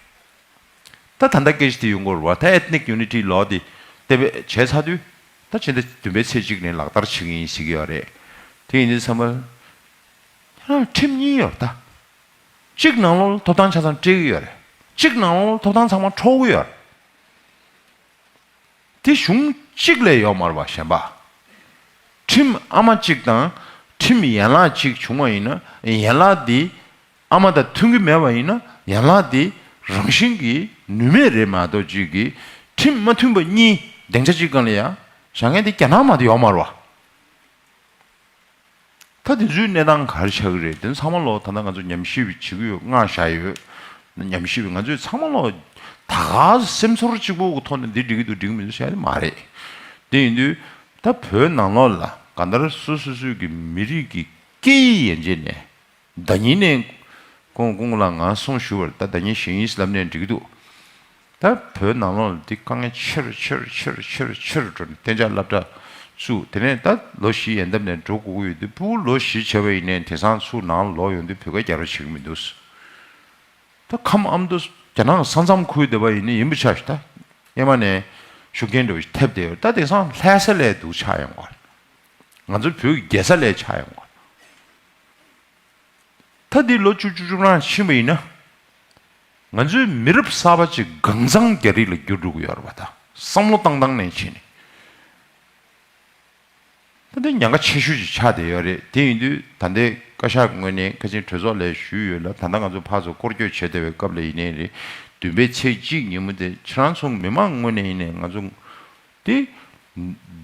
ད་ད་ལྟ་སྐད་ཆ་དེ་ཡོང་གི་ཡོད་རེད་བ། ད་Ethnic Unity Law དེ་གཏན་འབེབས་བྱས་ཚར་དུས། ད་ཕྱི་ཟླ་བདུན་པའི་ཚེས་གཅིག་ནས་ལག་བསྟར་བྱེད་ཀྱི་ཡིན་ཟེར་གྱི་ཡོད་རེད། དེ་ཡིན་དུས་ཙམ་པ་ཁྱེད་རང་ཁྲིམས་གཉིས་ཡོད་རེད་ད། གཅིག་ནང་ལོགས་ལ་ཐོབ་ཐང་ཆ་ཚང་སྤྲད་ཀྱི་ཡོད་རེད། གཅིག་ནང་ལོགས་ལ་ཐོབ་ཐང་ཚང་མ་འཕྲོག་གི་ཡོད་རེད། དེ་གཞུང་གཅིག་ལས་ཡོད་མ་རེད་བ། གཞན་པ། ཁྲིམས་ཨ་མ་གཅིག་དང་ཁྲིམས་ཡན་ལག་གཅིག་བྱུང་བ་ཡིན་ན། ཡན་ལག་དེ་ཨ་མ་དང་མཐུན་གྱི་མེད་པ་ཡིན་ན། ཡན་ལག་དེ་རང་བཞིན་གྱིས་ནུས་མེད་རེད་མ་གཏོགས། གཅིག་གིས་ཁྲིམས་མ་མཐུན་པ་གཉིས་སྡིངས་ཆ་གཅིག་སྒང་ལ་ཡ་བཞག་མཁན་དེ་རྒྱ་ནག་མ་གཏོགས་ཡོད་མ་རེད་བ། ད་དེ་ཚོའི་གནས་སྟངས་ག་རེ་ཆགས་ཀྱི་རེད། དེ་ཚང་མ་ལོ་ད་ལྟ་ང་ཚོ་ཉམས་ཞིབ་བྱེད་ཀྱི་ཡོད། མངགས་བཞག་ཡོད། ཉམས་ཞིབ་ང་ཚོས་ཚང་མ་ལོ་ད་ག་སེམས་ཚོར་གཅིག་པོ་གི་ཐོག་ནས་འདི་འགྲིག་གི་འདུག་འགྲིག་གི་མི་འདུག་བཤད་ཡ་དེ་མ་རེད། དེ་ཡིན་དུས་ད་བོད་ནང་ལོགས་ལ་གང་ལྟར་སོ་སོ་སོའི་གི་མི་རིགས་ཀྱི་སྐད་ཡིག་ཡན་ཆད་ནས། ཟླ་ཉིན་ནས་ཁོང་ཁོང་ལ་ང་གསུང་ཞུ་བར། ད་ཟླ་ཉིན་ཞིང་ཡིན་ལབ་ནས་འགྲིག་གི་འདུག་ད་བོད་ནང་ལོགས་ལ་འདི་དཀའ་ངལ་ཆེ་རུ་ཆེ་རུ་ཆེ་རུ་ཆེ་རུ་ཆེ་རུ་འགྲོ་ནས་གཏན་འཇགས་སློབ་གྲྭ་བཙུགས། དེ་ནས་ད་ལོ་བཞི་ཡན་འདབས་ནས་འགྲོ་དགོས་ཀྱི་ཡོད་དུས། ཕྲུ་གུ་ལོ་བཞི་བྱས་པ་ཡིན་ནའི་དེང་སང་ཚུར་ནང་ལོག་ཡོང་དུས་བོད་སྐད་རྒྱག་རོགས་བྱེད་ཀྱི་མི་འདུག་ད་ཁམས་ཨ་མདོ་རྒྱ་ནག་ས་མཚམས་ཁུལ་བསྡད་པ་ཡིན་ན་ཡིན་པ་ཆགས་ཤིག་ད་སྔོན་མ་ནས་ཤུགས་རྐྱེན་འདྲ་བོ་ཞིག་ཐེབས་བསྡད་ཡོད། ད་དེང་སང་ལྷ་ས་ལས་སྡུག་ཆགས་ཡོང་གི་རེད། ང་ཚོ་བོད་ཀྱི་རྒྱལ་ས་ལས་ཆགས་ཡོང་གི་རེད། ད་འདི་ལོ་བཅུ་བཅུ་བཅུ་གྲངས་ཕྱིན་པ་ཡིན་ན། ང་ཚོའི་མི་རབས་གསར་པ་ཅིག་གང་ཚང་རྒྱ་རིགས་ལ་འགྱུར་འགྲོ་གི་ཡོད་རེད་པ། ད་བསམ་བློ་བཏང་སྟངས་ནས་བྱས་ནས། ད་འདི་ཉེན་ཁ་ཆེ་ཤོས་ཅིག་ཆགས་བསྡད་ཡོད་རེད། དེ་ཡིན་དུས་ད་ལྟའི་བཀའ་ཤག་ངོས་ནས་ཁ་ཆེམས་གྲོས་ཚོགས་ལ་ཞུས་ཡོད་ལ། ད་ལྟ་ང་ཚོ་ཕར་ཚུར་སྐོར་སྐྱོད་བྱེད་བསྡད་པའི་སྐབས་ལ་ཡིན་ནའི་རེད། བདུན་པའི་ཚེས་གཅིག་ཉིན་མོ་དེ་ཁྱེད་རང་ཚོ་མི་མང་ངོས་ནས་ཡིན་ནའི་ང་ཚོ་དེ་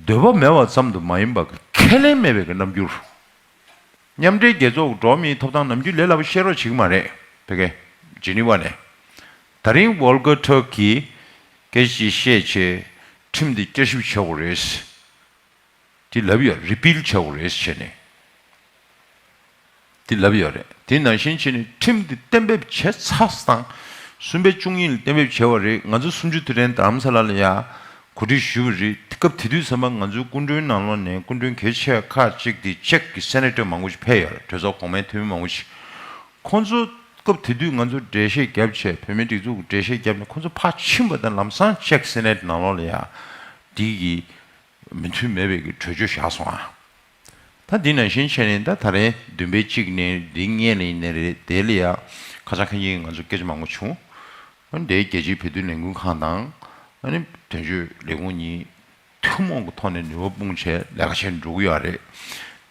འདོད་པ་མེད་པ་ཙམ་དུ་མ་ཡིན་པ། ཁས་ལེན་མེད་པའི་གི་རྣམ་འགྱུར། མཉམ་འབྲེལ་རྒྱལ་ཚོགས་འགྲོ་མིའི་ཐོབ་ཐང་ནམ་རྒྱུན་ལས་སླ་པོ་བཤད་རོགས་བྱེད་ཀྱི་མ་རེད། ཕ་གི་ཇི་ནི་ཝ་ནས། ད་རིང་Volker Turk གིས་སྐད་ཆ་ཅིག་བཤད་བྱས། ཁྲིམས་འདི་བསྐྱར་ཞིབ་བྱེད་དགོས་རེད། དེ་ལབ་ཡོད། རི་པིལ་བྱེད་དགོས་རེད་བྱས་ནས། དེ་ལབ་ཡོད་རེད། དེ་ནང་བཞིན་བྱས་ནས་ཁྲིམས་འདི་གཏན་འབེབས་བྱས་ཚར་དང་། གསུམ་པའི་བཅུ་གཉིས་ལ་གཏན་འབེབས་བྱས་པ་རེད། ང་ཚོ་གསུམ་བཅུ་དུས་དྲན་རྡ་རམ་ས་ལ་ལ་ཡ་གོ་སྒྲིག་ཞུས་པ་རེད། སྐབས་དེ་དུས་ཙམ་པ་ང་ཚོའི་སྐུ་མགྲོན་ནང་ལོགས་ནས་སྐུ་མགྲོན་གལ་ཆེ་ཁག་ཅིག་དེ་ཅེཀ་གི་སེ་ནེ་ཊར་མང་པོ་ཞིག་ཕེབས་ཡོད་རེད། གྲོས་ཚོགས་གོང་མའི་འཐུས་མི་མང་པོ་ཞིག་ཁོང་ཚོ་སྐབས་དེ་དུས་ང་ཚོ་འགྲེལ་བཤད་བརྒྱབ་བྱས། བོད་མིའི་སྒྲིག་འཛུགས་ཀྱི་འགྲེལ་བཤད་བརྒྱབ་ནས་ཁོང་ཚོ་ཕར་ཕྱིན་པ་དང་ལམ་སང་ཅེཀ་སེ་ནེ་ཊི་ནང་ལོགས་ལ་ཡ་འདི་གི་མོས་མཐུན་མེད་པའི་གི་གྲོས་ཆོད་བཞག་སོང་ཨ། ད་འདི་ནང་བཞིན་བྱས་ནས་ད་ད་རེས་བདུན་པའི་གཅིག་ནས་འདི་སྔོན་ལ་ཡིན་ནའི་རེད། དེ་ལ་ཡ་ཁ་སང་ཁ་ཉིན་ང་ཚོ་སྐད་ཆ་མང་པོ་བྱུང་། ཨ་ནི་དེའི་རྒྱལ་སྤྱིའི་བོད་དོན་ལས་འགུལ་ཁང་དང་ཨ་ནི་དོན་གཅོད་ལས་ཁུངས་གཉིས་ཐུན་མོང་གི་ཐོག་ནས་ནུས་པ་སྤུངས་བྱས་ལས་ཀ་བྱས་འགྲོ་གི་ཡོད་རེད།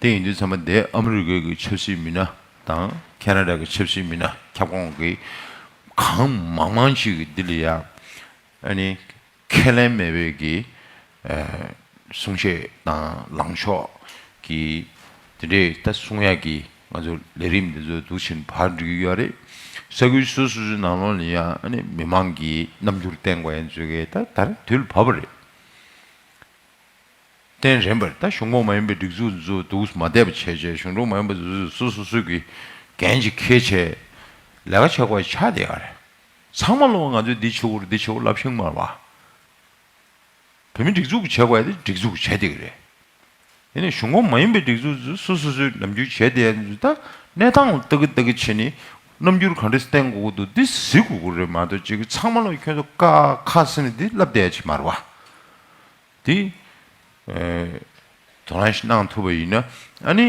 དེ་ཡིན་དུས་ཙམ་པ་དེ་ཨ་མི་རི་ཀའི་གི་ཆབ་སྲིད་མི་སྣ་དང་ཁེ་ན་ཌ་གི་ཆབ་སྲིད་མི་སྣ་ཁྱབ་ཁོངས་ཀྱི་གང་མང་མང་ཞིག་གིས་འདི་ལ་ཡ་ཨ་ནི་ཁས་ལེན་མེད་པའི་གི་ཨ་གསུང་བཤད་དང་ལངས་ཕྱོགས་ཀྱི་དེ་འདྲའི་ད་གསུང་ཡག་གི་ང་ཚོ་ལས་རིམ་འདི་ཚོ་འདུག་བཞིན་ཕར་འགྲོ་གི་ཡོད་རེད། ས་ཁུལ་སོ་སོ་སོའི་ནང་ལོགས་ལ་ཡང་ཨ་ནི་མི་མང་གི་རྣམ་འགྱུར་བསྟན་དགོས་ཡ་ཚོ་གི་ད་ད་རེས་དུས་ལ་བབ་པ་རེད། བསྟན་རན་པར་ད་གཞུང་ཁོངས་མ་ཡིན་པའི་སྒྲིག་འཛུགས་ཚོ་འདུག་མ་བསྡད་པ་བྱས་བྱས། གཞུང་གྲོགས་མ་ཡིན་པ་ཚོ་སོ་སོ་སོ་གི་འགན་ཅིག་འཁྱེར་བྱས་ལས་ཀ་བྱེད་དགོས་ཡ་ཆགས་བསྡད་ཡོད་རེད། ཚང་མ་ལོག་ང་ཚོས་འདི་བྱེད་དགོས་རེད་འདི་བྱེད་དགོས་ལབ་ཤེས་མ་རེད་བ། བོད་མི་སྒྲིག་འཛུགས་ཀྱིས་བྱེད་དགོས་ཡ་དེ་སྒྲིག་འཛུགས་ཀྱིས་བྱེད་བསྡད་ཀྱི་རེད། དེ་ནས་གཞུང་ཁོངས་མ་ཡིན་པའི་སྒྲིག་འཛུགས་ཚོས་སོ་སོ་སོའི་ནམ་རྒྱུན་བྱས་བསྡད་ཡ་ཚོ་ད་གནས་སྟངས་ལ་ལྟ་གི་ལྟ་གི་བྱས་ནས་རྣམ་འགྱུར་ག་འདྲ་བསྟན་དགོས་ཀྱི་འདུག་འདི་གཟིགས་དགོས་ཀྱི་རེད་མ་གཏོགས་ཅིག་ཚང་མ་ལོག་ཁྱོད་ཚོ་ཀ་ཁ་ཟེར་ནས་འདི་ལབ་བསྡད་ཡ་ཅིག་མ་རེད་བ། འདི་ཨེ་དོ་སྣང་ཞིག་གནང་ཐུབ་པ་ཡིན་ན་ཨ་ནི་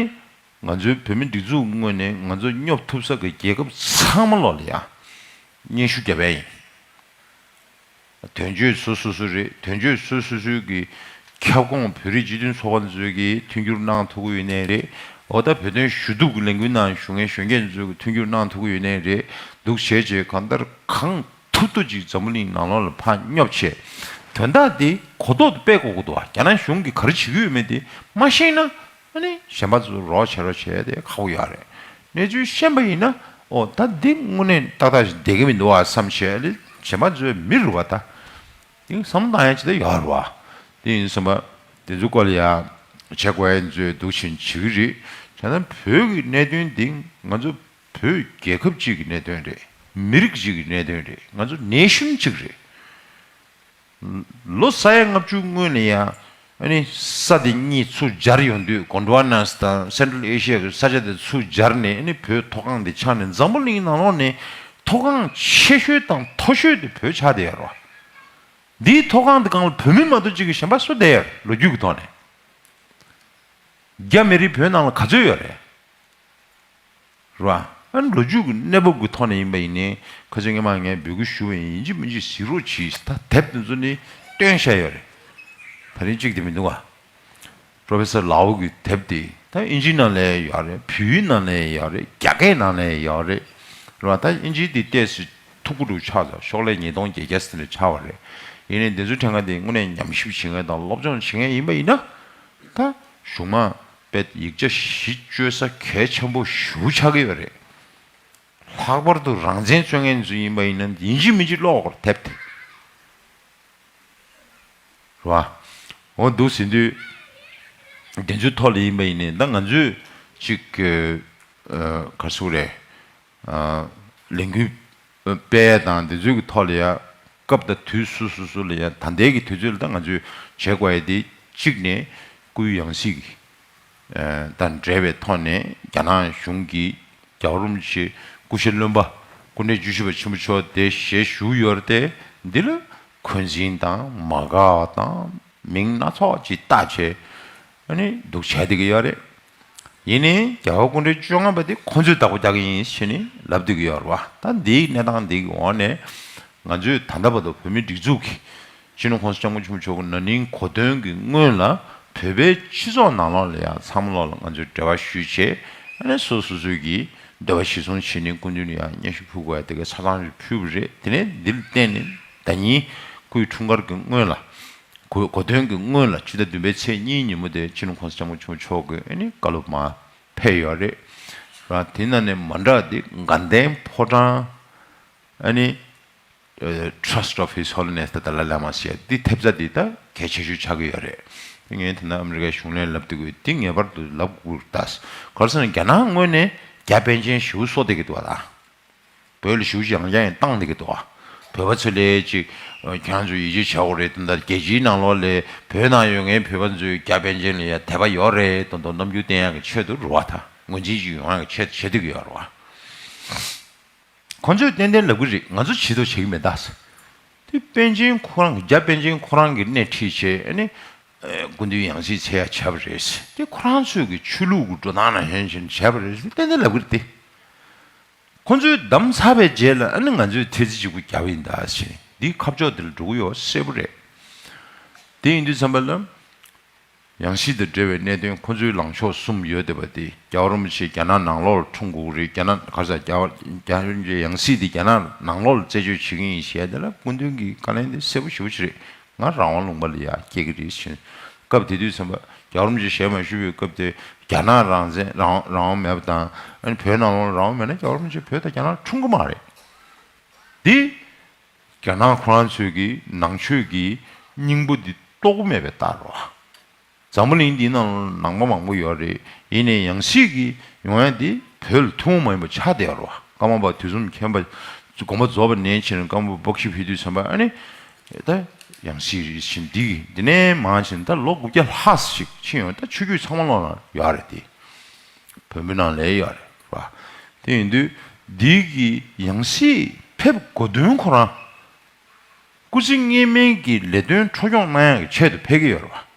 ང་ཚོའི་བོད་མི་སྒྲིག་འཛུགས་ངོས་ནས་ང་ཚོ་སྙོབ་ཐུབ་ས་གི་རྒྱལ་ཁབ་ཚང་མ་ལོག་ལ་ཡ་སྙན་ཞུ་རྒྱབ་ཡ་ཡིན། དོན་གཅོད་ཚོ་སོ་སོ་རེད། དོན་གཅོད་ཚོ་སོ་སོའི་གི་ཁྱབ་ཁོངས་བོད་རིགས་སྤྱི་མཐུན་ཚོགས་པ་ཚོས་གི་མཐུན་འགྱུར་གནང་ཐུབ་ཀྱི་ཡོད་ནའི་རེད། འོ་ད་བོད་དོན་ཞུ་གཏུག་གི་ལས་འགུལ་ནང་ཞུགས་མཁན་གཞོན་སྐྱེས་ཚོས་གི་མཐུན་འགྱུར་གནང་ཐུབ་ཀྱི་ཡོད་ནའི་རེད། འདུག་བྱས་བྱས་གང་ལྟར་གང་ཐུབ་ཐུབ་ཅིག་འཛམ་བུ་གླིང་ནང་ལོགས་ལ་ཕར་སྙོབ་བྱས། དོན་དག་འདི་གོ་རྟོགས་དེ་སྤེལ་དགོས་ཀྱི་འདུག་བ། རྒྱ་ནག་གཞུང་གིས་ག་རེ་བྱེད་ཀྱི་ཡོད་མེད་དེ་མ་ཤེས་ན། ཨ་ནི་གཞན་པ་ཚོ་རོགས་བྱེད་རོགས་བྱས་ཏེ་ཁག་པོ་ཡོད་རེད། གནས་ཚུལ་ཤེས་པ་ཡིན་ན་ཨོ་ད་འདི་དངོས་གནས་ཏག་ཏག་ཞིག་བསྡད་ཀྱི་མི་འདུག་ཨ་བསམ་བྱས་ཨ་ནི་གཞན་པ་ཚོའི་མི་རུ་བ་ད་འདི་བསམ་བློ་བཏང་ཡ་ཅི་ད་ཡོད་རེད་བ། དེ་ཡིན་བསམ་པ་དེ་ཚོའི་སྐོར་ལ་ཡ་བྱེད་དགོས་ཡ་ཚོས་འདུག་བཞིན་བྱེད་ཀྱི་རེད། བྱས་ན་བོད་ཀྱི་གནད་དོན་འདི་ང་ཚོ་བོད་རྒྱལ་ཁབ་ཅིག་གི་གནད་དོན་རེད། མི་རིགས་ཅིག་གི་གནད་དོན་རེད། ང་ཚོ་ནེ་ཤན་ཅིག་རེད། ལོ་ས་ཡ་ལྔ་བཅུ་སྔོན་ལ་ཡང་ཨ་ནི་ས་དེ་གཉིས་ཚུར་སྦྱར་ཡོང་དུས་གོན་ཌི་ཝ་ནཱ་སི་དང་སེན་ཊ་རལ་ཨེ་ཤི་ཡ་གི་ས་ཆ་དེ་ཚུར་སྦྱར་ནས་ཨ་ནི་བོད་མཐོ་སྒང་དེ་ཆགས་ནས་འཛམ་བུ་གླིང་ནང་ལོགས་ནས་མཐོ་སྒང་ཆེ་ཤོས་དང་མཐོ་ཤོས་དེ་བོད་ཆགས་བསྡད་ཡོད་རེད་བ། འདིའི་མཐོ་སྒང་དེ་སྒང་ལ་བོད་མི་མ་གཏོགས་གཅིག་གི་གཞན་པ་སུ་བསྡད་ཡོད་རེད། ལོ་རྒྱུས་ཀྱི་ཐོག་ནས་རྒྱ་མི་རིགས་བོད་ནང་ལ་ག་ཚོད་ཡོད་རེད། རེད་བ། ཨ་ནི་ལོ་རྒྱུས་ཀྱི་གནས་བབ་ཀྱི་ཐོག་ནས་ཡིན་པ་ཡིན་ནའི་ཁ་ཅིག་སྔོན་མ་ངས་འབོད་སྐུལ་ཞུ་བ་ཡིན། ཡིན་གཅིག་མིན་གཅིག་གཟིགས་རོགས་གྱིས། ད་དེབ་དེ་ཚོ་ནི་བཏོན་བཞག་ཡོད་རེད། ད་རིང་གཅིག་དེ་མི་འདུག་ག་པྲོ་ཕེ་སར་ལའོ་གི་དེབ་དེ་ད་ཨིན་ཇིའི་ནང་ལ་ཡོད་རེད། བོད་ཡིག་ནང་ལ་ཡོད་རེད། རྒྱ་སྐད་ནང་ལ་ཡོད་རེད། རེད་བ། ད་ཨིན་ཇིའི་དེ་ཏོག་ཙམ་མཐུག་པོ་འདྲ་ཆགས་ཚར། ཤོག་ལྷེ་ཉིས་སྟོང་བརྒྱད་བརྒྱ་ཙམ་ཆགས་པ་རེད། ཡིན་ནའི་དེ་ཚོའི་ཕྲན་ཁ་དེ་དངོས་གནས་ཉམས་ཞིབ་བྱེད་མཁན་དང་སློབ་སྦྱོང་བྱེད་མཁན་ཡིན་པ་ཡིན་ན། ད་གཞུང་མང་དཔེ་ཡིག་ཆ་གཞི་བཅོལ་ས་གལ་ཆེན་པོ་ཞེ་པོ་ཆགས་ཀྱི་ཡོད་རེད། ལྷག་པར་དུ་རང་བཙན་རྩོད་མཁན་ཚོ་ཡིན་པ་ཡིན་ན་ཡིན་གཅིག་མིན་གཅིག་ཀློག་དགོས་རེད། དེབ་དེ་རེད་བ། འོ་འདུག་ཟེར་དུས་དེ་ཚོའི་ཐོག་ལ་ཡིན་པ་ཡིན་ནའི་ད་ང་ཚོས་ཅིག་གི་ཨ་ག་རེ་ཟེར་དགོས་རེད། ཨ་ལས་འགུལ་སྤེལ་ཡ་དང་དེ་ཚོའི་གི་ཐོག་ལ་ཡ་སྐབས་དང་དུས་སོ་སོ་སོ་ལ་ཡ་ད་ལྟའི་གི་དུས་ཚོད་ལ་ད་ང་ཚོས་བྱེད་དགོས་ཡ་དེ་གཅིག་ནས་སྐུའི་ཡང་སྲིད་ཀྱི་ཨ་དང་འབྲེལ་བའི་ཐོག་ནས་རྒྱ་ནག་གཞུང་གི་རྒྱལ་བ་རིན་པོ་ཆེ་སྐུ་ཞབས་བློན་པོ་སྐུ་ཕྲེང་བཅུ་བཞི་པ་ཆེན་པོ་མཆོག་དེ་ཞལ་བཞུགས་ཡོད་རེད་དེ། འདི་ལ་འཁོན་འཛིན་དང་མ་དགའ་བ་དང་མིང་སྣ་ཚོགས་ཅིག་བཏགས་བྱས་ཨ་ནི་འདུག་བྱས་བསྡད་ཀྱི་ཡོད་རེད། ཡིན་ནའི་རྒྱལ་བ་སྐུ་ཕྲེང་བཅོ་ལྔ་པ་དེ་ཁོ་ཚོས་བདག་པོ་རྒྱག་གི་ཡིན་ཞེས་ནི་ལབ་བསྡད་ཀྱི་ཡོད་རེད་བ། ད་འདིའི་གནས་སྟངས་འདི་གི་འོག་ནས་ང་ཚོས་ད་ལྟ་བར་དུ་བོད་མིའི་སྒྲིག་འཛུགས་ཀྱི་སྤྱི་ནོར་༸གོང་ས་༸སྐྱབས་མགོན་ཆེན་པོ་མཆོག་གི་ན་ནིང་གོ་སྟོན་གྱི་སྔོན་ལ་བོད་པའི་སྤྱི་ཚོགས་ནང་ལོགས་ལ་ཡང་ཚང་མ་ལོགས་ལ་ང་ཚོས་འབྲེལ་བ་ཞུས་བྱས། ཨ་ནི་སོ་སོ་སོ་སོའི་གི་འདོད་པ་གཞིར་བཟུང་བྱས་ནས་སྐུ་མདུན་ལ་ཡང་སྙན་ཞུ་ཕུལ་དགོས་ཡ་དེ་གའི་ཆ་ཚང་ཞིག་ཕུལ་བ་རེད། དེ་ནས་འདིར་བརྟེན་ནས་ཟླ་ཉིན་སྐུའི་འཁྲུངས་སྐར་གྱི་སྔོན་ལ་གོ་གོ་སྟོན་གྱི་སྔོན་ལ་ཕྱི་ཟླ་བདུན་པའི་ཚེས་གཉིས་ཉིན་མོ་དེ་སྤྱི་ནོར་༸གོང་ས་༸སྐྱབས་མགོན་ཆེན་པོ་མཆོག་གིས་ཨ་ནི་བཀའ་སློབ་མར་ཕེབས་ཡོད་རེད། ར་དེ་ན་ནས་མ་འདྲ་དེ་དགའ་ལྡན་ཕོ་བྲང་ཨ་ནི་ Trust of His Holiness the Dalai Lama ཟེར་ཡ་འདི་ཐེབས་རྩ་འདི་ད་གལ་ཆེ་ཤོས་ཆགས་ཀྱི་ཡོད་རེད། དེ་ངས་ད་ལྟ་ཨ་མི་རི་ཀའི་གཞུང་ལས་ལབ་དུས་འདི་ངེས་པར་དུ་ལབ་དགོས་ད། ག་རེ་ཟེར་ན་རྒྱ་ནག་ངོས་ནས་རྒྱ་པཎ་ཆེན་ཞེ་པོ་གསོ་བསྡད་ཀྱི་འདུག་བ་ད། བོད་ལ་ཞེ་པོ་ཅིག་ཡང་བསྐྱར་ཡང་བཏང་བསྡད་ཀྱི་འདུག་བ། བོད་པ་ཚོ་ལ་ཅིག་ཁྱེད་རང་ཚོ་ཡིད་ཆེས་བྱ་དགོས་རེད། ད་ལྟ་རྒྱལ་སྤྱིའི་ནང་ལོགས་ལ་བོད་ནང་ཡོད་མཁན་བོད་པ་ཚོས་རྒྱ་པཎ་ཆེན་ལ་ཡ་དད་པ་ཡོད་རེད་མདོག་མདོག་རྣམ་འགྱུར་བསྟན་ཡག་གི་ཆེད་དུ་རེད་བ། ད་ངོས་འཛིན་ཅིག་ཡོང་ཡག་གི་ཆེད་དུ་བྱེད་བསྡད་ཀྱི་ཡོད་རེད་བ། ཁོ་ཚོས་ཏན་ཏན་ལབ་ཀྱི་རེད། ང་ཚོ་བྱེད་དོ་བྱེད་ཀྱི་མེད་ད་ཟེར། དེ་པཎ་ཆེན་ཁོ་རང་གི་རྒྱ་པཎ་ཆེན་ཁོ་རང་གིས་སྣེ་ཁྲིད་བྱས་ཨ་ནི། ཨེ། སྐུ་མདུན་ཡང་སྲིད་འཚོལ་ཡ་བྱས་པ་རེད་ཟེར། དེ་ཁོ་རང་ཚོས་ཀྱི་ཆོས་ལུགས་ཀྱི་འགྲོ་སྟངས་ནང་བཞིན་བྱས་པ་རེད་ཟེར་ཏན་ཏན་ལབ་ཀྱི་རེད་དེ། ཁོ་ཚོས་བདམས་ཚར་བའི་རྗེས་ལ་ཨ་ནི་ང་ཚོས་ཐེལ་ཙེ་གཅིག་པུ་རྒྱབ་ཡིན་ད་ཟེར། འདི་ཁ་ཕྱོགས་དེ་ལ་འགྲོ་གི་ཡོད་གསལ་པོ་རེད། དེ་ཡིན་དུས་ཙམ་པ་ལ། ཡང་སྲིད་དང་འབྲེལ་བའི་གནད་དོན་ཁོ་ཚོའི་ལངས་ཕྱོགས་གསུམ་ཡོད་བསྡད་པ་དེ་རྒྱལ་བ་རིན་པོ་ཆེ་རྒྱ་ནག་ནང་ལོགས་ལ་འཁྲུངས་དགོས་ཀྱི་རེད། རྒྱ་ནག་ག་རེ་ཟེར་རྒྱལ་བ་རྒྱལ་བ་རིན་པོ་ཆེ་ཡང་སྲིད་དེ་རྒྱ་ནག་ནང་ལོགས་ལ་རྩད་གཅོད་བྱེད་ཀྱི་ཡིན་ཞེས་དེ་ལ་སྐུ་མདུན་གྱི་བཀའ་ལན་དེ་གསལ་པོ་ཞེ་པོ་ཅིག་རེད། ང་རང་དབང་ལུང་པ་ལ་ཡར་སྐྱེལ་གྱི་རེད་ཟེར། སྐབས་དེ་དུས་ཙམ་པ་རྒྱལ་བ་རིན་པོ་ཆེ་ཞལ་མ་བཞུགས་པའི་སྐབས་དེ་རྒྱ་ནག་རང་བཙན་རང་རང་དབང་མེད་པ་དང་ཨ་ནི་བོད་ནང་ལོགས་ལ་རང་དབང་མེད་ན་རྒྱལ་བ་རིན་པོ་ཆེ་བོད་དང་རྒྱ་ནག་འཁྲུངས་ཀྱི་མ་རེད། འདི། རྒྱ་ནག་ཁོ་རང་ཚོའི་གི་ནང་ཆོས་ཀྱི་སྙིང་པོ་འདི་རྟོགས་མེད་པའི་རྟགས་རེད་བ། འཛམ་བུ་གླིང་འདིའི་ནང་ལ་ནང་པ་མང་པོ་ཡོད་རེད། ཡིན་ནའི་ཡང་སྲིད་ཀྱི་ཡོང་ཡ་འདི་བོད་ལ་ཐུན་མོང་མ་ཡིན་པ་ཆགས་བསྡད་ཡོད་རེད་བ། ཀརྨ་པ་དུས་གསུམ་མཁྱེན་པ་དགོངས་པ་རྫོགས་པ་ནས་བྱས་ནས་ཀརྨ་པ་སྤོག་ཤི་ཕེབས་དུས་ཙམ་པ་ཨ་ནི་ད་ཡང་སྲིད་རེད་ཕྱིན་འདི་གི་འདི་ནས་མར་ཕྱིན་ད་ལོ་དགུ་བརྒྱ་ལྷག་ཞིག་ཕྱིན་ཡོང་ད་ཆོས་བརྒྱུད་ཚང་མ་ལོག་ལ་ཡོད་རེད་དེ། བོད་མི་ནང་ལ་ཡོད་རེད་བ། དེ་ཡིན་དུས་འདི་གི་ཡང་སྲིད་ཕེབས་དགོས་དོན་ཁོ་རང་སྐུ་ཚེ་སྔོན་མའི་གི་ལས་དོན་འཕྲོ་སྐྱོང་གནང་ཡག་གི་ཆེད་དུ་ཕེབས་ཀྱི་ཡོད་རེད་བ།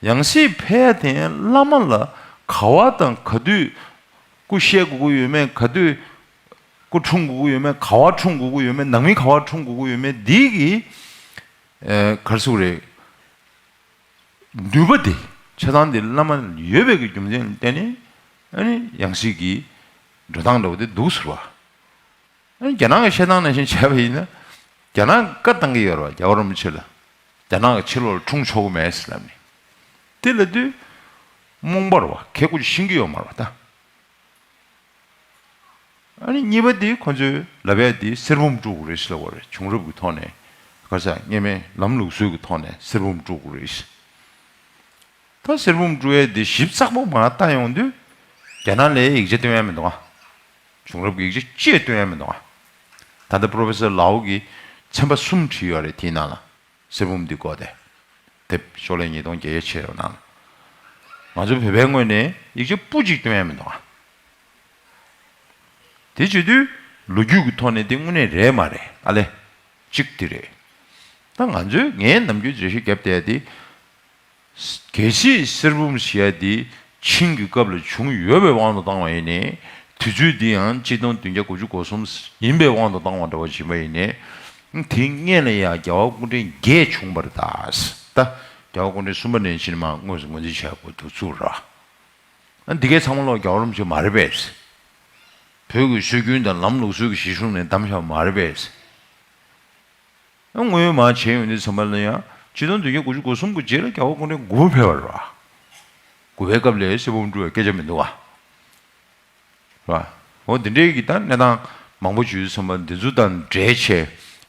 ཡང་སྲིད་ཕེབས་ཡ་དེ་བླ་མ་ལ་ག་བ་དང་ག་དུས་སྐུ་གཤེགས་དགོས་ཀྱི་ཡོད་མེད། ག་དུས་སྐུ་འཁྲུངས་དགོས་ཀྱི་ཡོད་མེད། ག་བ་འཁྲུངས་དགོས་ཀྱི་ཡོད་མེད། ནང་མི་ག་བ་འཁྲུངས་དགོས་ཀྱི་ཡོད་མེད་འདི་གི་ཨེ་ག་རེ་ཟེར་དགོས་རེད། ནུས་པ་དེ་ཆ་ཚང་དེ་བླ་མ་ལ་ཡོད་པའི་གི་རྒྱུ་མཚན་ལ་བརྟེན་ནས་ཨ་ནི་ཡང་སྲིད་ཀྱི་འགྲོ་སྟངས་འདྲ་བོ་དེ་འདུག་ཟེར་བ། ཨ་ནི་རྒྱ་ནག་གི་བཤད་སྟངས་ནང་བཞིན་བྱས་པ་ཡིན་ན་རྒྱ་ནག་གིས་བཀའ་བཏང་གི་ཡོད་རེད་བ། རྒྱལ་བ་རིན་པོ་ཆེ་ལ་རྒྱ་ནག་གི་ཕྱི་ལོགས་ལ་འཁྲུངས་ཆོག་གི་མེད་ཟེར་ལབ་ནས། དེ་ལབ་དུས་རྨོངས་པ་རེད་བ། ཁེ་ཀོ་ཅིག་ཤེས་ཀྱི་ཡོད་མ་རེད་བ་ད། ཨ་ནི་གཉིས་པ་དེ་ཁོ་ཚོས་ལབ་ཡ་དེ་གསེར་བུམ་དཀྲུག་དགོས་རེད་ཟེར་ལབ་པ་རེད། བྱུང་རབས་ཀྱི་ཐོག་ནས་ག་རེ་ཟེར་སྔོན་མའི་ལམ་ལུགས་སྲོལ་གྱི་ཐོག་ནས་གསེར་བུམ་དཀྲུག་དགོས་རེད་ཟེར། ད་གསེར་བུམ་དཀྲུག་ཡ་དེ་ཞིབ་ཚགས་པོ་མར་བལྟ་ཡོང་དུས་རྒྱ་ནག་ལ་ཡིག་ཆ་སྟོན་ཡ་མི་འདུག་ཨ། བྱུང་རབས་ཀྱི་ཡིག་ཆ་ཅིག་སྟོན་ཡ་མི་འདུག་ཨ། ད་ལྟ་པོ་རོ་ཕེ་སར་ལའོ་གིས་ཚན་པ་གསུམ་བྲིས་ཡོད་རེད་དེའི་ནང་ལ། གསེར་བུམ་འདི་བཀོད་དེ། དེབ་ཤོག་ལྷེ་ཉིས་སྟོང་བརྒྱད་བརྒྱ་ཕྱེད་ནང་། ང་ཚོ་བོད་པའི་ངོས་ནས་ཡིག་ཆ་སྤུ་གཅིག་སྟོན་ཡ་མི་འདུག་ཨ། དེ་བྱེད་དུས་ལོ་རྒྱུས་ཀྱི་ཐོག་ནས་དེ་དངོས་གནས་རེད་མ་རེད་ཨ་ལེ། གཅིག་དེ་རེད། ད་ང་ཚོས་ངས་ནམ་རྒྱུན་འགྲེལ་བཤད་བརྒྱབ་བསྡད་ཡ་དེ། གལ་སྲིད་གསེར་བུམ་ཟེར་ཡ་དེ་ཆིང་གི་སྐབས་ལ་བྱུང་ཡོད་པའི་དབང་དུ་བཏང་བ་ཡིན་ནའི། དུས་ཚོད་འདི་ཡང་གཅིག་སྟོང་བདུན་བརྒྱ་དགུ་བཅུ་གོ་གསུམ་ཡིན་པའི་དབང་དུ་བཏང་བ་འདྲ་བ་ཞིག་ཡིན་པ་ཡིན་ནའི། དེ་སྔོན་ལ་ཡང་རྒྱལ་བ་སྐུ་ཕྲེང་བརྒྱད་བྱུང་བ་རེད་ད། ད་རྒྱལ་བ་སྐུ་ཕྲེང་གསུམ་པ་ནས་ཕྱིན་མར་དངོས་སུ་ངོས་འཛིན་བྱས་དགོས་འདུག་ཚུལ་ར། འདི་གའི་ཚང་མ་ལོག་རྒྱལ་བ་རིན་པོ་ཆེ་མ་རེད་པས། བོད་ཀྱི་སྲོལ་རྒྱུན་དང་ལམ་ལུགས་སྲོལ་གྱི་གཞི་བཟུང་ནས་བདམས་བཞག་པ་མ་རེད་པས། དངོས་ཡོད་མར་བྱས་ཡོང་དུས་ཙམ་པ་ལ་ཡང་ཆིག་སྟོང་བདུན་བརྒྱ་དགུ་བཅུ་གོ་གསུམ་གྱི་རྗེས་ལ་རྒྱལ་བ་སྐུ་ཕྲེང་དགུ་པ་ཕེབས་པ་རེད་བ། དགུ་པའི་སྐབས་ལ་གསེར་བུམ་དཀྲུག་པའི་སྐད་ཆ་མི་འདུག་བ། རེད་བ། འོ་འདི་འདྲའི་གི་ད་གནས་སྟངས་མང་པོ་བྱུང་དུས་ཙམ་པ་འདི་ཚོ་དང་འབྲེལ་བྱས་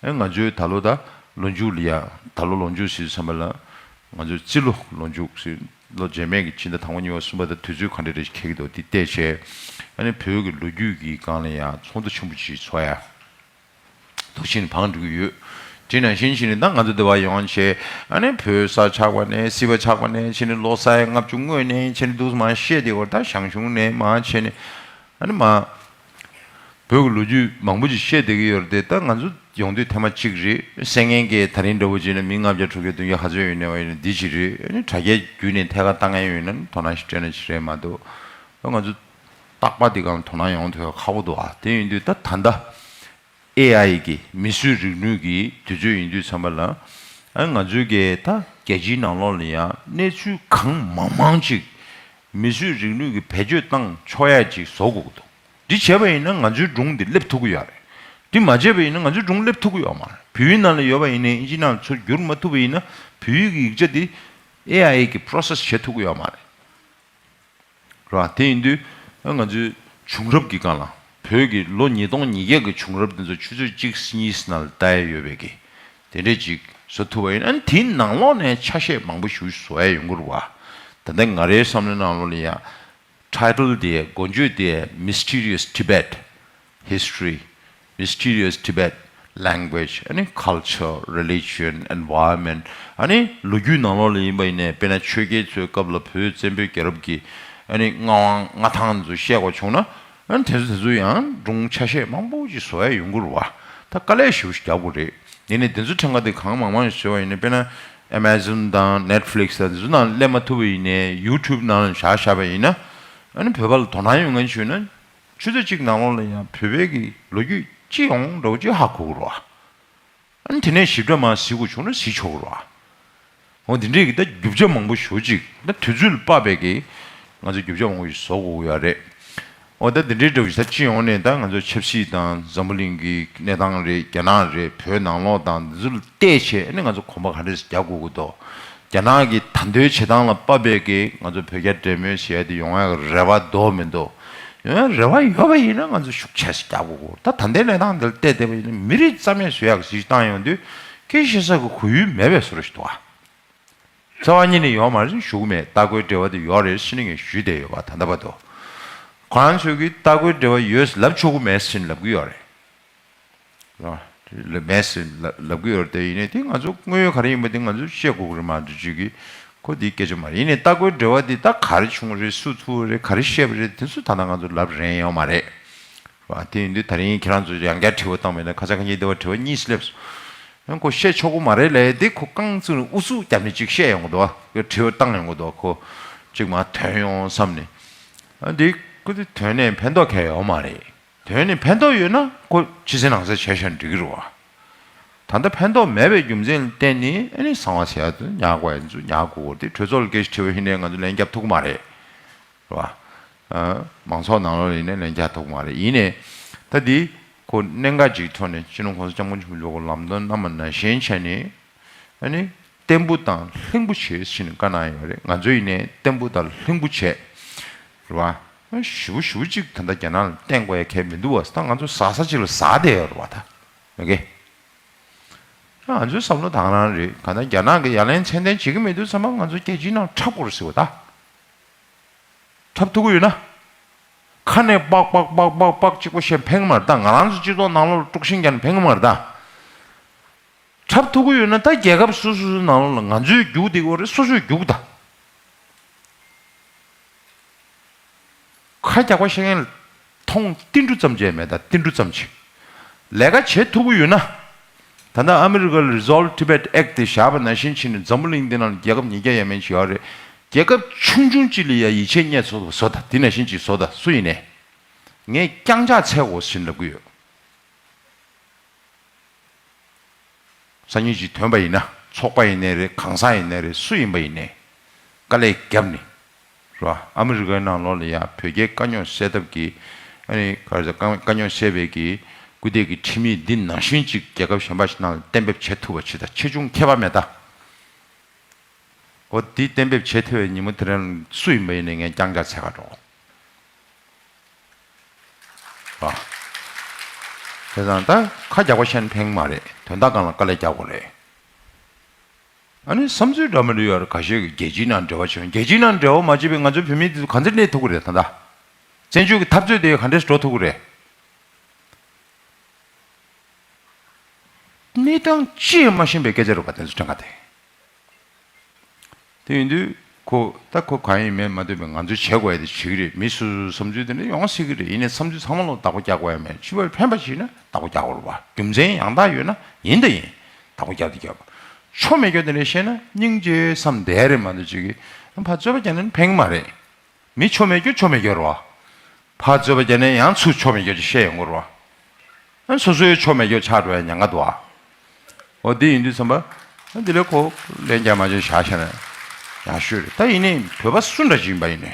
ཨེ་ང་ཚོའི་ད་ལོ་ད་ལོ་མཇུག་ལ་ཡ་ད་ལོ་ལོ་མཇུག་ཟེར་དུས་ཙམ་པ་ལ་ང་ཚོའི་རྩིས་ལོ་ལོ་མཇུག་ཟེར་ལོ་རྗེས་མའི་གི་ཕྱི་ཟླ་དང་པོ་གཉིས་པ་གསུམ་པ་དང་དུས་ཚོད་ག་འདྲ་རེ་ཞིག་འཁེལ་གྱི་འདུག་འདི་བལྟས་བྱས་ཨ་ནི་བོད་ཀྱི་ལོ་རྒྱུས་ཀྱི་སྒང་ལ་ཡ་ཚོགས་འདུ་ཆེན་པོ་ཅིག་ཚོགས་ཡ། འདུག་ཕྱིན་བང་སྒྲིག་གི་ཡོད། དེ་ནང་བཞིན་ཕྱིན་ནས་ད་ང་ཚོ་འདི་བ་ཡོང་བྱས་ཨ་ནི་བོད་ས་ཆགས་པ་ནས་སྲིད་པ་ཆགས་པ་ནས་ཕྱིན་ནས་ལོ་ས་ཡ་ལྔ་བཅུ་སྔོན་ནས་ཕྱིན་ནས་འདུག་མ་བཤད་དེ་བར་ད་ཞང་ཞུང་ནས་མ་བྱས་ནས་ཨ་ནི་མ་བོད་ཀྱི་ལོ་རྒྱུས་མང་པོ་ཅིག་བཤད་བསྡད་ཀྱི་ཡོད་རེད་དེ། ད་ང་ཚོ་ཡོང་དུས་ཐེངས་མ་གཅིག་རེད། སེང་གེ་དེ་རིང་འདྲ་བོ་བྱས་ན་མི་ལྔ་བརྒྱ་དྲུག་བརྒྱ་བདུན་བརྒྱ་ཧ་ཅང་ཡོད་ནས་བ་ཡིན་ན་འདི་ཅིག་རེད། ཨ་ནི་དྲ་རྒྱའི་བརྒྱུད་ནས་ཐད་ཀར་ལྟ་མཁན་ཡོད་ན་དོ་སྣང་ཞིག་སྤྲད་ན་ཅིག་རེད་མ་གཏོགས་ད་ང་ཚོ་རྟག་པ་འདི་སྒང་དོ་སྣང་ཡོང་ཐུབ་ཡ་ཁག་པོ་འདུག་ཨ། དེ་ཡིན་དུས་ད་ད་ལྟ། ཨེ་ཨའི་གི་མིས་བཟོས་རིག་ནུས་ཀྱི་དུས་ཚོད་ཡིན་དུས་ཙམ་པ་ལ། ཨ་ང་ཚོའི་གི་ད་རྒྱལ་སྤྱིའི་ནང་ལོགས་ལ་ཡང་གནས་ཚུལ་གང་མང་མང་ཅིག་མིས་བཟོས་རིག་ནུས་ཀྱི་བེད་སྤྱོད་བཏང་ཆོག་ཡ་ཅིག་བཟོ་དགོས་ཀྱི་འདུག་འདི་བྱས་པ་ཡིན་ན་ང་ཚོའི་སྒྲུང་འདི་སླེབས་ཐུབ་ཀྱི་ཡོད་རེད། འདི་མ་བྱས་པ་ཡིན་ན་ང་ཚོའི་སྒྲུང་སླེབས་ཐུབ་ཀྱི་ཡོད་མ་རེད། བོད་ཡིག་ནང་ལ་ཡོད་པ་ཡིན་ནའི་ཨིན་ཇི་ནང་ཚུར་བསྒྱུར་མ་ཐུབ་པ་ཡིན་ན་བོད་ཡིག་གི་ཡིག་ཆ་འདི་ཨེ་ཨའི་གི་པོ་རོ་སེ་སི་བྱེད་ཐུབ་ཀྱི་ཡོད་མ་རེད། རེད་བ། དེ་ཡིན་དུས་ང་ཚོའི་བྱུང་རབས་ཀྱི་སྒང་ལ་ བོད་ཀྱི་ལོ་ཉིས་སྟོང་ཉིས་བརྒྱ་གི་བྱུང་རབས་དེ་ཚོ་ཆུ་ཚོད་གཅིག་གཉིས་ནང་ལ་ལྟ་ཡ་ཡོད་པའི་གི་དེ་འདྲས་ཅིག་བཟོ་ཐུབ་པ་ཡིན་ན། དེའི་ནང་ལོགས་ནས་ཆ་ཤས་མང་པོ་ཞིག་བཟོ་ཡ་ཡོང་གི་རེད་བ། ད་ལྟ་ང་རའི་བསམ་བློའི་ནང་ལོགས་ལ་ཡ། ཊའི་ཊལ་དེ་མགོ་བརྗོད་དེ་Mysterious Tibet History, Mysterious Tibet Language, ཨ་ནི་Culture, Religion, Environment, ཨ་ནི་ལོ་རྒྱུས་ནང་ལོགས་ལ་ཡིན་པ་ཡིན་ནའི། དཔེར་ན་ཆོས་རྒྱལ་ཚོའི་སྐབས་ལ་བོད་བཙན་པོའི་རྒྱལ་རབས་ཀྱི་ཨ་ནི་མངའ་དབང་མངའ་ཐང་ཚོ་བཤད་དགོས་བྱུང་ན། ཨ་ནི་དེ་ཚོ་དེ་ཚོ་ཡང་སྒྲུང་ཆ་ཤས་མང་པོ་ཅིག་བཟོ་ཡ་ཡོང་གི་རེད་བ། ད་དཀའ་ལས་ཞེ་པོ་ཞིག་རྒྱག་དགོས་རེད། ཡིན་ནའི་དེ་ཚོ་ཕྲན་ག་དེ་གང་མང་མང་ཞིག་བཟོས་པ་ཡིན་ནའི། དཔེར་ན་Amazon་དང་Netflix་དང་དེ་ཚོ་ནང་སླེབས་མ་ཐུབ་པ་ཡིན་ནའི། YouTube་ནང་ལ་བཞག་བཞག་པ་ཡིན་ན། ཨ་ནི་བོད་པ་ལ་དོ་སྣང་ཡོང་མཁན་བྱུང་ན། ཆུ་ཚོད་གཅིག་ནང་ལོགས་ལ་ཡང་བོད་པའི་གི་ལོ་རྒྱུས་ཅི་ཡོང་འདྲ་བོ་ཅིག་ཧ་གོ་གི་རེད་བ། ཨ་ནི་དེ་ནས་ཞིབ་ཕྲ་མར་གཟིགས་དགོས་བྱུང་ན་གཟིགས་ཆོག་གི་རེད་བ། འོ་དེ་འདྲའི་གི་ད་རྒྱུ་ཆ་མང་པོ་ཞེ་པོ་ཅིག་ད་དུས་ཚོད་ལ་དཔག་པའི་གི་ང་ཚོ་རྒྱུ་ཆ་མང་པོ་ཞིག་བཟོ་དགོས་ཀྱི་ཡོད་རེད། འོ་ད་དེ་འདྲའི་འདྲ་བོ་ཞིག་ད་སྤྱི་ཡོངས་ནས་ད་ང་ཚོ་ཆབ་སྲིད་དང་འཛམ་བུ་གླིང་གི་གནས་སྟངས་རེད། རྒྱ་ནག་རེད། བོད་ནང་ལོགས་དང་འདི་ཚོ་ལ་བལྟས་བྱས་ཨ་ནི་ང་ཚོ་གོམ་པ་ག་འདྲས་རྒྱག་དགོས་ཀྱི་འདུག་རྒྱ་ནག་གི་ད་ལྟའི་བྱེད་སྟངས་ལ་དཔག་པའི་གི་ང་ཚོ་བོད་རྒྱ་འབྲེལ་མོལ་ཟེར་ཡ་དེ་ཡོང་ཡ་གི་རེ་བ་འདུག་མི་འདུག་ཡོང་ཡ་རེ་བ་ཡོད་པ་ཡིན་ན་ང་ཚོ་ཤུགས་ཆེ་ཙམ་རྒྱག་དགོས་ཀྱི། ད་ད་ལྟའི་གནས་སྟངས་འདི་ལ་བལྟས་བསྡད་པ་ཡིན་ན། མི་རིགས་རྩ་མེད་བཟོ་ཡག་གི་གཞི་བཏང་ཡོང་དུས་སྐད་ཆ་བཤད་ས་གི་གོ་ཡུལ་མེད་པའི་བཟོ་འདྲ་ཞིག་འདུག་ཨ། རྩ་བ་ཉིད་ནས་ཡོད་མ་རེད་ཞུ་གི་མེད། ལྟ་སྐོར་འབྲེལ་བ་དེ་ཡོད་རེད་ཟེར་ནས་ངས་ཞུས་བསྡད་ཡོད་པ། ད་ལྟ་བར་དུ་ཁོ་རང་ཚོས་ཀྱིས་ལྟ་སྐོར་འབྲེལ་བ་ཡོད་ལབ་ཆོག་གི་མེད་ཟེར་ནས་ལབ་ཀྱི་ཡོད་རེད། ལབ་མེད་ཟེར་ལབ་ལབ་ཀྱི་ཡོད་རེད་དེ། ཡིན་ནའི་དེ་ང་ཚོ་དངོས་ཡོད་ག་རེ་ཡིན་པ་དེ་ང་ཚོས་བཤད་དགོས་ཀྱི་རེད་མ་གཏོགས། ཅིག་གིས་ཁོ་དེའི་སྐད་ཆ་མ་རེད། ཡིན་ནའི་ལྟ་སྐོར་འབྲེལ་བ་དེ་ད་ག་རེ་བྱུང་རེད། སུ་ཐུག་རེད། ག་རེ་བཤད་པ་རེད། དེ་ཚོ་ད་ལྟ་ང་ཚོ་ལབ་རན་ཡོད་མ་རེད་བ། དེ་ཡིན་དུས་ད་རིང་ཁྱེད་རང་ཚོ་ཡང་བསྐྱར་དྲི་བ་བཏང་བ་ཡིན་ན། ཁ་སང་ཁ་ཉིན་དེ་བར་དྲི་བ་གཉིས་སླེབས་སོང་། ཡང་ཁོ་བཤད་ཆོག་གི་མ་རེད་ལབ་ཡ་དེ། ཁོ་རྐང་བཙུགས་ནས་ཨུ་ཚུགས་བརྒྱབ་ནས་ཅིག་བཤད་ཡོང་གི་འདུག་དྲི་བ་བཏང་ཡོང་གི་འདུག་ཁོ་ཅིག་མར་ཐོན་ཡོང་བསམ་ནས། ཨ་འདི་ཁོ་དེ་དོན་ནས་ཕན་ཐོགས་གང་ཡང་ཡོད་མ་རེད། དོན་ནས་ཕན་ཐོགས་ཡོད་ན་ཁོ་ཕྱི་གསལ་ནང་གསལ་བྱས་བཞག་ན་འགྲིག་གི་རེད་བ། ད་ལྟ་ཕན་ཐོགས་མེད་པའི་རྒྱུ་མཚན་ལ་བརྟེན་ནས་ཨ་ནི་གསང་བ་ཟེར་ཡ་དེ་ཉར་དགོས་ཡ་ཚོ་ཉར་དགོས་ཀྱི་རེད། དེ་གྲོས་ཚོགས་ལ་སྐད་ཆ་དྲིས་པ་ཡིན་ནའི་ང་ཚོ་ལན་རྒྱག་ཐུབ་ཀྱི་མ་རེད། རེད་བ། ཨ། མང་ཚོགས་ནང་ལོགས་ལ་ཡིན་ནའི་ལན་རྒྱག་ཐུབ་ཀྱི་མ་རེད། ཡིན་ནའི་ད་འདི་ཁོ་གནད་འགག་ཅིག་ཐོག་ནས་སྤྱི་ནོར་༸གོང་ས་༸སྐྱབས་མགོན་ཆེན་པོ་མཆོག་གི་ལམ་སྟོན་གནང་བ་ནང་བཞིན་བྱས་ནས། ཨ་ནི་བརྟན་པོ་དང་ལྷིང་པོ་བྱེད་ཟེར་ནས་བཀའ་གནང་ཡོད་རེད། ང་ཚོ་ཡིན་ནའི་བརྟན་པོ་དང་ལྷིང་པོ་བྱས། རེད་བ། ཞེ་པོ་ཞེ་པོ་ཅིག་ད་ལྟ་རྒྱ་ནག་ལ་བརྟེན་དགོས་ཡ་གལ་མི་འདུག་བ། ད་ང་ཚོ་ཟ་ས་ཅིག་ལ་ཟ་བསྡད་ཡོད་རེད་བ་ད། ཨོ་ཀེ། ང་ཚོའི་བསམ་བློ་དེ་རང་རེད། གང་ལྟར་རྒྱ་ནག་གིས་ཡ་ལན་ཚད་ལྡན་བྱེད་ཀྱི་མེད་དུས་ཙམ་པ་ང་ཚོ་རྒྱལ་སྤྱིའི་ནང་འཁྲབ་དགོས་རེད་ཟེར་བ་ད། འཁྲབ་ཐུབ་ཀྱི་ཡོད་ན། ཁ་ནས་པག་པག་པག་པག་པག་གཅིག་པོ་བཤད་ཕན་གྱི་མ་རེད་ད། ང་རང་ཚོ་སྤྱི་ཚོགས་ནང་ལོགས་ལ་དཀྲུག་ཤིང་རྒྱག་ན་ཕན་གྱི་མ་རེད་ད། འཁྲབ་ཐུབ་ཀྱི་ཡོད་ན་ད་རྒྱལ་ཁབ་སོ་སོ་སོའི་ནང་ལོགས་ལ་ང་ཚོས་རྒྱུགས་བསྡད་ཀྱི་ཡོད་རེད། སོ་སོས་རྒྱུགས་ད། ཁ་རྒྱག་པ་བཤད་མཁན་ལ་མཐོང་ཏིལ་འབྲུ་ཙམ་ཅིག་མེད་ད། ཏིལ་འབྲུ་ཙམ་ཅིག་ལས་ཀ་བྱེད་ཐུབ་ཀྱི་ཡོད་ན། ད་ལྟ་ཨ་མི་རི་ཀ་ལ་Resolve Tibet Act་དེ་བཞག་པ་ནང་བཞིན་བྱས་ནས་འཛམ་བུ་གླིང་འདི་ནང་ལ་རྒྱལ་ཁབ་ཉིས་བརྒྱ་ཡས་མས་ཅིག་ཡོད་རེད། རྒྱལ་ཁབ་ཆུང་ཆུང་ཅིག་ལ་ཡ་ཡིད་ཆེས་རྙེད་ཐུབ་པ་བཟོ་ད། དེ་ནང་བཞིན་ཅིག་བཟོ་ད། སུ་ཡིན་ནའི། ངས་རྐྱང་ཕྱག་འཚལ་དགོས་ཟེར་ལབ་ཀྱི་ཡོད། སང་ཉིན་ཅིག་ཐོན་པ་ཡིན་ན། ཚོགས་པ་ཡིན་ནའི་རེད། གང་ཟག་ཡིན་ནའི་རེད། སུ་ཡིན་པ་ཡིན་ནའི། དཀའ་ལས་བརྒྱབ་ནས། རེད་བ། ཨ་མི་རི་ཀའི་ནང་ལོགས་ལ་ཡ་བོད་རྒྱའི་དཀའ་རྙོག་སེལ་ཐབས་ཀྱི། ཨ་ནི་ག་རེ་ཟེར། དཀའ་དཀའ་རྙོག་སེལ་བའི་གི་སྐུལ་འདེད་ཀྱི་ཁྲིམས་ཡིག་འདི་ནང་བཞིན་ཅིག་རྒྱལ་ཁབ་གཞན་པ་ཞིག་ནང་ལ་གཏན་འབེབས་བྱེད་ཐུབ་པ་བྱེད་ད། ཆེ་ཆུང་ཁྱད་པར་མེད་ད། འོ་འདི་གཏན་འབེབས་བྱེད་ཐུབ་པའི་ཉིན་མོ་དེ་རིང་སུ་ཡིན་པ་ཡིན་ནའི་ངས་རྐྱང་རྐྱང་འཚོལ་ག་འགྲོ། ཨ། བྱས་ཙང་ད་ཁ་རྒྱག་པ་བཤད་ན་ཕན་གྱི་མ་རེད། དོན་དག་སྒང་ལ་དཀའ་ལས་རྒྱག་དགོས་རེད། ཨ་ནི་བསམ་ཚུལ་འདྲ་མི་འདྲ་ཡོད་རེད། ཁ་ཤས་ཀྱིས་རྒྱལ་སྤྱིའི་ནང་འབྲེལ་བ་བྱེད། རྒྱལ་སྤྱིའི་ནང་འབྲེལ་བ་མ་བྱས་པའི་ང་ཚོའི་བོད་མི་དེ་ཚོ་ག་འདྲ་གནས་ཐུབ་ཀྱི་རེད། ད་ལྟ་བཙན་བྱོལ་གྱི་འཐབ་རྩོད་དེ་ག་འདྲ་འགྲོ་ཐུབ་ཀྱི་རེད། གནས་སྟངས་ཅི་ཡང་མ་ཤེས་པའི་སྐད་ཆ་རེད་པ། དེ་ཚོ་ཕྲན་ག་དེ། དེ་ཡིན་དུས་ཁོ་ད་ཁོ་གང་ཡིན་མིན་མ་ལྟོས་པའི་ང་ཚོས་བྱེད་དགོས་ཡ་དེ་བྱེད་ཀྱི་རེད། མི་སོ་སོའི་བསམ་ཚུལ་དེ་འདྲ་ཡོང་སྲིད་ཀྱི་རེད། ཡིན་ནའི་བསམ་ཚུལ་ཚང་མ་ལ་བདག་པོ་རྒྱག་དགོས་ཡ་མེད། སྤྱི་པ་ལ་ཕན་པ་བྱེད་ན་བདག་པོ་རྒྱག་དགོས་རེད་པ། རྒྱུ་མཚན་ཡང་དག་ཡོད་ན་ཡིན་དང་ཡིན་བདག་པོ་རྒྱག་དང་རྒྱག་དགོས། ཆོ་མེད་རྒྱུ་དེ་འདྲ་བཤད་ན་སྙིང་རྗེ་བསམ་བསྡད་རེད་མ་གཏོགས། ཅིག་གིས་ཕར་རྩོད་པ་རྒྱག་ན་ཕན་གྱི་མ་རེད། མི་ཆོ་མེད་རྒྱུ་ཆོ་མེད་རྒྱུ་རེད་པ། ཕར་རྩོད་པ་རྒྱག་ནས་ཡང་ཚུར་ཆོ་མེད་རྒྱུ་ཅིག་བཤད་ཡོང་གི་རེད་པ། ཨ་སོ་སོའི་ཆོ་མེད་རྒྱུ་ཆགས་འགྲོ་ཡ་ཉེན་ཁ་འདུག་ཨ། འོ་དེ་ཡིན་དུས་ཙམ་པ། ཨ་འདི་ལས་ཁོ་ལན་རྒྱག་མ་བྱུང་བཞག་བཞག་ན་ཡག་ཤོས་རེད། ད་ཡིན་ནའི་བོད་པ་སུ་འདྲ་ཅིག་ཡིན་པ་ཡིན་ནའི།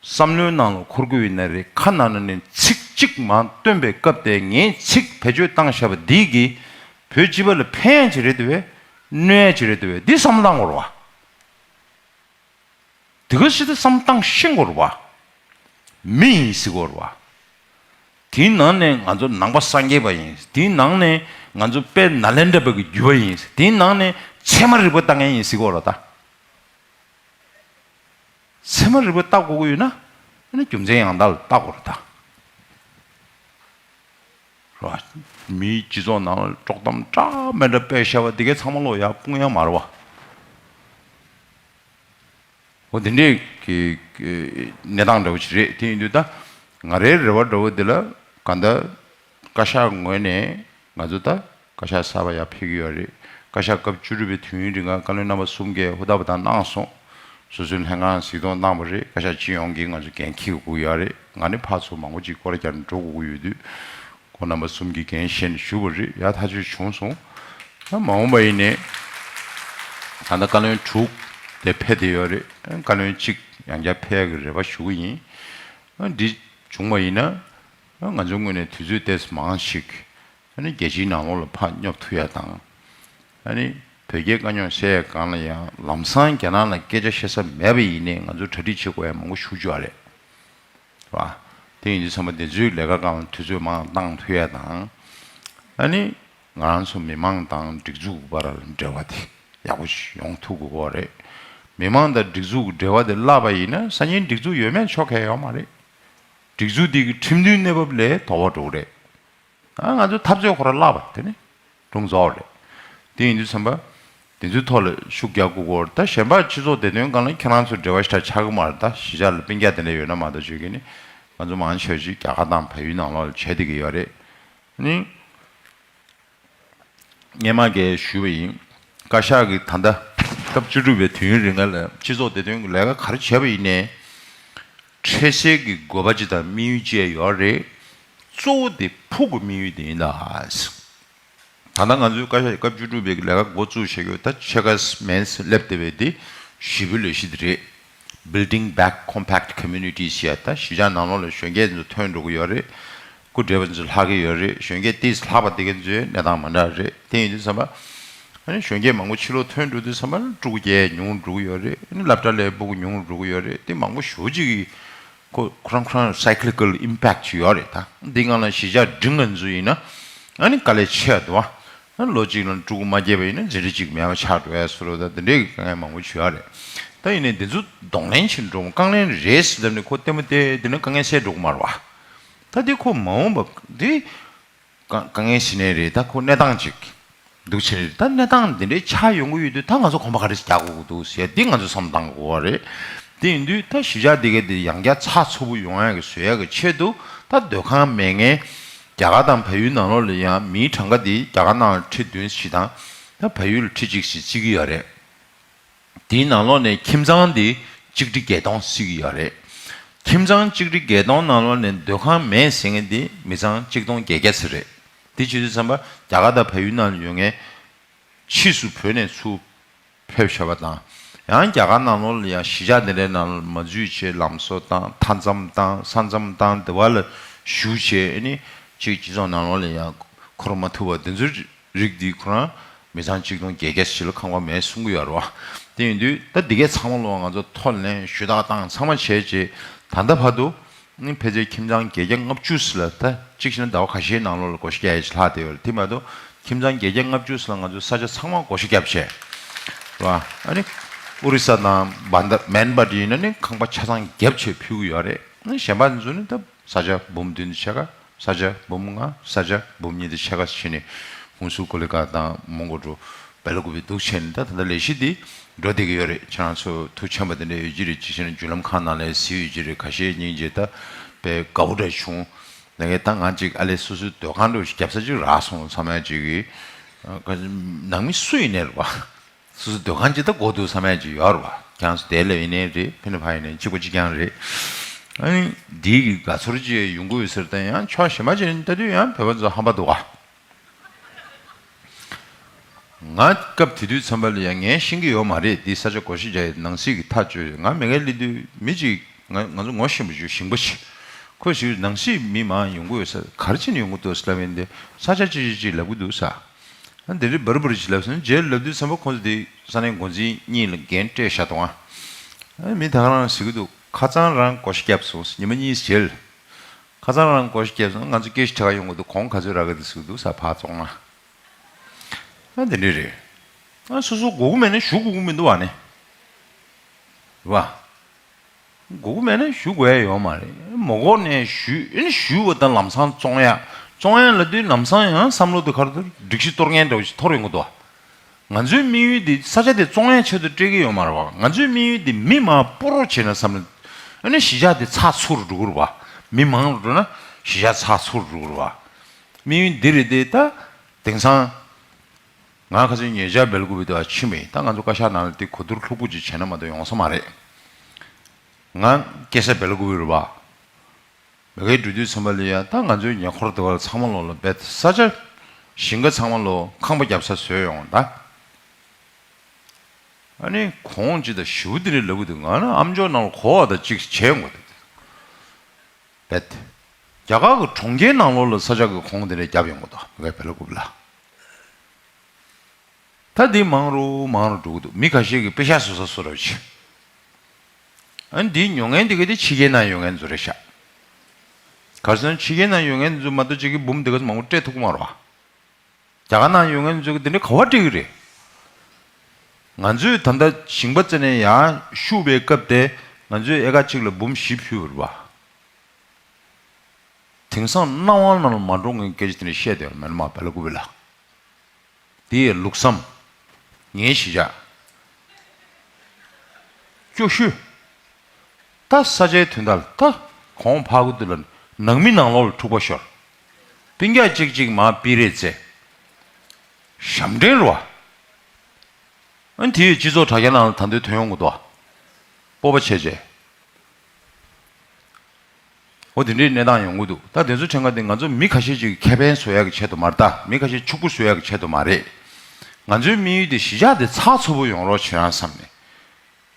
བསམ་བློའི་ནང་ལ་འཁོར་དགོས་ཡིན་ན་རེད། ཁ་ནང་ནས་ཚིག་གཅིག་མར་བཏོན་པའི་སྐབས་དེ། ངས་ཚིག་བེད་སྤྱོད་བཏང་བཞག་པ་འདི་གིས་བོད་སྤྱི་པ་ལ་ཕན་ཡ་ཅིག་རེད་འདུག་པས། གནོད་ཡ་ཅིག་རེད་འདུག་པས། འདི་བསམ་བློ་བཏང་དགོས་རེད་པ། དེ་ག་ཞིག་ཏུ་བསམ་བཏང་ཤེས་དགོས་རེད་པ། མི་ཡིན་ཟེར་དགོས་རེད་པ། དེའི་ནང་ནས་ང་ཚོ་ནང་པ་སངས་རྒྱས་པ་ཡིན། དེའི་ནང་ནས་ང་ཚོ་དཔལ་ནཱ་ལེནྡྲ་པ་གི་བརྒྱུད་པ་ཡིན། དེའི་ནང་ནས་ཚད་མ་རིག་པ་ལྟ་མཁན་ཡིན་ཟེར་གོ་ར་ད། ཚད་མ་རིག་པ་ལྟ་དགོས་ཀྱི་ཡོད་ན། ཨ་ནི་རྒྱུ་མཚན་ཡང་དག་ལ་ལྟ་དགོས་རེད་ད། རེད་བ། མིའི་སྤྱི་ཚོགས་ནང་ལ་དཀྲོག་གཏམ་འདྲ་མི་འདྲ་སྤེལ་བཞག་པ་དེ་གའི་ཚང་མ་ལོ་ཡ་དཔུང་ཡ་མ་རེད་བ། འོ་དེ་འདྲའི་གི་གི་གནས་སྟངས་འདྲ་བོ་ཞིག་རེད། དེ་ཡིན་དུས་ད་ང་རའི་རེ་བ་འདྲ་བོ་འདི་ལ་ག་འདྲ་བཀའ་ཤག་ངོས་ནས་ང་ཚོ་ད་བཀའ་ཤག་གསར་པ་ཡར་ཕེབས་ཀྱི་ཡོད་རེད། བཀའ་ཤག་སྐབས་བཅུ་དྲུག་པའི་དུས་ཡུན་རིང་ལ་བཀའ་བློན་རྣམ་པ་གསུམ་གས་ཧུར་ཐག་པ་དང་གནང་སོང་། སོ་སོའི་ལྷན་ཁང་གཟིགས་གཏོང་གནང་བ་རེད། བཀའ་ཤག་སྤྱི་ཡོངས་ཀྱིས་ང་ཚོ་འགན་འཁྱེར་དགོས་ཀྱི་ཡོད་རེད། ང་ནི་ཕར་ཚུར་མང་པོ་ཅིག་སྐོར་ར་རྒྱག་ནས་འགྲོ་དགོས་ཀྱི་ཡོད་དུས། ཁོང་རྣམ་པ་གསུམ་གྱིས་འགན་བཞེས་ནས་བཞུགས་པ་རེད། ཡ་ཐག་ཆོད་བྱུང་སོང་། ད་མ་འོངས་པ་ཡིན་ནའི་ད་ལྟ་བཀའ་བློན་དྲུག་དེ་ཕེབས་བསྡད་ཡོད་རེད། བཀའ་བློན་གཅིག་ཡང་བསྐྱར་ཕེབས་ཡག་གི་རེ་བ་ཞུ་གི་ཡིན། འདི་བྱུང་བ་ཡིན་ན་ང་ཚོའི་ངོས་ནས་དུས་ཚོད་ཏོག་ཙམ་མང་ཞིག་ཨ་ནི་རྒྱལ་སྤྱིའི་ནང་ལོགས་ལ་ཕར་སྙོབ་ཐུབ་ཡ་དང་། ཨ་ནི་བོད་སྐད་དཀའ་རྙོག་སེལ་ཡ་སྒང་ལ་ཡང་ལམ་སང་རྒྱ་ནག་ལ་སྐད་ཆ་བཤད་ས་མེད་པ་ཡིན་ནའི་ང་ཚོ་གྲ་སྒྲིག་བྱེད་དགོས་ཡ་མང་པོ་ཞེ་པོ་ཅིག་ཡོད་རེད། རེད་བ། དེ་ཡིན་དུས་ཚང་མ་དེ་ཚོའི་ལས་ཀ་སྒང་ལ་དུས་ཚོད་མང་བཏང་ཐུབ་ཡ་དང་། ཨ་ནི་ང་རང་ཚོ་མི་མང་དང་སྒྲིག་འཛུགས་བར་ལ་འབྲེལ་བ་དེ་ཡག་པོ་ཞིག་ཡོང་ཐུབ་དགོས་ཀྱི་རེད། མི་མང་དང་སྒྲིག་འཛུགས་ཀྱི་འབྲེལ་བ་དེ་བརླག་པ་ཡིན་ན་སང་ཉིན་སྒྲིག་འཛུགས་ཡོད་མེད་ཆོག་གི་ཡོད་མ་རེད། སྒྲིག་འཛུགས་དེ་གི་ཁྲིམས་མཐུན་གནས་བབ་ལས་དོག་པ་འགྲོ་གི་རེད། ཨ་ང་ཚོའི་འཐབ་རྩོད་ཁོ་རང་བརླག་པ་དེ་ནི་སྒྲུང་རྫོགས་རེད། དེ་ཡིན་དུས་ཚང་པ་དེ་ཚོའི་ཐོག་ལ་ཤུགས་རྒྱག་དགོས་ཀྱི་རེད། ད་གཞན་པ་སྤྱི་ཚོགས་བདེ་དོན་སྒང་ལ་ཁྱེད་རང་ཚོའི་འབྲེལ་བ་ཞེ་དྲག་ཆགས་ཀྱི་མ་རེད། ད་གཞིས་ཆགས་ལ་སྤུན་ཀྱག་དེ་འདྲ་ཡོད་ན་མ་གཏོགས་བྱེད་ཀྱི་ནི་ང་ཚོ་མང་ཆེ་ཅིག་རྒྱ་གར་དང་བལ་ཡུལ་ནང་ལོགས་ལ་བྱེད་བསྡད་ཀྱི་ཡོད་རེད། ནི། སྔོན་མ་གས་ཞུས་པ་ཡིན། བཀའ་ཤག་གིས་ད་ལྟ་སྐབས་བཅུ་དྲུག་པའི་དུས་ཡུན་རིང་ལ་སྤྱི་ཚོགས་བདེ་དོན་གྱི་ལས་ཀ་ག་རེ་བྱས་པ་ཡིན་ནའི། འཕྲལ་སེལ་གྱི་དགོས་པ་ཅིག་དང་དམིགས་ཡུལ་བཅས་ཡོད་རེད། གཙོ་བོ་དེ་ཕུགས་ཀྱི་དམིགས་ཡུལ་དེ་ཡིན་ད། ད་ལྟ་ང་ཚོའི་བཀའ་ཤག་སྐབས་བཅུ་དྲུག་པའི་ལས་ཀ་འགོ་བཙུགས་བྱེད་དགོས་ད་ཕྱེད་ཀ་མིན་སླེབས་བསྡད་པའི་དེ་ཞི་བའི་ལས་གཞི་དེ་རེད། Building Back Compact Communities ཞེས་ད་གཞིས་ཆགས་ནང་ལོགས་ལ་གཞོན་སྐྱེས་ཚོ་ཐོན་འགྲོ་གི་ཡོད་རེད། སྐུ་བགྲེས་པ་ཚོ་ལྷག་གི་ཡོད་རེད། གཞོན་སྐྱེས་ཏིས་ལྷག་པ་དེ་ག་ཚོའི་གནས་སྟངས་མ་འདྲ་རེད། དེ་ཡིན་དུས་ཙམ་པ། ཨ་ནི་གཞོན་སྐྱེས་མང་པོ་ཕྱི་ལོགས་ཐོན་འགྲོ་དུས་ཙམ་པ་ཕྲུ་གུ་སྐྱེ་ཉུང་རུ་འགྲོ་གི་ཡོད་རེད། ཨ་ནི་སློབ་གྲྭ་ལ་ཕྲུ་གུ་ཉུང་རུ་འགྲོ་གི་ཡོད་རེད། དེ་མང་པོ་ཞེ་པོ་ཅིག་གི་ཁོ་ཁོ་རང་ཁོ་རང་cyclical impact ཅིག་ཡོད་རེད་ད། འདི་སྒང་ལ་གཞིས་ཆགས་འབྲིང་ང་ཚོ་ཡིན་ན་ཨ་ནི་དཀའ་ལས་ཆེ་བ་འདུག་ཨ། ལོ་གཅིག་ལ་ཕྲུ་གུ་མ་སྐྱེས་པ་ཡིན་ན་འཛིན་གྲྭ་གཅིག་མེད་པ་ཆགས་འགྲོ་ཡ་བཟོ་འདྲ་ད་དེ་འདྲའི་དཀའ་ངལ་མང་པོ་ཞིག་ཡོད་རེད། ད་ཡིན་ནའི་འདི་ཚོ་གདོང་ལེན་བྱེད་འགྲོ་དཀའ་ངལ་རེད་ཟེར་ལབ་ནས་ཁོ་ལྟད་མོ་བལྟས་དེ་ནས་དཀའ་ངལ་སེལ་འགྲོ་གི་མ་རེད་བ། ད་འདི་ཁོ་མ་འོངས་པ་འདི་དཀའ་དཀའ་ངལ་ཞིག་ནས་རེད། ད་ཁོ་གནས་སྟངས་ཅིག་འདུག་བྱས་རེད། ད་གནས་སྟངས་འདི་འདྲའི་ཆགས་ཡོང་གི་ཡོད་དུས་ད་ང་ཚོ་གོམ་པ་ག་རེ་རྒྱག་དགོས་ཀྱི་འདུག་ཟེར་འདི་ང་ཚོ་བསམ་བློ་བཏང་དགོས་པ་རེད། དེ་ཡིན་དུས་ད་གཞིས་ཆགས་འདི་གའི་འདི་ཡང་བསྐྱར་ཚགས་ཚུད་པོ་ཡོང་ཡག་གི་བཟོ་ཡག་གི་ཆེད་དུ་ད་སྡོད་ཁང་མེད་མཁན་རྒྱ་གར་དང་བལ་ཡུལ་ནང་ལོགས་ལ་ཡང་མིའི་གྲངས་ཀ་འདི་རྒྱ་གར་ནང་ལ་ཁྲི་བདུན་ཞིག་དང་ད་བལ་ཡུལ་ལ་ཁྲི་གཅིག་ཞིག་བརྩི་གི་ཡོད་རེད། དེའི་ནང་ལོགས་ནས་ཁྱིམ་ཚང་འདི་གཅིག་ཁྲི་བརྒྱད་སྟོང་བརྩི་གི་ཡོད་རེད། ཁྱིམ་ཚང་གཅིག་ཁྲི་བརྒྱད་སྟོང་ནང་ལོགས་ནས་སྡོད་ཁང་མེད་ཟེར་མཁན་འདི་མི་ཚང་གཅིག་སྟོང་བརྒྱད་བརྒྱ་ཙམ་རེད། དེ་བྱེད་དུས་ཙམ་པ་རྒྱ་གར་དང་བལ་ཡུལ་ནང་ལ་ཡོད་མཁན་ཕྱིས་སུ་བོད་ནས་ཚུར་ཕེབས་བཞག་པ་དང་། ཡང་རྒྱ་གར་ནང་ལོགས་ལ་ཡང་གཞིས་ཆགས་དེ་འདྲའི་ནང་ལ་མ་འཛུལ་བྱས་ལམ་བཟོ་བཏང་མཐའ་མཚམས་བཏང་ས་མཚམས་བཏང་དེ་བ་ལ་བཞུགས་བྱས་ཨ་ནི་ཅིག་སྤྱི་ཚོགས་ནང་ལོགས་ལ་ཡང་འཁོར་མ་ཐུབ་པ་དེ་ཚོའི་རིགས་འདི་ཁོ་རང་མི་ཚང་གཅིག་སྟོང་བརྒྱད་བརྒྱ་ཞིག་ལ་ཁང་པ་མེད་གསུང་གི་ཡོད་རེད་བ། དེ་ཡིན་དུས་ད་འདི་གའི་ཚང་མ་ལོག་ང་ཚོ་ཐོག་ལེན་ཞུ་དག་བཏང་ཚང་མ་བྱས་རྗེས་ད་ལྟ་བར་དུ་ནི་ཕལ་ཆེར་ཁྱིམ་ཚང་བརྒྱད་བརྒྱ་ལྔ་བཅུ་ཙམ་ལ་ད་གཅིག་བྱས་ན་ཟླ་བ་ཁ་ཤས་ནང་ལོགས་ལ་སྒོ་ཤེལ་རྒྱག་ཡས་ཅིག་ལྷག་བསྡད་ཡོད་རེད། དེ་མ་གཏོགས་ཁྱིམ་ཚང་བརྒྱད་བརྒྱ་ལྔ་བཅུ་ཙམ་ལ་ང་ཚོ་ས་ཆ་ཚང་མ་སྒོ་ཤེལ་བརྒྱབ་བྱས་རེད་བ། ཨ་ནི་ཨོ་རི་ས་དང་བན་ད་མན་པ་དེ་ཡིན་ན་ནི་ཁང་པ་ཆ་ཚང་བརྒྱབ་བྱས་ཕུལ་གི་ཡོད་རེད། ཨ་ནི་གཞན་པ་ཚོ་ནི་ད་ས་ཆ་འབུམ་བདུན་དང་ཕྱེད་ཀ་ས་ཆ་འབུམ་ལྔ་ས་ཆ་འབུམ་གཉིས་དང་ཕྱེད་ཀ་ཕྱིན་ནས་ཧུན་སུར་ཀོ་ལི་ཀ་དང་མོན་གྷོ་འགྲོ་སྦེལ་ཀོབ་འདུག་བྱས་ནས་ད་ད་ལྟ་ལས་གཞི་འདི་འགྲོ་བསྡད་ཀྱི་ཡོད་རེད། ཁྱེད་རང་ཚོ་ཐུགས་ཆེན་པོ་དེ་འདྲ་ཡོད་ཀྱི་རེད། ཅི་བྱས་ན་བརྒྱུད་ལམ་ཁག་ནང་ལ་གཟིགས་ཡོད་ཀྱི་རེད། ཁ་ཤས་སྙིང་རྗེ་ད་དཔེ་དགའ་པོ་འདྲ་བྱུང་། ད་གིན་ད་ང་ཅིག་ཨ་ལས་སོ་སོའི་སྡོད་ཁང་འདྲ་བོ་ཞིག་རྒྱབ་ས་ཅིག་རག་སོང་བསམ་ཡ་ཅིག་གི་ནང་མི་སུ་ཡིན་ནའི་རེད་བ། སོ་སོ་སྡོད་ཁང་ཅིག་ད་དགོས་འདུག་བསམ་ཡ་ཅིག་ཡོད་རེད་བ། ཁྱེད་རང་ཚོ་དེ་ལ་ཡིན་ནའི་རེད། ཕི་ནི་ཕ་ཡིན་ནའི་གཅིག་པ་གཅིག་རྐྱང་རེད། ཨ་ནི་འདི་གི་དགའ་ཚོར་ཅིག་ཡོང་གི་ཡོད་ཟེར་ད་ཡང་ཕྱོགས་གཞན་པ་ཅིག་ནས་ལྟ་དུས་ཡང་བོད་པ་ཚོ་ཧམ་པ་འདུག་ག་ང་སྐབས་དེ་དུས་ཚན་པ་ལ་ཡང་ངས་ཤེས་ཀྱི་ཡོད་མ་རེད། འདི་ས་ཆ་བགོ་བཤའ་རྒྱག་ཡས་ནང་སྲིད་ཀྱི་ཐག་གཅོད་ང་མི་ངན་སླེབས་དུས་མི་གཅིག་ང་ང་ཚོ་ངོ་ཤེས་པ་ཞིག་ཞིང་པ་ཞིག་ཁོ་ཞིག་ནང་སྲིད་མི་མང་ཡོང་གི་ཡོད་ས་ག་རེ་བྱས་ནས་ཡོང་གི་འདུག་ཟེར་ལབ་ཡིན་ཏེ་ས་ཆ་ཅི་ཅི་ཅི་ལབ་གི་འདུག་ས། ཨ་འདི་རེད་འབར་འབར་ཅིག་ལབ་སོང་རྗེས་ལབ་དུས་ཚན་པ་ཁོང་ཚོ་དེ་ས་གནས་འགོ་འཛིན་གཉིས་ལ་འགན་སྤྲད་བཞག་འདུག་ཨ། ཨ་མི་ད་ག་རང་ཟེར་གི་འདུག་ཁ་སང་རང་བགོ་བཤའ་བརྒྱབ་སོང་ཉི་མ་གཉིས་རྗེས། ཁ་སང་རང་སྒོར་བརྒྱབ་སོང་། ང་ཚོ་སྐད་ཆ་དྲི་ག་ཡོང་གི་འདུག། གོང་ག་ཚོད་རག་གི་འདུག་ཟེར་གི་འདུག་ས། ཕར་བཙོང་ན། ཨ་དེ་འདྲ་རེད། ཨ་སོ་སོ་དགོས་ཀྱི་མེད་ན་ཞུ་དགོས་ཀྱི་མི་འདུག་བ་ནི། རེད་བ། དགོས་ཀྱི་མེད་ན་ཞུ་དགོས་ཡ་ཡོད་མ་རེད། མ་དགོས་ནས་ཞུ། ཨ་ནི་ཞུ་བ་དང་ལམ་སང་བཙོང་ཡ། བཙོང་ཡ་ལབ་དུས་ལམ་སང་ཡང་བསམ་བློ་དེ་ག་རེ་འདུག། སྒྲིག་གཞི་གཏོར་མཁན་འདྲ་བོ་ཞིག་འཐོར་ཡོང་གི་འདུག་བ། ང་ཚོའི་དམིགས་ཡུལ་དེ་ས་ཆ་དེ་བཙོང་ཡའི་ཆེད་དུ་སྤྲད་ཀྱི་ཡོད་མ་རེད་བ། ང་ཚོའི་དམིགས་ཡུལ་དེ་མི་མང་པོ་རོགས་བྱས་ན་བསམ་ན། ཨ་ནི་གཞིས་ཆགས་དེ་ཚགས་ཚུད་རུ་འགྲོ་གི་རེད་བ། མི་མང་རུ་འགྲོ་ན་གཞིས་ཆགས་ཚགས་ཚུད་རུ་འགྲོ་གི་རེད་བ། དམིགས་ཡུལ་འདི་རེད་དེ། ད་དེང་སང་ང་ཁ་སང་ཉེ་ཆར་སྦེལ་ཀོབ་དེ་བ་ཕྱིན་པ་ཡིན། ད་ང་ཚོ་བཀའ་ཤག་ནང་ལ་དེ་གོ་བསྡུར་ལྷུག་པོ་ཅིག་བྱས་ན་མ་གཏོགས་ཡོང་ས་མ་རེད། ང་སྐྱེས་ས་སྦེལ་ཀོབ་རེད་བ། མ་གིར་འགྲོ་དུས་ཙམ་པ་ལ་ཡ། ད་ང་ཚོའི་ཉེ་འཁོར་དེ་བ་ཚང་མ་ལོ་ལ་རྦད་ས་ཆ་ཞིང་ཁ་ཚང་མ་ལོ་ཁང་པ་བརྒྱབ་ས་བཟོས་ཡོང་ད། ཨ་ནི་གོང་ཅི་ད་ཞུ་དེ་རེད་ལབ་གི་འདུག། ང་ནི་ཨ་མཆོག་ནང་ལ་གོ་བ་དང་གཅིག་བྱས་ཡོང་གི་འདུག། རྦད་རྒྱ་གར་གྱི་གྲོང་ཁྱེར་ནང་ལོགས་ལ་ས་ཆ་གི་གོང་དེ་འདྲ་བརྒྱབ་ཡོང་གི་འདུག། མ་གིར་སྦེལ་ཀོབ་ལ། ད་འདི་མང་རུ་མང་རུ་འགྲོ་གི་འདུག། མི་ཁ་ཤས་ཀྱིས་པེ་ཤག་བཟོ་ས་བཟོ་རོགས་བྱེད། ཨ་ནི་འདིའི་ཉོ་མཁན་དེ་ག་དེ་ཕྱི་རྒྱལ་ནང་ཡོད་མཁན་ཚོ་རེད་ཤག། ག་རེ་ཟེར་ན་ཕྱི་རྒྱལ་ནང་ཡོད་མཁན་ཚོ་མ་གཏོགས་ཅིག་གིས་འབུམ་དེ་ག་ཚོ་མང་པོ་སྤྲད་ཐུབ་ཀྱི་མ་རེད་བ། རྒྱ་གར་ནང་ཡོད་མཁན་ཚོས་དེ་འདྲ་ག་པར་སྤྲད་ཀྱི་རེད། ང་ཚོས་ད་ལྟ་ཞིང་པ་རྩ་ནས་ཡར་ཤུགས་པའི་སྐབས་དེ་ང་ཚོས་ཨེ་ཀར་གཅིག་ལ་འབུམ་བཞི་ཕུལ་བ་རེད་བ། དེང་སང་སྣང་བ་ནང་ལ་མ་འགྲོ་མཁན་སྐད་ཆ་དེ་འདྲ་བཤད་བསྡད་ཡོད་མེད་ན་མ། སྦེལ་ཀོབ་ལ། དེ་ཡི་ལུགས་བསམ། ངའི་གཞིས་ཆགས། སྐྱོ་ཤོས། ད་ས་ཆའི་དོན་དག་ལ་ད་གོང་འཕར་གི་འདུག་ལ། ནང་མི་ནང་ལོགས་ལ་འཁྲུག་པ་ཤོར། སྤུན་ཀྱག་གཅིག་གཅིག་མར་སྤེལ་རེས་བཙལ། ཞབས་འདྲེན་རེད་བ། ཨ་ནི་དེ་ཡི་སྤྱི་ཚོགས་དྲ་རྒྱ་ནང་ལ་ད་དུང་ཐོན་ཡོང་གི་འདུག། སྤོབས་པ་ཆེ་ཆེ། འོ་དེ་འདྲའི་གནས་སྟངས་ཡོང་གི་འདུག། ད་དེ་ཚོ་དྲན་ག་དེ་ང་ཚོ་མི་ཁ་ཤས་ཅིག་གི་ཁེ་ཕན་བཟོ་ཡག་གི་ཆེད་དུ་མ་རེད། ད་མི་ཁ་ཤས་ཕྱུག་པོ་བཟོ་ཡག་གི་ཆེད་དུ་མ་རེད། ང་ཚོའི་དམིགས་ཡུལ་དེ་གཞིས་ཆགས་དེ་ཚགས་ཚུད་པོ་ཡོང་རོགས་བྱེད་ཡ་བསམ་ནས་དེ་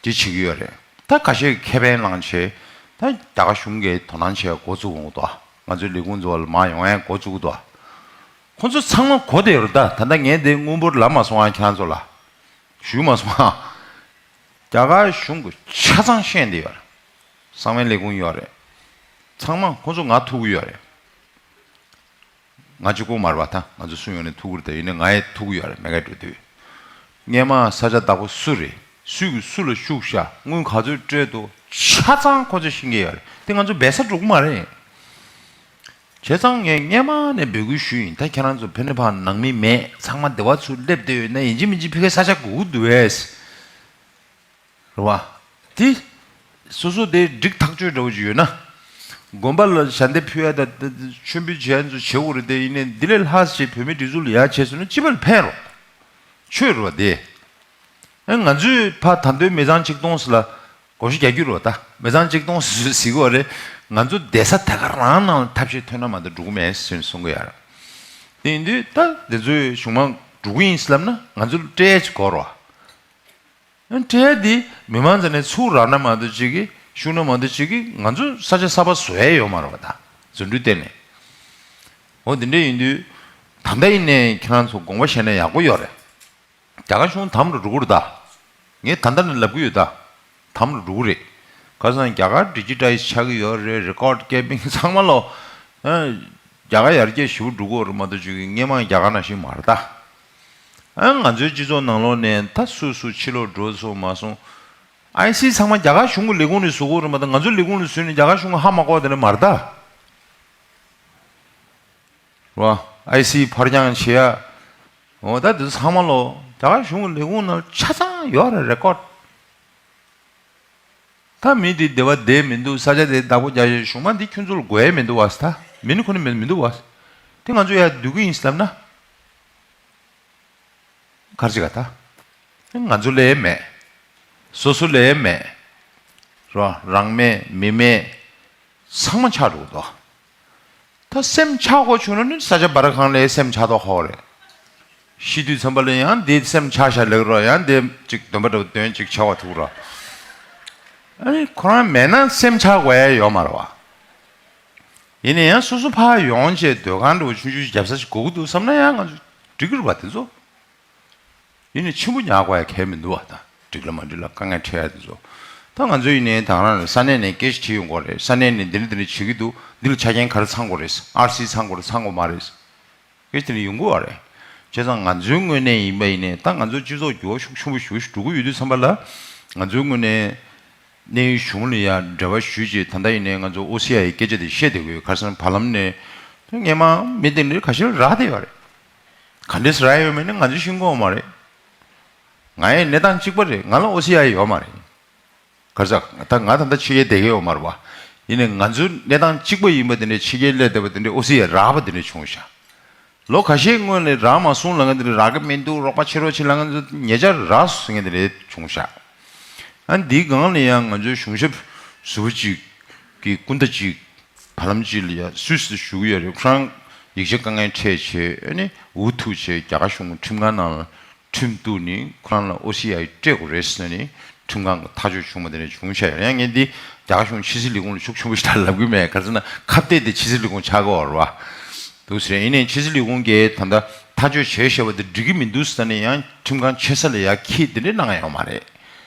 བྱེད་ཀྱི་ཡོད་རེད། ད་ཁ་ཤས་ཀྱི་ཁེ་ཕན་བླངས་བྱས། ད་རྒྱ་གར་གཞུང་གིས་དོ་སྣང་བྱེད་ཡ་འགོ་བཙུགས་འོང་གི་འདུག། ང་ཚོའི་ལས་ཁུངས་ཚོ་ལ་མར་ཡོང་ཡ་འགོ་བཙུགས་འདུག། ཁོང་ཚོ་ཚང་མ་གོ་བསྡད་ཡོད་རེད། ད་ད་ལྟ་ངས་འདི་དངུལ་འབོར་ལབ་མ་སོང་ཨ། ཁྱེད་རང་ཚོ་ལ་ཞུས་མ་སོང་ཨ། རྒྱ་གར་གཞུང་གི་ཆ་ཚང་ཤེས་བསྡད་ཡོད་རེད། གསང་བའི་ལས་ཁུངས་ཡོད་རེད། ཚང་མ་ཁོང་ཚོ་ང་ཐུག་གི་ཡོད་རེད། ང་གཅིག་པོ་མ་རེད་པ། ད་ང་ཚོ་སུ་ཡོང་ནས་ཐུག་གི་རེད། ད་ཡིན་ནའི་ང་ཡང་ཐུག་གི་ཡོད་རེད། མ་གིར་འགྲོ་དུས། སྔས་མ་ས་ཆ་བདག་པོ་སུ་རེད། སུས་ཀྱིས་སུ་ལ་ཤུགས་བཞག། དངུལ་ག་ཚོད་སྤྲད་འདུག། ཆ་ཚང་ཁོ་ཚོས་ཤེས་ཀྱི་ཡོད་རེད། དེ་ང་ཚོ་སྦས་ས་འགྲོ་གི་མ་རེད། བྱས་ཙང་ངས་སྔས་མ་ནས་འབོད་སྐུལ་ཞུས་ཡིན། ད་ཁྱེད་རང་ཚོ་ཕ་ནས་ཕར་ནང་མི་མེད། ཚང་མ་སྡེ་བ་ཚུར་སླེབས་བསྡད་ཡོད་ན། ཡིན་གཅིག་མིན་གཅིག་ཕ་གིར་ས་ཆ་དགོས་ཀྱི་འདུག་བས། རེད་བ། དེ་སོ་སོ་དེ་སྒྲིག་ཐག་གཅོད་འདྲ་བོ་ཅིག་ཡོད་ན། དགོན་པ་ལ་ཞལ་འདེབས་ཕུལ་ཡ་དང་། མཆོད་འབུལ་བྱེད་ཡ་ཚོ་བྱེད་དགོས་རེད་དེ། ཡིན་ནའི་འདི་ལས་ལྷག་ཅིག་བོད་མིའི་སྒྲིག་འཛུགས་ལ་ཡར་བྱས་སོང་ན་སྤྱི་པ་ལ་ཕན་རོགས། ཆོས་རེད་བ་དེ། ཨ་ང་ཚོས་ཕར་ད་དུང་མི་ཚང་ཆིག་སྟོང་ཙམ་ལ་བགོ་བཤའ་རྒྱག་རྒྱུ་རེད་བ། ད་མི་ཚང་ཆིག་སྟོང་ཟེར་གྱི་ཡོད་རེད། ང་ཚོ་བསྡད་ས་དེ་ག་རང་ནང་ལ་ཐབས་ཤེས་ཐོན་ན་མ་གཏོགས་འགྲོ་གི་མེད་ཟེར་གསུང་གི་ཡོད་རེད། དེ་ཡིན་དུས་ད་དེ་ཚོའི་གཞུང་མང་འགྲོ་གི་ཡིན་ཟེར་ལབ་ན་ང་ཚོ་ལ་སྤྲད་ཡ་ཅིག་དགོས་རེད་བ། སྤྲད་ཡ་དེ་མི་མང་ཚོ་ནས་ཚུར་རག་ན་མ་གཏོགས་ཅིག་གིས་ཤུགས་ན་མ་གཏོགས་ཅིག་གིས་ང་ཚོ་ས་ཆ་གསར་པ་བཟོ་ཡ་ཡོད་མ་རེད་བ། ད་རྫུ་འཕྲུལ་བརྟེན་ནས། འོ་དེ་འདྲ་ཡིན་དུས་ད་ལྟ་ཡིན་ནའི་ཁྱེད་རང་ཚོ་དགོངས་པ་བཞེས་ན་ཡག་པོ་ཡོད་རེད། རྒྱ་གར་གཞུང་དམ་རུ་འགྲོ་གི་རེད་ད། ངས་ད་ལྟ་ནས་ལབ་གི་ཡོད་ད། དམ་རུ་འགྲོ་གི་རེད། ག་རེ་ཟེར་ན་རྒྱ་གར་ཌི་ཇི་ཊའི་ཛི་ཆགས་ཀྱི་ཡོད་རེད། རེ་ཀོཌ་ཀི་པིང་ཚང་མ་ལོ། ཨ། རྒྱ་གར་ཡར་རྒྱས་ཞེ་པོ་འགྲོ་གི་ཡོད་རེད་མ་གཏོགས་ཅིག་གི་སྔས་མ་རྒྱ་གར་ནང་བཞིན་མ་རེད་ད། ཨ། ང་ཚོའི་སྤྱི་ཚོགས་ནང་ལོགས་ནས་ད་སུ་སུ་ཕྱི་ལོགས་འགྲོ་སོང་མ་སོང་། ཨའི་སི་ཚང་མ་རྒྱ་གར་གཞུང་གི་ལས་ཁུངས་ནས་བཟོ་གི་ཡོད་རེད་མ་གཏོགས་ང་ཚོའི་ལས་ཁུངས་ནས་བཟོས་ནས་རྒྱ་གར་གཞུང་གིས་ཧ་མ་གོ་བ་དེ་འདྲ་མ་རེད་ད། རེད་བ། ཨའི་སི་ཕར་འགྱངས་བྱེད་ཡ། འོ་ད་དེ་ཚོ་ཚང་མ་ལོ་རྒྱ་གར་གཞུང་གི་ལས་ཁུངས་ནང་ཆ་ཚང་ཡོད་རེད། རེ་ཀོཌ། ད་མི་དེ་སྡེ་བ་བསྡད་མི་འདུག། ས་ཆ་དེ་བདག་པོ་རྒྱག་ཡ། གཞུང་མང་འདི་ཁྱོད་ཚོ་ལ་དགོས་ཡ་མི་འདུག་བ། ད་མི་ནི་ཁོ་ནི་མི་མི་འདུག་བ། དེ་ང་ཚོ་ཡར་སྡོད་ཀྱི་ཡིན་ལབ་ན། ག་རེ་བྱེད་ག་ད། ང་ཚོ་ལ་ཡང་མེད། སོ་སོ་ལ་ཡང་མེད། རོ། རང་མེད་མི་མེད། ཚང་མ་ཆགས་འགྲོ་གི་འདུག། ད་སེམས་ཆགས་དགོས་བྱུང་ན་ནི་ས་ཆ་སྦར་ཁང་ལ་སེམས་ཆགས་མདོག་ཁ་པོ་རེད། ཤི་དུས་ཙམ་པ་ལ་ཡང་འདི་སེམས་ཆགས་ཤག་ལབ་རོགས། ཡང་འདི་ཅིག་འདོན་པ་འདྲ་བོ་འདོན་ཅིག་བྱ་བ་ཐུག་རོགས། ཨ་ནི་ཁོ་རང་མེད་ན་སེམས་ཆགས་དགོས་ཡ་ཡོད་མ་རེད་བ། ཡིན་ན་ཡང་སོ་སོ་ཕར་ཡོང་བྱས་སྡོད་ཁང་འདྲ་བོ་ཆུང་ཆུང་ཞིག་རྒྱབ་ས་ཞིག་དགོས་ཀྱི་འདུག་བསམ་ན་ཡང་ང་ཚོ་འགྲིག་གི་རེད་བ་དེ་ཚོ། ཡིན་ནའི་ཆེན་པོ་ཉར་དགོས་ཡ་གལ་མི་འདུག་བ། ད་འགྲིག་ལ་མ་འགྲིག་ལ་དཀའ་ངལ་འཕྲད་ཡ་དེ་ཚོ། ད་ང་ཚོ་ཡིན་ནའི་དེང་རང་ས་གནས་ནས་སྐད་ཆ་དྲིས་ཡོང་གི་རེད། ས་གནས་ནས་འདི་འདྲ་འདི་འདྲ་བྱེད་ཀྱི་འདུག་འདི་ལ་ཆ་རྐྱེན་ག་རེ་ཚང་དགོས་རེད། ཨར་སི་ཚང་དགོས་རེད། ཚང་དགོས་མ་རེད། སྐད་ཆ་དེ་འདྲ་ཡོང་གི་ཡོད་རེད། བྱས་ཙང་ང་ཚོའི་ངོས་ནས་ཡིན་པ་ཡིན་ནའི་ད་ང་ཚོའི་སྤྱི་ཚོགས་འགྱུར་བ་ཤུགས་ཆེན་པོ་ཞིག་འགྲོ་གི་ཡོད་དུས་ཙམ་པ་ལ། ང་ཚོའི་ངོས་ནས་གནས་ཡུལ་གཞུང་ལ་ཡང་འབྲེལ་བ་ཞུས་བྱས། ད་ལྟ་ཡིན་ནའི་ང་ཚོ་ཨོ་སི་ཨའི་སྐད་ཆ་དེ་བཤད་བསྡད་ཀྱི་ཡོད། ག་རེ་ཟེར་ན་བར་ལམ་ནས་སྔོན་མ་མི་དེ་འདྲ་ཁ་ཤས་རག་བསྡད་ཡོད་རེད། ག་འདྲས་རག་ཡོད་མེད་ནི་ང་ཚོས་ཤེས་ཀྱི་ཡོད་མ་རེད། ང་ཡི་གནས་སྟངས་གཅིག་པ་རེད། ང་ལ་ཨོ་སི་ཨའི་ཡོད་མ་རེད། ག་རེ་ཟེར། ད་ང་ད་ལྟ་ཕྱི་རྒྱལ་བསྡད་ཀྱི་ཡོད་མ་རེད་པ། ཡིན་ནའི་ང་ཚོའི་གནས་སྟངས་གཅིག་པ་ཡིན་པ་དེ་འདྲའི་ཕྱི་རྒྱལ་སླེབས་བསྡད་པ་དེ་འདྲའི་ཨོ་སི་ཨའི་རག་པ་དེ་འདྲ་བྱུང་ཤག་ལོ་ཁ་ཤས་སྔོན་ནས་རག་མ་སོང་ལབ་མཁན་དེ་འདྲ་རག་གི་མི་འདུག་རོགས་པ་བྱེད་རོགས་བྱེད་ལབ་མཁན་ཚོ་ཉེ་ཆར་རག་སོང་ཟེར་མཁན་དེ་འདྲ་བྱུང་ཤག་ཨ་འདིའི་སྒང་ལ་ཡང་ང་ཚོའི་གཞུང་ཞབས་ཟུར་པ་གཅིག་གི་སྐུ་ཟླ་གཅིག་བར་ལམ་གཅིག་ལ་ཡང་སུད་སི་བཞུགས་ཡོད་རེད། ཁོ་རང་ཡིག་ཆ་དཀའ་ངལ་འཕྲད་བྱས། ཨ་ནི་འུ་ཐུག་བྱས་རྒྱ་གར་གཞུང་ཁྲིམས་ཁང་ནང་ལ་ཁྲིམས་གཏུགས་ནས་ཁོ་རང་ལ་ཨོ་སི་ཨའི་སྤྲད་དགོས་རེད་ཟེར་ནས་ཁྲིམས་ཁང་གི་ཐག་གཅོད་བྱུང་བ་དེ་འདྲ་བྱུང་ཤག་ཡང་ངས་འདི་རྒྱ་གར་གཞུང་ཕྱི་སྲིད་ལས་ཁུངས་ལ་ཤུགས་ཆེན་པོ་ཞིག་ལབ་གི་མེད། ག་རེ་ཟེར་ན་ཁ་གཏད་དེ་ཕྱི་སྲིད་ལས་ཁུངས་ཆགས་ཀྱི་ཡོད་རེད་པ། འདུག་ཟེར། ཡིན་ནའི་ཕྱི་སྲིད་ལས་ཁུངས་ཀྱིས་ད་ལྟ་ཐག་གཅོད་བྱས་བཞག་པ་དེ་འགྲིག་གི་མི་འདུག་ཟེར་ནས་ཡང་ཁྲིམས་ཁང་ཆེ་ས་ལ་ཡར་འཁྱེར་དེ་འདྲ་གནང་ཡོད་མ་རེད།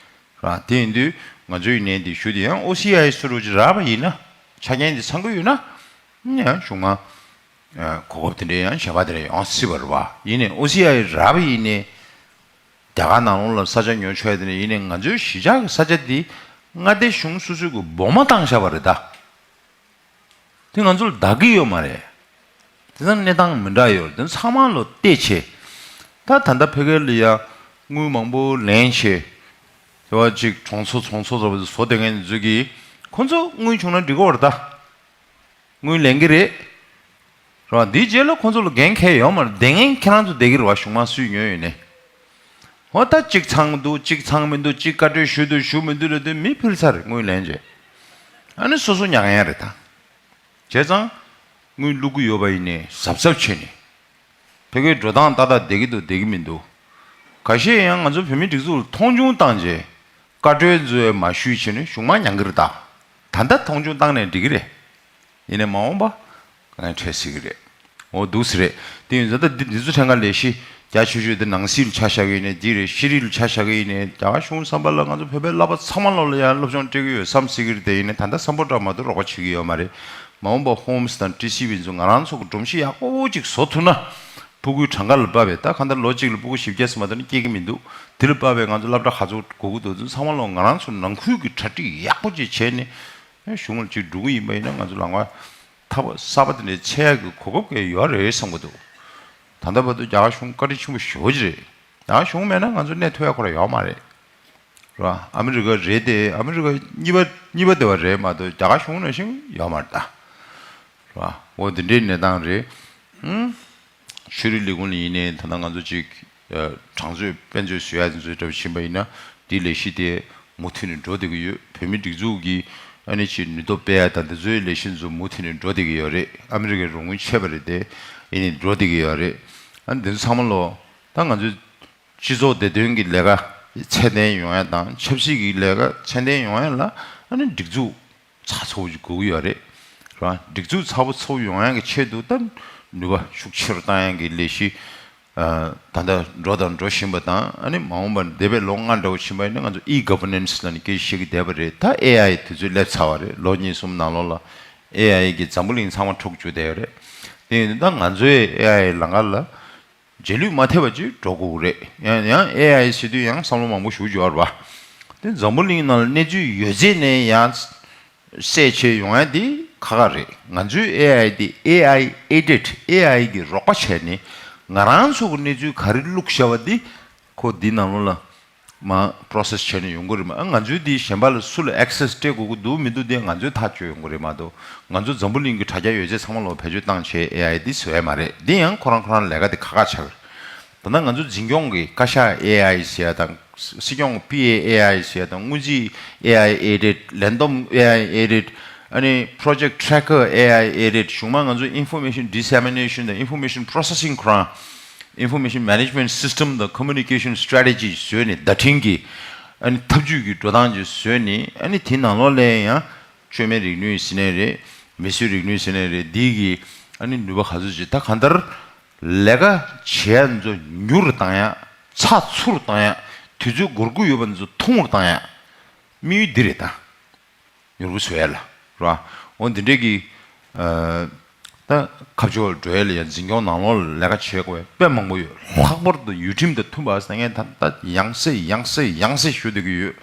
ར། དེ་ཡིན་དུས་ང་ཚོའི་ནས་འདི་ཞུ་དེ་ཡང་ཨོ་སི་ཨའི་སུ་རུ་ཅིག་རག་པ་ཡིན་ན། ཆ་རྐྱེན་དེ་ཚང་གི་ཡོད་ན། ཡང་གཞུང་མང་གོ་སྐབས་དེ་འདྲའི་ཡང་གཞན་པ་དེ་འདྲ་ཡོང་སྲིད་པ་རེད་པ། ཡིན་ནའི་ཨོ་སི་ཨའི་རག་པ་ཡིན་ནའི་རྒྱ་གར་ནང་ལོགས་ལ་ས་ཆ་ཉོ་ཆོག་ཡ་དེ་འདྲ་ཡིན་ནའི་ང་ཚོའི་གཞིས་ཆགས་ཀྱི་ས་ཆ་འདི་མངའ་སྡེ་གཞུང་སོ་སོའི་གི་སྦོ་མ་བཏང་བཞག་པ་རེད་ད། དེ་ང་ཚོ་ལ་བདག་གི་ཡོད་མ་རེད། དེ་ཚང་གནས་སྟངས་མི་འདྲ་ཡོད་རེད། དེ་ཚང་མ་ལོ་བལྟས་བྱས། ད་ད་ལྟ་ཕ་གི་ལ་ཡ་དངུལ་མང་པོ་ལེན་བྱས། དེ་བ་ཅིག་གྲོང་ཚོ་ཚོང་ཚོ་ཚོ་བཟོ་བསྡད་མཁན་ཚོ་གིས་ཁོ་ཚོ་དངུལ་བྱུང་ན་འགྲིག་གི་ཡོད་རེད་ད། དངུལ་ལེན་གི་རེད། རེད་བ། འདིའི་རྗེས་ལ་ཁོ་ཚོ་ལ་འགན་འཁྱེར་ཡོད་མ་རེད། བསྡད་མཁན་ཁྱེད་རང་ཚོ་བསྡད་ཀྱི་རེད་བ། གཞུང་མང་སུས་ཉོས་ཡོད་ནས། འོ་ད་གཅིག་ཚང་མི་འདུག་གཅིག་ཚང་མི་འདུག་གཅིག་བཀའ་འཁྲོལ་ཞུ་འདུག་ཞུ་མི་འདུག་ལབ་དུས་མི་ཕུལ་ཚར་རེད། དངུལ་ལེན་བྱས། ཨ་ནི་སོ་སོ་ཉར་ཡ་རེད་ད། བྱས་ཙང་། དངུལ་བླུག་གི་ཡོད་པ་ཡིན་ནའི་གཟབ་གཟབ་བྱས་ནས། ཕ་གིའི་འགྲོ་སྟངས་ཏག་ཏག་བསྡད་ཀྱི་འདུག་བསྡད་ཀྱི་མི་འདུག་ཁ་ཤས་ཡང་ང་ཚོ་བོད་མིའི་སྒྲིག་འཛུགས་ལ་མཐོང་ཆུང་བཏང་རྗེས། བཀའ་འཁྲོལ་ཚོས་མ་ཞུས་བྱས་ནས་གཞུང་མང་ཉར་གྱི་རེད་ད། ད་ལྟ་མཐོང་ཆུང་བཏང་ནས་འགྲིག་གི་རེད། ཡིན་ནའི་མ་འོངས་པ། དཀའ་ངལ་འཕྲད་སྲིད་ཀྱི་རེད། འོ་འདུག་སེ་རེད། དེ་ཡིན་ཙང་ད་འདི་འདི་ཚོ་ཕྲན་ཁ་ལས་གཞི་རྒྱ་ཆེ་ཤོས་དེ་ནང་སྲིད་ལ་ཆ་བཞག་གི་ཡིན་ནའི་འདི་རེད། ཤེས་རིག་ལ་ཆ་བཞག་གི་ཡིན་ནའི་རྒྱ་གར་གཞུང་བསམ་པ་ལ་ང་ཚོ་བོད་པའི་བསླབ་པ་ཚང་མ་ལོག་ལ་ཡང་སློབ་སྦྱོང་སྤྲད་ཀྱི་ཡོད་བསམ་སྲིད་ཀྱི་རེད། དེ་ཡིན་ནའི་ད་ལྟ་སམ་བྷོ་ཊ་མ་གཏོགས་རོགས་པ་བྱེད་ཀྱི་ཡོད་མ་རེད། མ་འོངས་པ་ཧོམ་སི་དང་ཊི་སི་ཝི་ཚོ་ང་རང་ཚོ་གི་སྒྲོམ་གཞི་ཡག་པོ་ཅིག་བཟོ་ཐུབ་ན། ཕྲུ་གུའི་གྲངས་ཀ་ལ་དཔག་པའི་ད་གང་ལྟར་ལོ་གཅིག་ལ་ཕྲུ་གུ་བཞི་བརྒྱ་ཙམ་མ་གཏོགས་ནི་སྐྱེ་གི་མི་འདུག་དེ་ལ་དཔག་པའི་ང་ཚོ་སློབ་གྲྭ་ག་ཚོད་དགོས་ཀྱི་འདུག་ཚང་མ་ལོག་ང་རང་ཚོ་ནང་ཁུལ་གྱི་གྲ་སྒྲིག་ཡག་པོ་ཅིག་བྱས་ནས། གཞུང་ལ་ཅིག་འགྲོ་གི་ཡིན་པ་ཡིན་ན་ང་ཚོ་ལམ་ཁ་ཐག་པ་གསར་པ་དེ་འདྲའི་འཚོལ་ཡག་གི་གོ་སྐབས་ཀྱང་ཡོད་རེད་བསམ་གྱི་འདུག་ད་ལྟ་བར་དུ་རྒྱ་གར་གཞུང་བཀའ་དྲིན་ཆེན་པོ་ཞེ་པོ་ཅིག་རེད། རྒྱ་གར་གཞུང་མེད་ན་ང་ཚོ་གནས་ཐུབ་ཡག་ཁོ་རང་ཡོད་མ་རེད། རེད་བ། ཨ་མི་རི་ཀ་རེད་དེ། ཨ་མི་རི་ཀ་གཉིས་པ་གཉིས་པ་དེ་བ་རེད་མ་གཏོགས་རྒྱ་གར་གཞུང་ནང་བཞིན་ཡོད་མ་རེད་ད། རེད་བ། འོ་དེ་འདྲའི་གནས་སྟངས་རེད། ཨང་། ཆོས་རིག་ལས་ཁུངས་ལ་ཡིན་ནའི་ད་ལྟ་ང་ཚོ་ཅིག་ཨ། གྲངས་མཛོད་དཔེ་མཛོད་བཟོ་ཡ་དེ་ཚོའི་གྲབས་ཕྱིན་པ་ཡིན་ན་དེའི་ལས་གཞི་དེ་མུ་མཐུད་ནས་འགྲོ་བསྡད་ཀྱི་ཡོད། བོད་མིའི་སྒྲིག་འཛུགས་ཀྱི་ཨ་ནི་ཅིག་ནུས་སྟོབས་སྤེལ་ཡ་དང་དེ་ཚོའི་ལས་གཞི་ཚོ་མུ་མཐུད་ནས་འགྲོ་བསྡད་ཀྱི་ཡོད་རེད། ཨ་མི་རི་ཀའི་རོགས་དངུལ་ཆད་པ་རེད་དེ། ཡིན་ནའི་འགྲོ་བསྡད་ཀྱི་ཡོད་རེད། ཨ་ནི་དེ་ཚོ་ཚང་མ་ལོ་ད་ང་ཚོའི་སྤྱི་ཚོགས་བདེ་དོན་གྱི་ལས་ཀ་ཚད་ལྡན་ཡོང་ཡ་དང་ཆབ་སྲིད་ཀྱི་ལས་ཀ་ཚད་ལྡན་ཡོང་ཡ་ལ་ཨ་ནི་སྒྲིག་འཛུགས་ཚགས་ཚུད་པོ་ཅིག་དགོས་ཀྱི་ཡོད་རེད། རེད་བ། སྒྲིག་འཛུགས་ཚགས་པོ་ཚུད་པོ་ཡོང་ཡག་གི་ཆེད་དུ་ད་ནུས་པ་ཤུགས་ཆེ་རུ་བཏང་ཡག་གི་ལས་གཞི། ཨ། ད་ལྟ་འགྲོ་དང་འགྲོ་བཞིན་པ་དང་། ཨ་ནི་མ་འོངས་པར་འདས་པའི་ལོ་ལྔ་འདྲ་བོ་ཕྱིན་པ་ཡིན་ན་ང་ཚོ་ཨི་གྷ་བྷར་ནན་སི་ལབ་ནས་སྐད་ཆ་བཤད་ཀྱི་བསྡད་པ་རེད། ད་ཨེ་ཨའི་དུས་ཚོད་སླེབས་ཚར་བ་རེད། ལོ་གཉིས་གསུམ་ནང་ལོགས་ལ་ཨེ་ཨའི་གིས་འཛམ་བུ་གླིང་ཚང་མ་འཕྲོག་བཅུག་བསྡད་ཡོད་རེད། དེ་ཡིན་དུས་ད་ང་ཚོའི་ཨེ་ཨའི་ལམ་ཁ་ལ་རྗེས་ལུས་མ་ཐེབས་པ་ཅིག་འགྲོ་དགོས་ཀྱི་རེད། ཡང་ཡང་ཨེ་ཨའི་ཟེར་དུས་ཡང་བསམ་བློ་མང་པོ་ཞིག་འབྱོར་བ། དེ་འཛམ་བུ་གླིང་ནང་ལ་གནས་ཚུལ་ཡོད་ཚད་ནས་ཡང་གསལ་བྱེད་ཡོང་ཡ་དེ་ཁག་ཁག་རེད། ང་ཚོའི་ཨེ་ཨའི་དེ་ཨེ་ཨའི་ཨེ་ཌེཌ། ཨེ་ཨའི་གི་རོགས་པ་བྱས་ནས་ང་རང་ཚོ་གི་གནས་ཚུལ་ག་རེ་བླུགས་བཞག་པ་དེ་ཁོ་འདི་ནང་ལོགས་ལ་མར་པོ་རོ་སེ་སི་བྱས་ནས་ཡོང་གི་རེད་མ། ང་ཚོའི་འདི་གཞན་པ་ལ་སུ་ལ་ཨེག་སེ་སི་སྤྲད་དགོས་ཀྱི་འདུག་མི་འདུག་དེ་ང་ཚོས་ཐག་གཅོད་ཡོང་གི་རེད་མ་གཏོགས། ང་ཚོ་འཛམ་བུ་གླིང་གི་དྲ་རྒྱ་ཡོད་ཚད་ཚང་མ་ལོ་བེད་སྤྱོད་བཏང་བྱས་ཨེ་ཨའི་འདི་བཟོ་ཡ་མ་རེད། འདི་ཡང་ཁོ་རང་ཁོ་རང་ལས་ཀ་དེ་ཁག་ཁག་ཆགས་ཀྱི་རེད། ད་ལྟ་ང་ཚོ་འཛིན་སྐྱོང་གི་བཀའ་ཤག་ཨེ་ཨའི་ཟེར་ཡ་དང་། སྲིད་སྐྱོང་པི་ཨེ་ཨེ་ཨའི་ཟེར་ཡ་དང་། སྔོན་རྩིས་ཨེ་ཨའི་ཨེ་ཌེཌ། ལས་བསྡོམས་ཨེ་ཨའི་ཨེ་ཌེཌ། ཨ་ནི་པོ་རོ་ཇེཀ་ཊི་ཊེ་རེ་ཀར་ཨེ་ཨའི་ཨེ་ཌེཌ། གཞུང་མང་ང་ཚོ་ཨིན་ཕོར་མེ་ཤན་ཌི་སེ་མི་ནེ་ཤན་དང་ཨིན་ཕོར་མེ་ཤན་པོ་རོ་སེ་སིང་ཁོ་རང་། ཨིན་ཕོར་མེ་ཤན་མེ་ནེ་ཇི་མེན་ཊི་སིས་ཊམ་དང་ཁོ་མུ་ནི་ཀེ་ཤན་སི་ཊེ་རེ་ཊི་ཇི་བཟོས་ནས། བརྡ་འཕྲིན་གྱི་ཨ་ནི་ཐབས་ཇུས་ཀྱི་འགྲོ་སྟངས་ཅིག་བཟོས་ནས། ཨ་ནི་དེ་ནང་ལོགས་ལ་ཡང་བཅོས་མའི་རིག་ནུས་ཟེར་ནའི་རེད། མིས་བཟོས་རིག་ནུས་ཟེར་ནའི་རེད། འདི་གི་ཨ་ནི་ནུས་པ་ག་ཚོད་ཅིག་ད་གང་ལྟར་ལས་ཀ་བྱེད་ཡ་ཚོ་མྱུར་བཏང་ཡ། ཚགས་ཚུད་བཏང་ཡ། དུས་ཚོད་འགོར་གྱི་ཡོད་པ་ཚོ་ཐུང་བར་བཏང་ཡ། དམིགས་ཡུལ་འདི་རེད་ད། མྱུར་པོ་བཟོ་ཡ་ལ། རེད་བ། འོ་འདི་འདྲས་ཀྱི། ཨ། ད་ཁ་ཕྱོགས་འགྲོ་ཡ་ལ་ཡང་འཛིན་སྐྱོང་ནང་ལོགས་ལ་ལས་ཀ་བྱེད་དགོས་པ་དཔེ་མང་པོ་ཡོད། ལྷག་པར་དུ་ཡུལ་ཁྲིམས་དང་མཐུན་པ་ཟེར་མཁན་ད་ལྟ་ཡང་སེ་ཡང་སེ་ཡང་སེ་ཞུ་བསྡད་ཀྱི་ཡོད།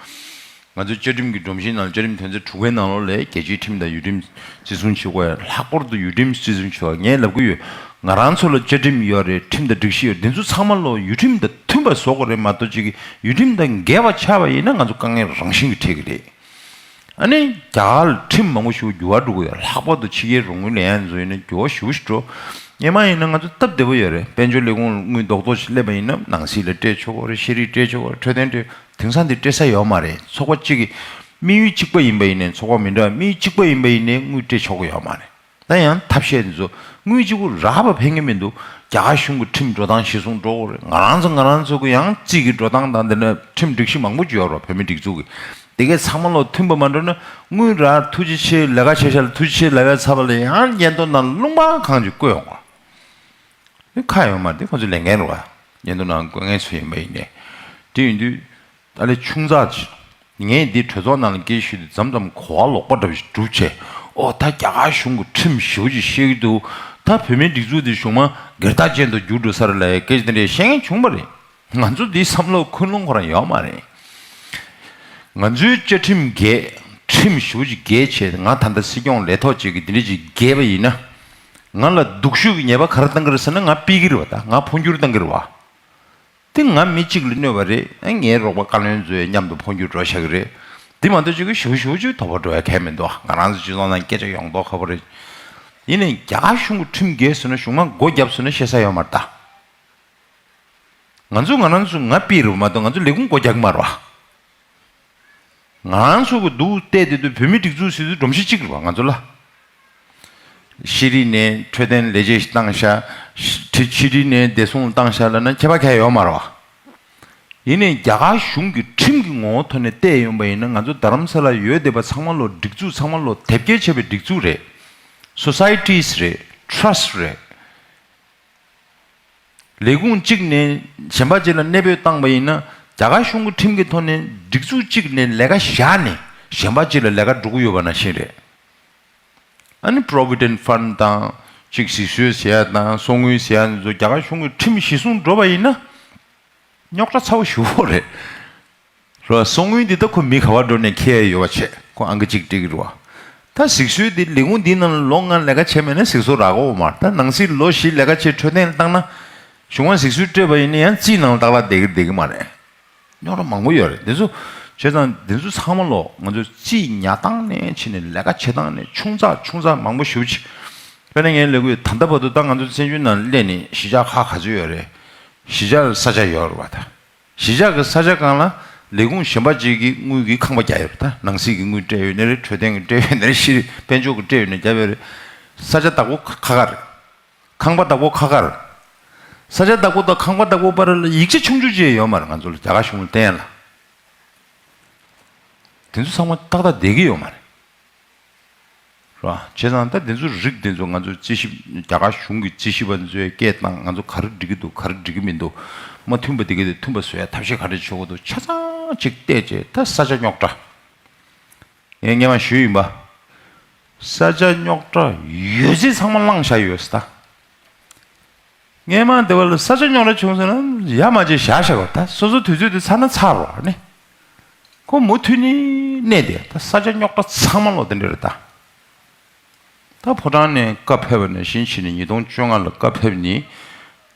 ང་ཚོའི་བཅའ་ཁྲིམས་ཀྱི་སྒྲོམ་གཞི་ནང་ལ་བཅའ་ཁྲིམས་དོན་ཚན་དྲུག་པའི་ནང་ལོགས་ལ་རྒྱལ་སྤྱིའི་ཁྲིམས་དང་ཡུལ་ཁྲིམས་བརྩི་སྲུང་བྱེད་དགོས་ཡ། ལྷག་པར་དུ་ཡུལ་ཁྲིམས་བརྩི་སྲུང་བྱེད་དགོས་ཡ། ངས་ལབ་ཀྱི་ཡོད། ང་རང་ཚོ་ལ་བཅའ་ཁྲིམས་ཡོད་རེད། ཁྲིམས་དང་སྒྲིག་གཞི་ཡོད་རེད། འདི་ཚོ་ཚང་མ་ལོ་ཡུལ་ཁྲིམས་དང་མཐུན་པ་བཟོ་དགོས་རེད་མ་གཏོགས་ཅིག་གི་ཡུལ་ཁྲིམས་དང་འགལ་བ་ཆགས་པ་ཡིན་ན་ང་ཚོ་དཀའ་ངལ་རང་བཞིན་གྱིས་འཕྲད་ཀྱི་རེད། ཨ་ནི་རྒྱ་གར་ལ་ཁྲིམས་མང་པོ་ཞིག་འགྱུར་བ་འགྲོ་གི་ཡོད། ལྷག་པར་དུ་ཕྱི་རྒྱལ་རོགས་དངུལ་ལེན་ཡ་ཚོ་ཡིན་ན་འགྱུར་བ་ཞེ་པོ་ཞིག་འགྲོ། སྔོན་མ་ཡིན་ན་ང་ཚོ་སྟབས་བདེ་པོ་ཡོད་རེད། དཔལ་འབྱོར་ལས་ཁུངས་དངུལ་རྡོག་རྡོག་ཞིག་སླེབས་པ་ཡིན་ན་ནང་སྲིད་ལ་སྤྲད་ཆོག་གི་རེད། ཤེས་རིག་སྤྲད་ཆོག་གི་རེད། འཕྲོད་བསྟེན་སྤྲད། དེང་སང་འདི་སྤྲད་ས་ཡོད་མ་རེད། ཚོགས་པ་གཅིག་གི་དམིགས་ཡུལ་གཅིག་པ་ཡིན་པ་ཡིན་ནའི། ཚོགས་པ་མི་འདྲ་བ་དམིགས་ཡུལ་གཅིག་པ་ཡིན་པ་ཡིན་ནའི་དངུལ་སྤྲད་ཆོག་གི་ཡོད་མ་རེད། ད་ཡང་ཐབས་ཤེས་འདི་ཚོ་དངུལ་གཅིག་པུ་རག་པ་ཕན་གྱི་མི་འདུག་རྒྱ་གར་གཞུང་གི་ཁྲིམས་འགྲོ་སྟངས་གཞིར་བཟུང་འགྲོ་དགོས་རེད། ང་རང་ཚོ་ང་རང་ཚོ་གི་ཡང་རྩིས་ཀྱི་འགྲོ་སྟངས་དང་། དེ་ནས་ཁྲིམས་སྒྲིག་གཞི་མང་པོ་ཅིག་ཡོད་རེད་བོད་མིའི་སྒྲིག་འཛུགས་ཀྱི། དེ་གའི་ཚང་མ་ལོ་མཐུན་པ་མ་འགྲོ་ན། དངུལ་རག་ཐུགས་རྗེ་ཆེ། ལས་ཀ་བྱས་ཤག་ལ་ཐུགས་རྗེ་ཆེ་ལབ་ཡ་ཚར་བ་ལ་ཡང་སྙན་ཐོ་ནང་ལུང་པ་གང་ཅིག་བཀོད་ཡོང་བ། དེ་ཁ་ཡོད་མ་རེད། དེ་ཁོ་ཚོའི་ལས་འགན་རེད་བ། སྙན་ཐོ་ནང་བཀོད་མཁན་ཚོ་ཡིན་པ་ཡིན་ནའི། དེ་ཡིན་དུས། ད་ལས་ཆུང་ཙག་ཅིག་ངས་འདི་གྲོས་ཚོགས་ནང་ལ་སྐད་ཞུས་དུས་མཚམས་མཚམས་གོ་བ་ལོག་པ་འདྲ་བོ་ཞིག་སྒྲུབ་བྱས། ཨོ་ད་རྒྱ་གར་གཞུང་གི་ཁྲིམས་ཞེ་པོ་ཅིག་བཤད་ཀྱི་འདུག་ད་བོད་མིའི་སྒྲིག་འཛུགས་འདི་གཞུང་མང་སྒེར་བདག་ཅན་དུ་འགྱུར་འགྲོ་ས་རེད་ལབ་ཡའི་སྐད་ཆ་དེ་འདྲས་བཤད་མཁན་བྱུང་བ་རེད། ང་ཚོ་འདིའི་བསམ་བློ་ཁུངས་ལུང་ཁོ་རང་ཡོད་མ་རེད། ང་ཚོའི་བཅའ་ཁྲིམས་འགལ། ཁྲིམས་ཞེ་པོ་ཅིག་འགལ་བྱས། ང་ད་ལྟ་སྲིད་སྐྱོང་ལས་ཐོག་ཅིག་གིས་འདི་འདྲས་ཅིག་འགལ་བ་ཡིན་ན། ང་ལ་སྡུག་ཤོས་ཀྱི་ཉེས་པ་ག་རེ་བཏང་གི་རེད་ཟེར་ན། ང་ཕུད་ཀྱི་རེད་བ། ད་ང་འཕོ་འགྱུར་བཏང་གི་རེད་བ། དེ་ང་མི་གཅིག་ལ་གནོད་པ་རེད། ཨ། ངའི་རོགས་པ་བཀའ་བློན་ཚོའི་མཉམ་དུ་འཕོ་འགྱུར་འགྲོ་བཞག་གི་རེད། དེ་མ་གཏོགས་ཅིག་གི་ཞུ་ཞུ་ཅིག་དོགས་པ་འགྲོ་ཡ་གང་ཡང་མི་འདུག་ང་རང་ཚོ་སྤྱི་ཚོགས་ནང་སྐད་ཆ་ཡོང་མདོག་ཁ་པོ་རེད། ཡིན་ནའི་རྒྱ་གར་གཞུང་གི་ཁྲིམས་འགལ་ཟེར་ན་གཞུང་མང་སྒོ་བརྒྱབ་ཟེར་ན་བཤད་ས་ཡོད་མ་རེད་ད། ང་ཚོ་ང་རང་ཚོ་ང་པི་རུ་མ་གཏོགས་ང་ཚོ་ལས་ཁུངས་སྒོ་རྒྱག་གི་མ་རེད་བ། ང་རང་ཚོ་གི་འདུག་བལྟས་དེ་དུས་བོད་མི་སྒྲིག་འཛུགས་ཟེར་དུས་སྒྲོམ་གཞི་གཅིག་རེད་བ་ང་ཚོ་ལ། ཤེས་རིག་ནས་འཕྲོད་བསྟེན་ལས་བྱེད་ཞིག་བཏང་ཤག་ཕྱི་ཕྱི་རིག་ནས་བདེ་སྲུང་བཏང་ཤག་ལབ་ན་ཁྱད་པར་གང་ཡང་ཡོད་མ་རེད་བ། ཡིན་ནའི་རྒྱ་གར་གཞུང་གི་ཁྲིམས་ཀྱི་ངོ་བོ་ཐོག་ནས་བལྟས་ཡོང་པ་ཡིན་ན། ང་ཚོ་རྡ་རམ་ས་ལ་ཡོད་བསྡད་པ་ཚང་མ་ལོ་སྒྲིག་འཛུགས་ཚང་མ་ལོ་དེབ་སྐྱེལ་བྱས་པའི་སྒྲིག་འཛུགས་རེད། སོ་སའི་ཊིས་རེད། ཊྲ་སི་ཊི་རེད། ལས་ཁུངས་གཅིག་ནས་གཞན་པ་གཅིག་ལ་གནས་སྤོས་བཏང་པ་ཡིན་ན། རྒྱ་གར་གཞུང་གི་ཁྲིམས་ཀྱི་ཐོག་ནས་སྒྲིག་འཛུགས་གཅིག་ནས་ལས་ཀ་བཞག་ནས་གཞན་པ་གཅིག་ལ་ལས་ཀ་འགྲོ་གི་ཡོད་པ་ནང་བཞིན་རེད། ཨ་ནི་Provident Fund དང་གཅིག་གཟིགས་གསོལ་ཟེར་ཡ་དང་གསོག་དངུལ་ཟེར་ཡ་འདི་ཚོ་རྒྱ་གར་གཞུང་གི་ཁྲིམས་གཞིར་བཟུང་འགྲོ་བ་ཡིན་ན། རྙོག་དྲ་ཚ་བོ་ཞེ་པོ་རེད། རེད་བ། གསོག་དངུལ་འདི་ད་ཁོ་མི་ག་བར་འགྲོ་ནས་འཁྱེར་ཡ་ཡོད་པ་བྱས། ཁོ་ཨང་ཀི་གཅིག་སྤྲད་ཀྱི་རེད་བ། ད་གཟིགས་གསོལ་འདི་ལས་ཁུངས་འདིའི་ནང་ལ་ལོ་ལྔ་ལས་ཀ་བྱས་མེད་ན་གཟིགས་གསོལ་རག་གི་ཡོད་མ་རེད། ད་ནང་སྲིད་ལོ་བཞི་ལས་ཀ་བྱས་འཕྲོད་བསྟེན་བཏང་ན། གཞུང་མང་གཟིགས་གསོལ་སྤྲད་པ་ཡིན་ན་ཡང་རྩིས་ནང་ལ་ཏག་ཏག་བསྡད་ཀྱི་བསྡད་ཀྱི་མ་རེད། རྙོག་དྲ་མང་པོ་ཡོད་རེད། འདི་ཚོ་བྱས་ཙང་འདི་ཚོ་ཚང་མ་ལོ་ང་ཚོ་རྩིས་ཉར་སྟངས་ནས་བྱས་ནས་ལས་ཀ་བྱེད་སྟངས་ནས་ཆུང་ཙག་ཆུང་ཙག་མང་པོ་ཞེ་པོ་ཅིག་དཔེར་ན་ངས་ལབ་ཀྱི་ཡོད། ད་ལྟ་བར་དུ་ད་ང་ཚོ་བཙན་བྱོལ་ནང་སླེབས་ནས་གཞིས་ཆགས་ཁག་ག་ཚོད་ཡོད་རེད། གཞིས་ཆགས་ལ་ས་ཆ་ཡོད་རེད་བ། ད་གཞིས་ཆགས་ཀྱི་ས་ཆ་སྒང་ལ་ལས་ཁུངས་གཞན་པ་ཅིག་གིས་དངུལ་གྱི་ཁང་པ་བརྒྱབ་ཡོད་རེད། ད་ནང་སྲིད་ཀྱི་དངུལ་སྤྲད་ཡོད་ནི་རེད། འཕྲོད་བསྟེན་གྱི་སྤྲད་ཡོད་ནི་རེད། ཤེས་རིག་དཔལ་འབྱོར་གྱི་སྤྲད་ཡོད་ནི་བརྒྱབ་ཡོད་རེད། ས་ཆ་བདག་པོ་ཁ་ཁ་རེད། ཁང་པ་བདག་པོ་ཁ་ཁ་རེད། ས་ཆ་བདག་པོ་དང་ཁང་པ་བདག་པོ་བར་ལ་ཡིག་ཆ་ཆུང་ཆུང་ཅིག་ཡོད་མ་རེད། ང་ཚོ་ལ་རྒྱ་གར་གཞུང་ལ་བསྟན་ཡ་ལ། དེ་ཚོ་ཚང་མ་ཏག་ཏག་བསྡད་ཀྱི་ཡོད་མ་རེད། རེད་བ། བྱས་ཙང་ད་དེ་ཚོ་རིགས་དེ་ཚོ་ང་ཚོ་རྩིས་ཞིབ་རྒྱ་གར་གཞུང་གི་རྩིས་ཞིབ་པ་ཚོས་སྐད་བཏང་། ང་ཚོ་ག་རེ་འགྲིག་གི་འདུག་ག་རེ་འགྲིག་གི་མི་འདུག་མ་མཐུན་པ་དེ་ག་དེ་མཐུན་པ་བཟོ་ཡ་ཐབས་ཤེས་ག་རེ་བྱེད་དགོས་འདུག་ཆ་ཚང་ཅིག་བལྟས་རྗེས་ད་ས་ཆ་རྙོག་དྲ། ངས་སྔོན་མ་ཞུས་ཡིན་པ། ས་ཆ་རྙོག་དྲ་ཡོད་ཚད་ཚང་མ་བླངས་བཞག་ཡོད་ས་ད། སྔོན་མ་དེ་བ་ལ་ས་ཆ་རྙོག་དྲ་བྱུང་ཟེར་ན་ཡ་མ་བྱེད་བཞག་བཞག་པ། ད་སོ་སོ་དུས་ཚོད་དེ་ཚར་ན་ཚར་རོ་ནི། ཁོ་མུ་མཐུད་ནས་གནས་དེ་ད་ས་ཆ་རྙོག་དྲ་ཚང་མ་ལོ་དེ་འདྲ་རེད་ད། ད་ཕོ་བྲང་ནས་བཀའ་ཕེབས་པ་ནས་བཞིན་ཕྱིན་ནས་ཉིས་སྟོང་བཅོ་ལྔ་ལ་བཀའ་ཕེབས་ནི།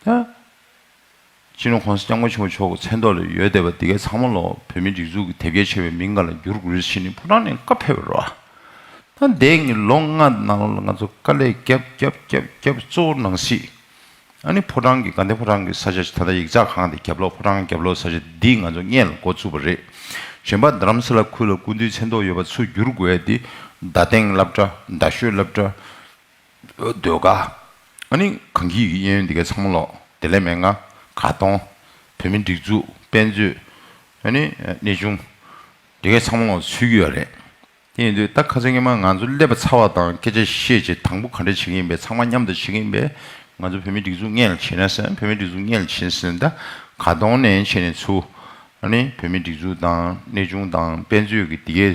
ད་སྤྱི་ནོར་༸གོང་ས་༸སྐྱབས་མགོན་ཆེན་པོ་མཆོག་གི་མཚན་ཐོག་ལ་ཡོད་བསྡད་པ་དེ་གའི་ཚང་མ་ལོ་བོད་མིའི་སྒྲིག་འཛུགས་ཀྱི་དེབ་སྐྱེལ་བྱས་པའི་མིང་སྒང་ལ་བསྒྱུར་དགོས་རེད་ཟེར་ནས་ཕོ་བྲང་ནས་བཀའ་ཕེབས་པ་རེད་བ། ད་འདས་ངེད་ལོ་ལྔ་ནང་ལོགས་ལ་ང་ཚོ་དཀའ་ལས་བརྒྱབ་བརྒྱབ་བརྒྱབ་བརྒྱབ་གཙོ་བོ་ནང་སྲིད། ཨ་ནི་ཕོ་བྲང་གི་དགའ་ལྡན་ཕོ་བྲང་གི་ས་ཆ་ད་ལྟ་ཡིག་ཚགས་ཁང་དེ་རྒྱབ་ལོགས་ཕོ་བྲང་རྒྱབ་ལོགས་ས་ཆ་འདི་ང་ཚོ་སྔོན་ལ་འགོ་བཙུགས་པ་རེད། གཞན་པ་རྡ་རམ་ས་ལ་ཁུལ་ལ་སྐུ་མདུན་མཚན་ཐོག་ཡོད་པ་ཚུར་བསྒྱུར་དགོས་ཡ་དེ་རྡ་སྟེང་སློབ་གྲྭ། རྡ་ཤོད་སློབ་གྲྭ། ཟློས་གར། ཨ་ནི་གངས་སྐྱིད་ཀྱི་གཡས་གཡོན་འདི་གའི་ཚང་མ་ལོག་བདེ་ལེགས་སྨན་ཁང་། དགའ་གདོང་། བོད་མིའི་སྒྲིག་འཛུགས། དཔེ་མཛོད། ཨ་ནི་གནས་ཆུང་། འདི་གའི་ཚང་མ་ལོག་ཚུད་ཀྱི་ཡོད་རེད། དེ་ཡིན་དུས་ད་ཁ་སང་ཉི་མ་ང་ཚོ་སླེབས་པ་ཚར་བ་དང་སྐད་ཆ་བཤད་བྱས་དང་པོ་ག་འདྲས་བྱེད་ཀྱི་ཡིན་པས། ཚང་མ་མཉམ་དུ་བྱེད་ཀྱི་ཡིན་པས། ང་ཚོ་བོད་མིའི་སྒྲིག་འཛུགས་སྔོན་ལ་བྱེད་ན་ཟེར། བོད་མིའི་སྒྲིག་འཛུགས་སྔོན་ལ་བྱེད་ཟེར། ད་དགའ་གདོང་ནས་བྱས་ནས་ཚུར། ཨ་ནི་བོད་མིའི་སྒྲིག་འཛུགས་དང་གནས་ཆུང་དང་དཔེ་མཛོད་ཀྱི་དེ་གའི་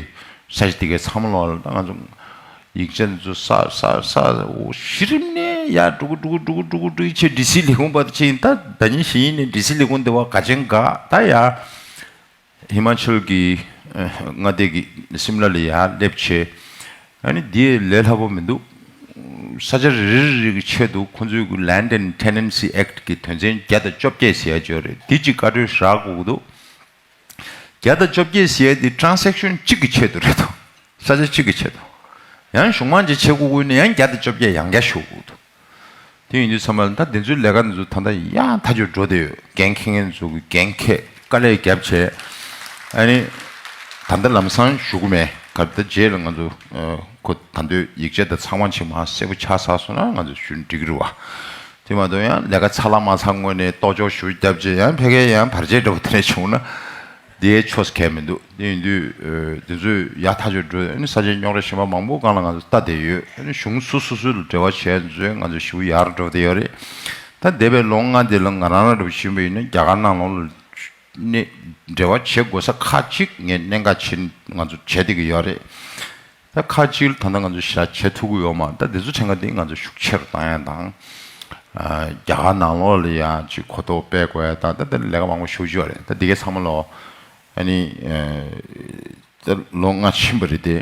ས་ཆ་དེ་གའི་ཚང་མ་ལོག་ལ་ད་ང་ཚོ་ཡིག་ཆ་འདི་ཚོ་ས་ས་ས་འོ་གཞི་རིམ་ནས་ཡར་འགྲོ་གི་འགྲོ་གི་འགྲོ་གི་འགྲོ་གི་འགྲོ་གི་ཆེ་ཌི་སི་ལས་ཁུངས་བར་ཕྱིན། ད་ཟླ་ཉིན་བཞི་ཡིན་ནས་ཌི་སི་ལས་ཁུངས་འདི་བ་དགའ་ཆེན་དགའ། ད་ཡ་ཧི་མ་ཅལ་གྱི་ཨ་མངའ་སྡེ་གི་སིམ་ལ་ལ་ཡར་སླེབས་བྱས། ཨ་ནི་འདི་ལས་སླ་པོ་མི་འདུག་ས་ཆ་རེ་རེ་རེ་གི་ཆེད་དུ་ཁོ་ཚོའི་གི་Land and Tenancy Act གི་དོན་ཚན་བརྒྱ་དང་བཅོ་བརྒྱད་ཟེར་ཡ་ཅིག་ཡོད་རེད། འདི་གཅིག་བཀའ་འཁྲོལ་རག་དགོས་ཀྱི་འདུག་བརྒྱ་དང་བཅོ་བརྒྱད་ཟེར་ཡ་འདི་transaction གཅིག་གི་ཆེད་དུ་རེད་འདུག་ས་ཆ་གཅིག་གི་ཆེད་དུ། ཡང་གཞུང་མང་ཅིག་བྱེད་དགོས་ཀྱི་ཡོད་ན་ཡང་བརྒྱ་དང་བཅོ་བརྒྱད་ཡང་བསྐྱར་ཞུ་དགོས་ཀྱི་འདུག་དེ་ཡིན་དུས་ཚང་མ་ལ་ད་དེ་ཚོའི་ལས་ཀ་འདི་ཚོ་ད་ལྟ་ཡང་ཐག་ཆོད་འགྲོ་བསྡད་ཡོད། འགན་འཁྱེར་མཁན་ཚོ་གི་འགན་འཁྱེར་དཀའ་ལས་བརྒྱབ་བྱས། ཨ་ནི་ད་ལྟ་ལམ་སང་ཞུ་གི་མེད། ག་ད་རྗེས་ལ་ང་ཚོ་ཁོ་ད་འདོད་ཡིག་ཆ་དང་ཚང་མ་ཆེ་མ་གསལ་པོ་ཆགས་ཚར་སོང་ན་ང་ཚོ་ཞུ་འགྲིག་གི་རེད་བ། དེ་མ་གཏོགས་ཡང་ལས་ཀ་ཚར་ལ་མ་ཚར་སྔོན་ནས་ལྟོ་ཅོག་ཞུ་བརྒྱབ་བྱས་ཡང་ཕ་གིར་ཡང་བར་ཆད་འདྲ་པོ་དེ་འདྲ་བྱུང་ན། དེའི་ཆོས་གལ་མི་འདུག་དེ་ཡིན་དུས་ཨ་དེ་ཚོས་ཡག་ཐག་ཆོད་འགྲོ། ཨ་ནི་ས་ཆའི་རྙོག་དྲ་གཞན་པ་མང་པོ་སྒང་ལ་ང་ཚོ་ལྟ་བསྡད་ཡོད། ཨ་ནི་གཞུང་སོ་སོ་སོ་ལ་འབྲེལ་བ་བྱས་ཚོས་ང་ཚོ་ཞེ་པོ་ཡག་རུ་འགྲོ་བསྡད་ཡོད་རེད། ད་འདས་པའི་ལོ་ལྔ་དེ་ལ་ང་རང་རང་འདྲ་པོ་ཞུས་པ་ཡིན་ན་རྒྱ་གར་ནང་ལོགས་ལ་ནས་འབྲེལ་བ་བྱེད་དགོས་ས་ཁག་ཅིག་ངས་གནད་འགག་ཆེ་ང་ཚོ་བྱེད་བསྡད་ཀྱི་ཡོད་རེད། ད་ཁ་ཅིག་ད་ལྟ་ང་ཚོ་ཞེ་དྲག་བྱེད་ཐུབ་ཀྱི་ཡོད་མ་རེད། ད་འདི་ཚོ་ཕྲན་ཁ་འདི་ང་ཚོ་ཤུགས་ཆེ་རུ་བཏང་ཡ་དང་། ཨ་རྒྱ་གར་ནང་ལོགས་ལ་ཡང་ཅིག་གོ་རྟོགས་སྤེལ་དགོས་ཡ་དང་། ད་ལྟ་ལས་ཀ་མང་པོ་ཞེ་པོ་ཅིག་ཡོད་རེད། ད་འདི་གའི་ཚང་མ་ལོ་ཨ་ནི་ཨ་ད་ལོ་ལྔ་ཕྱིན་པ་རེད་དེ།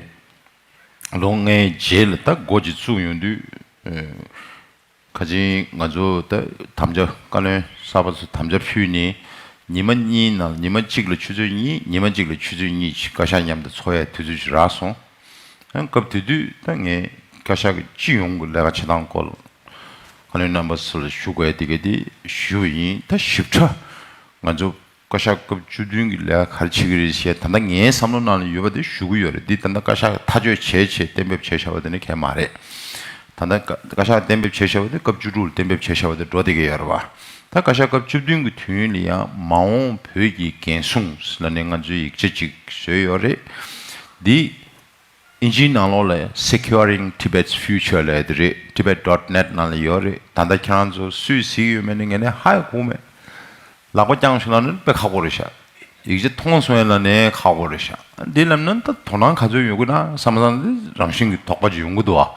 ལོ་ལྔའི་རྗེས་ལ་ད་འགོ་ཅིག་བཙུགས་ཡོང་དུས་ཨ་ཁ་ཅིག་ང་ཚོ་ད་དམ་བཅའ་བཀའ་བློན་གསར་པ་ཚོ་དམ་བཅའ་ཕུལ་ནས་ཉི་མ་གཉིས་ནང་ཉི་མ་གཅིག་ལ་ཆུ་ཚོད་གཉིས། ཉི་མ་གཅིག་ལ་ཆུ་ཚོད་གཉིས་ཅིག་བཀའ་ཤག་མཉམ་དུ་འཚོགས་ཡའི་དུས་ཚོད་ཅིག་རག་སོང་། ཨ་སྐབས་དེ་དུས་ད་ངས་བཀའ་ཤག་གི་སྤྱི་ཡོངས་ཀྱི་ལས་ཀ་བྱེད་སྟངས་སྐོར་བཀའ་བློན་རྣམ་པ་ཚོ་ལ་ཞུ་དགོས་ཡ་དེ་ག་དེ་ཞུས་པ་ཡིན། ད་ཞིབ་ཕྲ་ང་ཚོ་བཀའ་ཤག་སྐབས་བཅུ་བདུན་གྱི་ལས་ཀ་ག་རེ་བྱེད་ཀྱི་རེད་ཞེས་ད་ལྟ་ངའི་བསམ་བློ་ནང་ལ་ཡོད་པ་དེ་ཞུ་གི་ཡོད་རེད། འདི་ད་ལྟ་བཀའ་ཤག་ཐག་གཅོད་བྱས་བྱས་གཏན་འབེབས་བྱས་བཞག་པ་དེ་ནི་གལ་མ་རེད། ད་ལྟ་བཀའ་བཀའ་ཤག་གཏན་འབེབས་བྱས་བཞག་པ་དེ་སྐབས་བཅུ་དྲུག་ལ་གཏན་འབེབས་བྱས་བཞག་པ་དེ་འགྲོ་བསྡད་ཀྱི་ཡོད་རེད་བ། ད་བཀའ་ཤག་སྐབས་བཅུ་བདུན་གྱི་དུས་ཡུན་ལ་ཡང་མ་འོངས་བོད་ཀྱི་འགན་སྲུང་ལབ་ནས་ང་ཚོས་ཡིག་ཆ་ཅིག་བཟོས་ཡོད་རེད། འདི་ཨིན་ཇིའི་ནང་ལོགས་ལ་Securing Tibet's Future ལབ་ཡ་དེ་རེད། Tibet dot net ནང་ལ་ཡོད་རེད། ད་ལྟ་ཁྱེད་རང་ཚོ་སུས་གཟིགས་ཡོད་མེད་ནི་ངས་ནས་ཧ་ཡང་གོ་མེད། ལག་པ་བརྐྱངས་ཤོག་ལབ་ན་དཔེ་ཁག་པོ་རེད་ཤག་ཡིག་ཆ་མཐོང་སོང་ཡ་ལབ་ནས་ཁག་པོ་རེད་ཤག་འདི་ལབ་ན་ད་དོ་སྣང་ག་ཚོད་ཡོང་གི་ན་བསམ་བསམ་འདི་རང་བཞིན་གྱི་དོགས་པ་ཅིག་ཡོང་གི་འདུག་ཨ།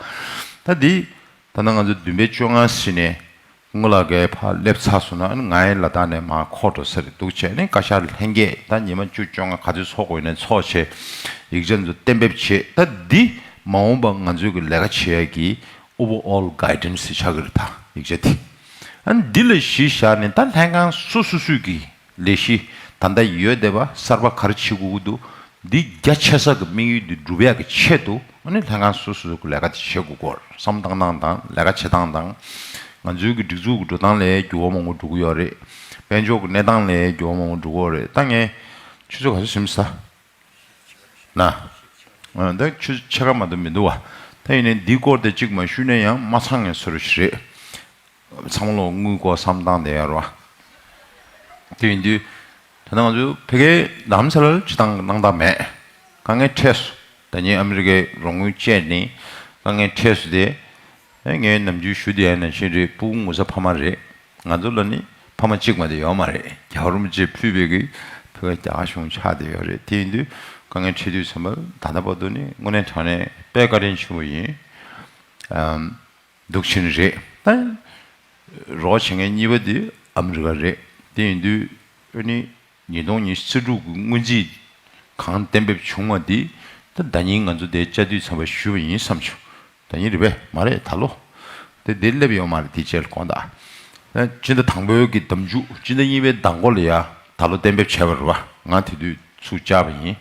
ད་འདི་ད་ལྟ་ང་ཚོ་བདུན་པའི་བཅོ་ལྔ་ཟིན་ནས་སྔོན་ལ་གའི་ཕར་སླེབས་ཚར་སོང་ན་ང་ཡི་ལ་དྭགས་ནས་མར་འཁོར་འགྲོ་ས་རེད་འདུག་བྱས་ནས་བཀའ་ཤག་ལྷན་རྒྱས་ད་ཉི་མ་བཅུ་བཅོ་ལྔ་ག་ཚོད་ཚོགས་དགོས་ཡིན་ན་ཚོགས་བྱས་ཡིག་ཆ་ཚོ་གཏན་འབེབས་བྱས། ད་འདི་མ་འོངས་པ་ང་ཚོའི་གི་ལས་ཀ་བྱེད་ཡ་གི་overall guidance ཆགས་ཀྱི་རེད། ད་ཡིག་ཆ་དེ་ཨ་ནི་འདི་ལ་གཞི་བཞག་ནས་ད་ལྷན་ཁང་སོ་སོ་སོས་ཀྱི་ལས་གཞི་ད་ལྟ་ཡོད་བསྡད་པ་གསར་པ་ག་རེ་བྱེད་དགོས་ཀྱི་འདུག་འདི་རྒྱ་ཆེ་ས་གི་དམིགས་ཡུལ་འདི་འགྲུབ་ཡག་གི་ཆེད་དུ་ཨ་ནི་ལྷན་ཁང་སོ་སོ་སོ་གི་ལས་ཀ་དེ་བྱེད་དགོས་སྐོར་བསམ་བཏང་སྟངས་དང་ལས་ཀ་བྱེད་སྟངས་དང་། ང་ཚོའི་གི་སྒྲིག་འཛུགས་ཀྱི་འགྲོ་སྟངས་ལ་འགྱུར་བ་མང་པོ་འགྲོ་གི་ཡོད་རེད། དཔལ་འབྱོར་གྱི་གནས་སྟངས་ལ་འགྱུར་བ་མང་པོ་འགྲོ་གི་ཡོད་རེད། ད་ངས་ཆུ་ཚོད་ག་ཚོད་ཟིན་ས། ན། ཨ་ད་ཆུ་ཆ་ག་མ་གཏོགས་མི་འདུག་བ། ད་ཡིན་ནའི་འདིའི་སྐོར་དེ་གཅིག་མ་ཞུས་ན་ཡང་མ་ཚང་ངེས་བཟོ་འདྲ་ཞིག་རེད། ཚང་མ་ལོག་དངུལ་སྐོར་བསམ་སྟངས་དེ་ཡོད་རེད་བ། དེ་ཡིན་དུས། ད་ལྟ་ང་ཚོ་ཕ་གིའི་རྡ་རམ་ས་ལར་སྤྱི་བཏང་གནང་སྟངས་མེད། དཀའ་ངལ་འཕྲད་སོང་། ད་ནི་ཨ་མི་རི་ཀའི་རོགས་དངུལ་བཅད་ནས་དཀའ་ངལ་འཕྲད་སོང་སྟེ། ཨེ་ངས་ནམ་རྒྱུན་ཞུ་བསྡད་ཡ་ནང་བཞིན་རེད། སྤུ་གུ་ངོ་ཚ་ཕ་མ་རེད། ང་ཚོ་ལ་ནི་ཕ་མ་གཅིག་མ་གཏོགས་ཡོད་མ་རེད། རྒྱལ་བ་རིན་པོ་ཆེས་ཕུལ་བའི་གི་ཕ་གིའི་རྒྱ་གར་གཞུང་ཆགས་བསྡད་ཡོད་རེད། དེ་ཡིན་དུས་དཀའ་ངལ་འཕྲད་དུས་ཙམ་པ་ད་ལྟ་བར་དུ་ནི་དངོས་གནས་དྲང་གནས་དཔེ་བཀའ་དྲིན་ཆེན་པོ་ཡིན། ཨམ། འདུག་ཕྱིན་རེད། ད་རོགས་བྱེད་མཁན་གཉིས་པ་དེ་ཨ་མི་རི་ཀ་རེད། དེ་ཡིན་དུས་ཨ་ནི་ཉིས་སྟོང་ཉི་ཤུ་རྩ་དྲུག་གི་སྔོན་རྩིས་གང་གཏན་འབེབས་བྱུང་བ་དེ་ད་ཟླ་ཉིན་ང་ཚོ་དེ་བཅར་དུས་ཙམ་པ་ཞུས་པ་ཡིན་བསམ་བྱུང་། ཟླ་ཉིན་རེད་པས་མ་རེད་ད་ལོ། དེ་དེ་སླེབས་ཡོད་མ་རེད། དེ་རྗེས་ལ་དགོངས་དག་ད་སྤྱི་ཟླ་དང་པོའི་གི་ཟླ་མཇུག་སྤྱི་ཟླ་གཉིས་པའི་ཟླ་མགོ་ལ་ཡ་ད་ལོ་གཏན་འབེབས་བྱས་པ་རེད་བ། ང་དེ་དུས་ཚུར་བཅར་བ་ཡིན།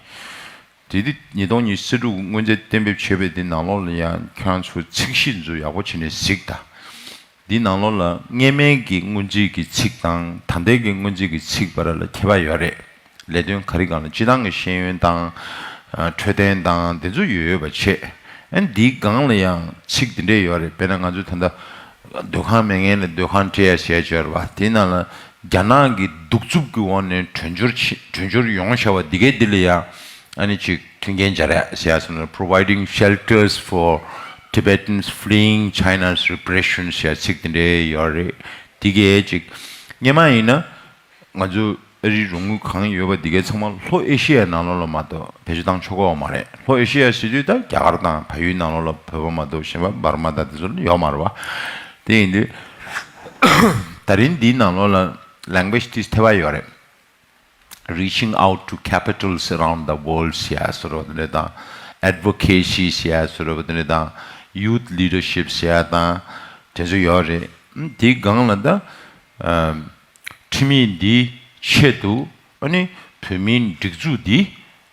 དེ་དུས་ཉིས་སྟོང་ཉི་ཤུ་རྩ་དྲུག་སྔོན་ཚད་གཏན་འབེབས་བྱས་པའི་དེ་ནང་ལོགས་ལ་ཡང་ཁྱེད་རང་ཚོ་ཚིག་གཞི་ཚོ་ཡག་པོ་བྱས་ནས་གཟིགས་དང་། འདི་ནང་ལོགས་ལ་སྔས་མའི་གི་སྔོན་རྩིས་ཀྱི་ཚིག་དང་ད་ལྟའི་གི་སྔོན་རྩིས་ཀྱི་ཚིག་བར་ལ་ཁྱད་པར་ཡོད་རེད། ལས་དོན་ག་རེ་སྒང་ལ་སྤྱི་བཏང་གི་ཤེས་ཡོན་དང་། འཕྲོད་བསྟེན་དང་དེ་ཚོ་ཡོད་ཡོད་པ་བྱས། ཨ་འདིའི་སྒང་ལ་ཡང་ཚིག་འདི་འདྲས་ཡོད་རེད། དཔེར་ན་ང་ཚོ་ད་ལྟ་སྡོད་ཁང་མེད་མཁན་ལ་སྡོད་ཁང་སྤྲད་ཡ་ཟེར་ཡ་ཅིག་ཡོད་རེད་བ། དེའི་ནང་ལ་རྒྱ་ནག་གི་གདུག་རྩུབ་ཀྱི་འོག་ནས་གྲོན་ཆུང་ཆེ་གྲོན་ཆུང་ཡོང་བྱ་བ་འདི་གའི་འདི་ལ་ཡང་ཨ་ནི་ཅིག་མཐུན་རྐྱེན་སྦྱར་ཡ་ཟེར་ཡ་སོང་ན། Providing shelters for Tibetans fleeing China's repression ཟེར་ཡ་ཚིག་འདི་འདྲའི་ཡོད་རེད། འདི་གའི་ཅིག་སྔས་མ་ཡིན་ན་ང་ཚོ་ ཨ་རིའི་རོགས་དངུལ་གང་ཡོད་པ་འདི་གའི་ཚང་མ་ལྷོ་ཨེ་ཤི་ཡའི་ནང་ལོགས་ལ་མ་གཏོགས་བེད་སྤྱོད་བཏང་ཆོག་གི་ཡོད་མ་རེད། ལྷོ་ཨེ་ཤི་ཡ་ཟེར་དུས་ད་རྒྱ་གར་དང་བལ་ཡུལ་ནང་ལོགས་ལ་བོད་པ་མ་གཏོགས་གཞན་པ་འབར་མ་དང་དེ་ཚོ་ཡོད་མ་རེད་བ། དེ་ཡིན་དུས་ད་རིང་འདིའི་ནང་ལོགས་ལ་language དེ་ཐེ་བ་ཡོད་རེད། Reaching out to capitals around the world ཟེར་ཡ་བཟོ་འདྲ་བ་དེ་འདྲ་དང་། advocacy ཟེར་ཡ་བཟོ་འདྲ་བ་དེ་འདྲ་དང་། youth leadership ཟེར་ཡ་དང་། དེ་ཚོ་ཡོད་རེད། ཨ་དེའི་སྒང་ལ་ད་ཨ་ཁྲིམས་ཡིག་འདིའི་ཆེད་དུ་ཨ་ནི་བོད་མིའི་སྒྲིག་འཛུགས་འདི་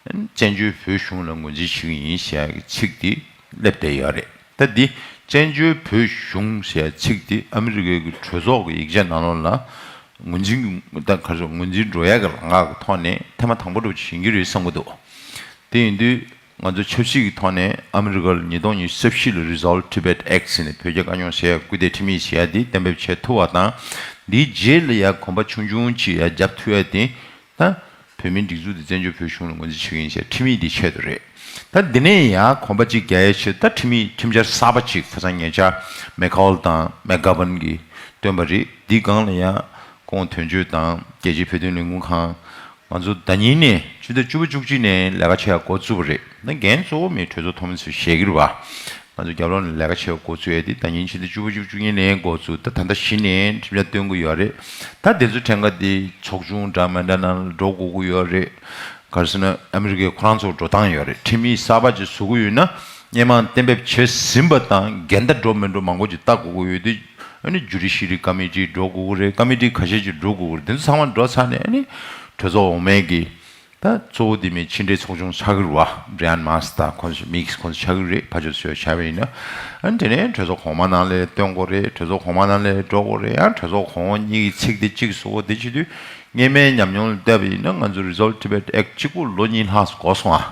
བཙན་བྱོལ་བོད་གཞུང་ལ་ངོས་འཛིན་བྱེད་ཀྱི་ཡིན་ཟེར་ཡ་གི་ཚིག་འདི་སླེབས་བསྡད་ཡོད་རེད། ད་འདི་བཙན་བྱོལ་བོད་གཞུང་ཟེར་ཡ་ཚིག་འདི་ཨ་མི་རི་ཀའི་གི་གྲོས་ཚོགས་ཀྱི་ཡིག་ཆ་ནང་ལོགས་ལ་ངོས་འཛིན་ད་ག་རེ་ཟེར་ངོས་འཛིན་འགྲོ་ཡ་གི་ལམ་ཁ་གི་ཐོག་ནས་ཐེངས་མ་དང་པོ་འདྲ་བོ་ཅིག་ཡིན་གྱི་རེད་བསམ་གྱི་འདུག་དེ་ཡིན་དུས་ང་ཚོ་ཆབ་སྲིད་ཀྱི་ཐོག་ནས་ཨ་མི་རི་ཀ་ལ་ཉིས་སྟོང་ཉི་ཤུ་རྩ་བཞི་ལ་Resolve Tibet Act ཟེར་ནས་བོད་རྒྱ་དཀའ་རྙོག་སེལ་ཡ་སྐུལ་འདེད་ཁྲིམས་ཡིག་ཟེར་ཡ་འདི་གཏན་འབེབས་བྱེད་ཐུབ་པ་དང་། འདིའི་རྗེས་ལ་ཡ་གོམ་པ་ཆུང་ཆུང་ཅིག་ཡ་རྒྱབ་ཐུབ་ཡ་དེ། ད་བོད་མིའི་སྒྲིག་འཛུགས་འདི་བཙན་བྱོལ་བོད་གཞུང་ལ་ངོས་འཛིན་བྱེད་ཀྱི་ཡིན་ཟེར་ཁྲིམས་ཡིག་འདི་ཆེད་དུ་རེད། ད་འདི་ནས་ཡང་གོམ་པ་གཅིག་རྒྱག་ཡའི་ཆེད་ད་ཁྲིམས་ཡིག་ཁྲིམས་འཆར་གསར་པ་གཅིག་ཁ་སང་ཉེ་ཆར་མེ་ཁ་ཨོལ་དང་མེག་གྷ་ཝན་གྱིས་བཏོན་པ་རེད། འདི་སྒང་ལ་ཡང་ཁོང་དོན་གཅོད་དང་རྒྱལ་སྤྱིའི་བོད་དོན་ལས་འགུལ་ཁང་ང་ཚོ་ཟླ་ཉིན་ནས་ཕྱི་ཟླ་བཅུ་པ་བཅུ་གཅིག་ནས་ལས་ཀ་བྱེད་ཡ་འགོ་བཙུགས་པ་རེད། ད་འགན་གཙོ་བོ་མི་གྲོས་ཚོགས་ཐོག་མི་ཚོས་བཞེས་ཀྱི་རེད་བ། ང་ཚོ་རྒྱབ་ལོགས་ནས་ལས་ཀ་བྱེད་པ་འགོ་ཚུགས་ཡས་དེ་ཟླ་ཉིན་ཕྱི་ཟླ་བཅུ་པ་བཅུ་གཉིས་ནས་འགོ་ཚུགས། ད་ད་ལྟ་གཞི་ནས་ཁྲིམས་འཆར་བཏོན་གྱི་ཡོད་རེད། ད་དེ་ཚོ་གྲངས་ཀ་དེ་ཚོགས་ཆུང་འདྲ་མི་འདྲ་ནང་ལ་འགྲོ་དགོས་ཀྱི་ཡོད་རེད། ག་རེ་ཟེར་ན་ཨ་མི་རི་ཀའི་ཁོ་རང་ཚོ་འགྲོ་སྟངས་ཡོད་རེད། ཁྲིམས་ཡིག་གསར་པ་ཅིག་བཟོ་གི་ཡོད་ན་སྔོན་མ་གཏན་འབེབས་བྱས་ཟིན་པ་དང་འགལ་ཟླ་འགྲོ་མི་འགྲོ་མང་པོ་ཅིག་ལྟ་དགོས་ཀྱི་ཡོད་དུས་ཨ་ནི་ཇུ་ཌི་ཤི་རི་ཀ་མི་ཊི་འགྲོ་དགོས་ཀྱི་རེད། ཀ་མི་ཊི་ཁ་ཤས་ཅིག་འགྲོ་དགོས་ཀྱི་རེད། དེ་ཚོ་ཚང་མ་འགྲོ་ཚར་ནས་ཨ་ནི་གྲོས་ཚོགས་འོག་མའི་གི་ད་གཙོ་བོ་དེ་མི་ཕྱི་འབྲེལ་ཚོགས་ཆུང་ཆགས་ཀྱི་རེད་བ། Brian Masters ཁོང་ཚོ་མིག་ཁོང་ཚོ་ཆགས་ཀྱི་རེད། ཕར་ཕྱོགས་ཚོས་བྱས་པ་ཡིན་ན། ཨ་ནི་དེ་ནས་གྲོས་ཚོགས་གོང་མ་ནང་ལ་བཏོན་དགོས་རེད། གྲོས་ཚོགས་གོང་མ་ནང་ལ་འགྲོ་དགོས་རེད། ཡང་གྲོས་ཚོགས་གོང་འོག་གཉིས་ཀྱི་ཚིག་དེ་གཅིག་བཟོ་དགོས། དེ་བྱེད་དུས་སྔོན་མའི་ཉམས་མྱོང་ལ་བལྟས་པ་ཡིན་ན་ང་ཚོ་Resolve Tibet Act གཅིག་པུ་ལོ་གཉིས་ལྷག་འགོར་སོང་ཨ།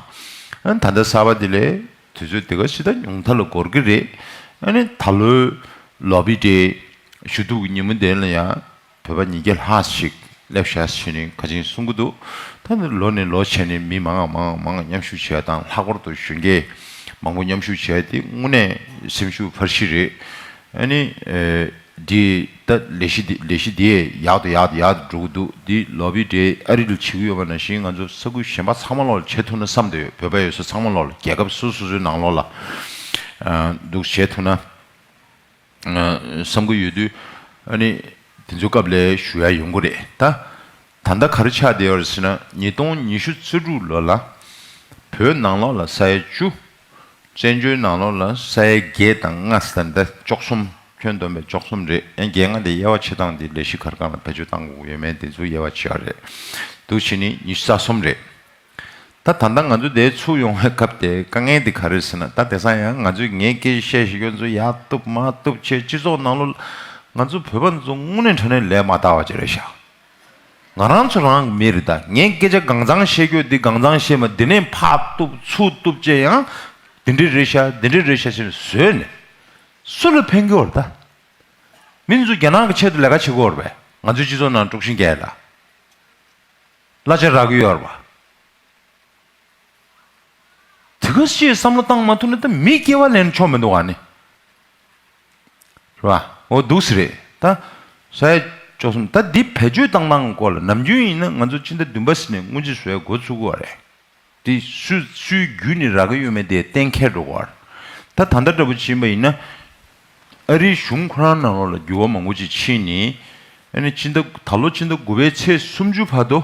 ཨ་ནི་ད་ལྟ་གསར་པ་དེ་ལས་དུས་ཚོད་དེ་ག་ཞིག་ད་ཉུང་མཐའ་ལ་འགོར་གྱི་རེད། ཨ་ནི་ད་ལོའི་ལོ་བི་ཌེ་ཞུ་གཏུག་གི་ཉིན་མོ་དེ་ལ་ཡང་། བོད་པ་ཉིས་བརྒྱ་ལྷག་ཞིག་སླེབས་ཤག་ཟེར་ནས་ཁ་ཆེམས་གསུང་གི་འདུག་ད་ནི་ལོ་ནས་ལོ་བྱས་ནས་མི་མང་ང་མང་ང་མང་ང་མཉམ་ཞུགས་བྱས་དང་། ལྷག་པར་དུ་གཞོན་སྐྱེས་མང་པོ་མཉམ་ཞུགས་བྱས་དེ་དངོས་གནས་སེམས་ཤུགས་འཕར་གཞི་རེད། ཨ་ནི་ཨེ་འདི་ད་ལས་གཞི་འདི་ལས་གཞི་འདི་ཡག་ཏུ་ཡག་ཏུ་ཡག་ཏུ་འགྲོ་གི་འདུག་འདི་ལོ་བི་ཌེ་ཨ་རི་ལ་བྱེད་ཀྱི་ཡོད་པ་ནང་བཞིན་ང་ཚོ་ས་ཁུལ་གཞན་པ་ཚང་མ་ལོག་ལ་བྱེད་ཐུབ་ན་བསམ་བསྡད་ཡོད། བོད་པ་ཡོད་ས་ཚང་མ་ལོག་ལ་རྒྱལ་ཁབ་སོ་སོ་སོའི་ནང་ལོགས་ལ་ཨ་འདུག་བྱེད་ཐུབ་ན། བསམ་གྱི་ཡོད་དུས་ཨ་ནི་དེ་ཚོའི་སྐབས་ལ་ཞུ་ཡ་ཡོང་གི་རེད། ད་ད་ལྟ་ག་རེ་ཆགས་བསྡད་ཡོད་རེད་ཟེར་ན། ཉིས་སྟོང་ཉི་ཤུ་རྩ་དྲུག་ལོ་ལ་བོད་ནང་ལོགས་ལ་ས་ཡ་བཅུ། བཙན་བྱོལ་ནང་ལོགས་ལ་ས་ཡ་བརྒྱད་དང་ལྔ་ཟེར་ད་བཅུ་གསུམ། ཁྱོན་བསྡོམས་པས་བཅུ་གསུམ་རེད། ཡང་བརྒྱད་ལྔ་དེ་དབྱེ་བ་ཕྱེ་སྟངས་དེ་ལས་གཞི་ག་རེ་གང་ལ་བེད་སྤྱོད་གཏང་དགོས་ཀྱི་ཡོད་མེད་དེ་ཚོ་དབྱེ་བ་ཕྱེ་ཡ་རེད། འདུག་བྱས་ནས་ཉི་ཤུ་རྩ་གསུམ་རེད། ད་ད་ལྟ་ང་ཚོ་འདིར་ཚུར་ཡོང་བའི་སྐབས་དེ་དཀའ་ངལ་དེ་ག་རེ་རེད་ཟེར་ན། ད་དེང་སང་ཡང་ང་ཚོས་ངས་སྐད་ཆ་བཤད་བཞིན་ཁྱོད་ཚོ་ཡག་བཏུབ་མ་བཏུབ་བྱས་སྤྱི་ཚོགས་ནང་ལོགས་ང་ཚོ་བོད་པ་ཚོ་དངོས་གནས་དྲང་གནས་ལས་མ་དག་པ་ཅིག་རེད་ཤག་ང་རང་ཚོ་རང་གི་མི་རེད། ད་ངས་སྐད་ཆ་གང་ཚང་བཤད་རྒྱུ་འདི་གང་ཚང་བཤད་མ་འདི་ནས་ཕར་བཏུབ་ཚུར་བཏུབ་བྱས་ཡང་འདི་འདྲ་རེད་ཤག་འདི་འདྲ་རེད་ཤག་ཟེར་ནས་བཟོས་ནས་སུ་ལ་ཕན་གྱི་ཡོད་རེད། ད་མི་ཚོ་རྒྱ་ནག་གི་ཆེད་དུ་ལས་ཀ་བྱེད་ཀྱི་ཡོད་རེད་པས། ང་ཚོའི་སྤྱི་ཚོགས་ནང་དཀྲུག་ཤིང་རྒྱག་ཡ་ལ། གླ་ཆ་རག་གི་ཡོད་རེད་པ། དེ་ག་ཞིག་བསམ་བློ་བཏང་མ་ཐུབ་ན་ད་མི་སྐྱེ་བ་ལེན་ཆོག་མི་འདུག་ཨ་ནི། རེད་པ། འོ་འདུག་སེ་རེད་ད། ས་ཡ་བཅུ་གསུམ། ད་འདི་བེད་སྤྱོད་བཏང་སྟངས་སྐོར་ལ་ནམ་རྒྱུན་ཡིན་ན་ང་ཚོ་སྤྱི་ཟླ་བདུན་པ་ཟིན་ནས་སྔོན་རྩིས་བཟོ་ཡ་འགོ་ཚུགས་ཀྱི་ཡོད་རེད། དེ་སུ་སུའི་བརྒྱུད་ནས་རག་གི་ཡོད་མེད་དེ་གཏན་འཁེལ་འགྲོ་གི་ཡོད་རེད། ད་ད་ལྟ་འདྲ་པོ་ཕྱིན་པ་ཡིན་ན། ཨ་རིའི་གཞུང་ཁོ་རང་ནང་ལོགས་ལ་འགྱུར་བ་མང་པོ་ཅིག་ཕྱིན་ནས། ཨ་ནི་ཕྱི་ཟླ་ད་ལོ་ཕྱི་ཟླ་དགུ་པའི་ཚེས་སུམ་ཅུ་བར་དུ་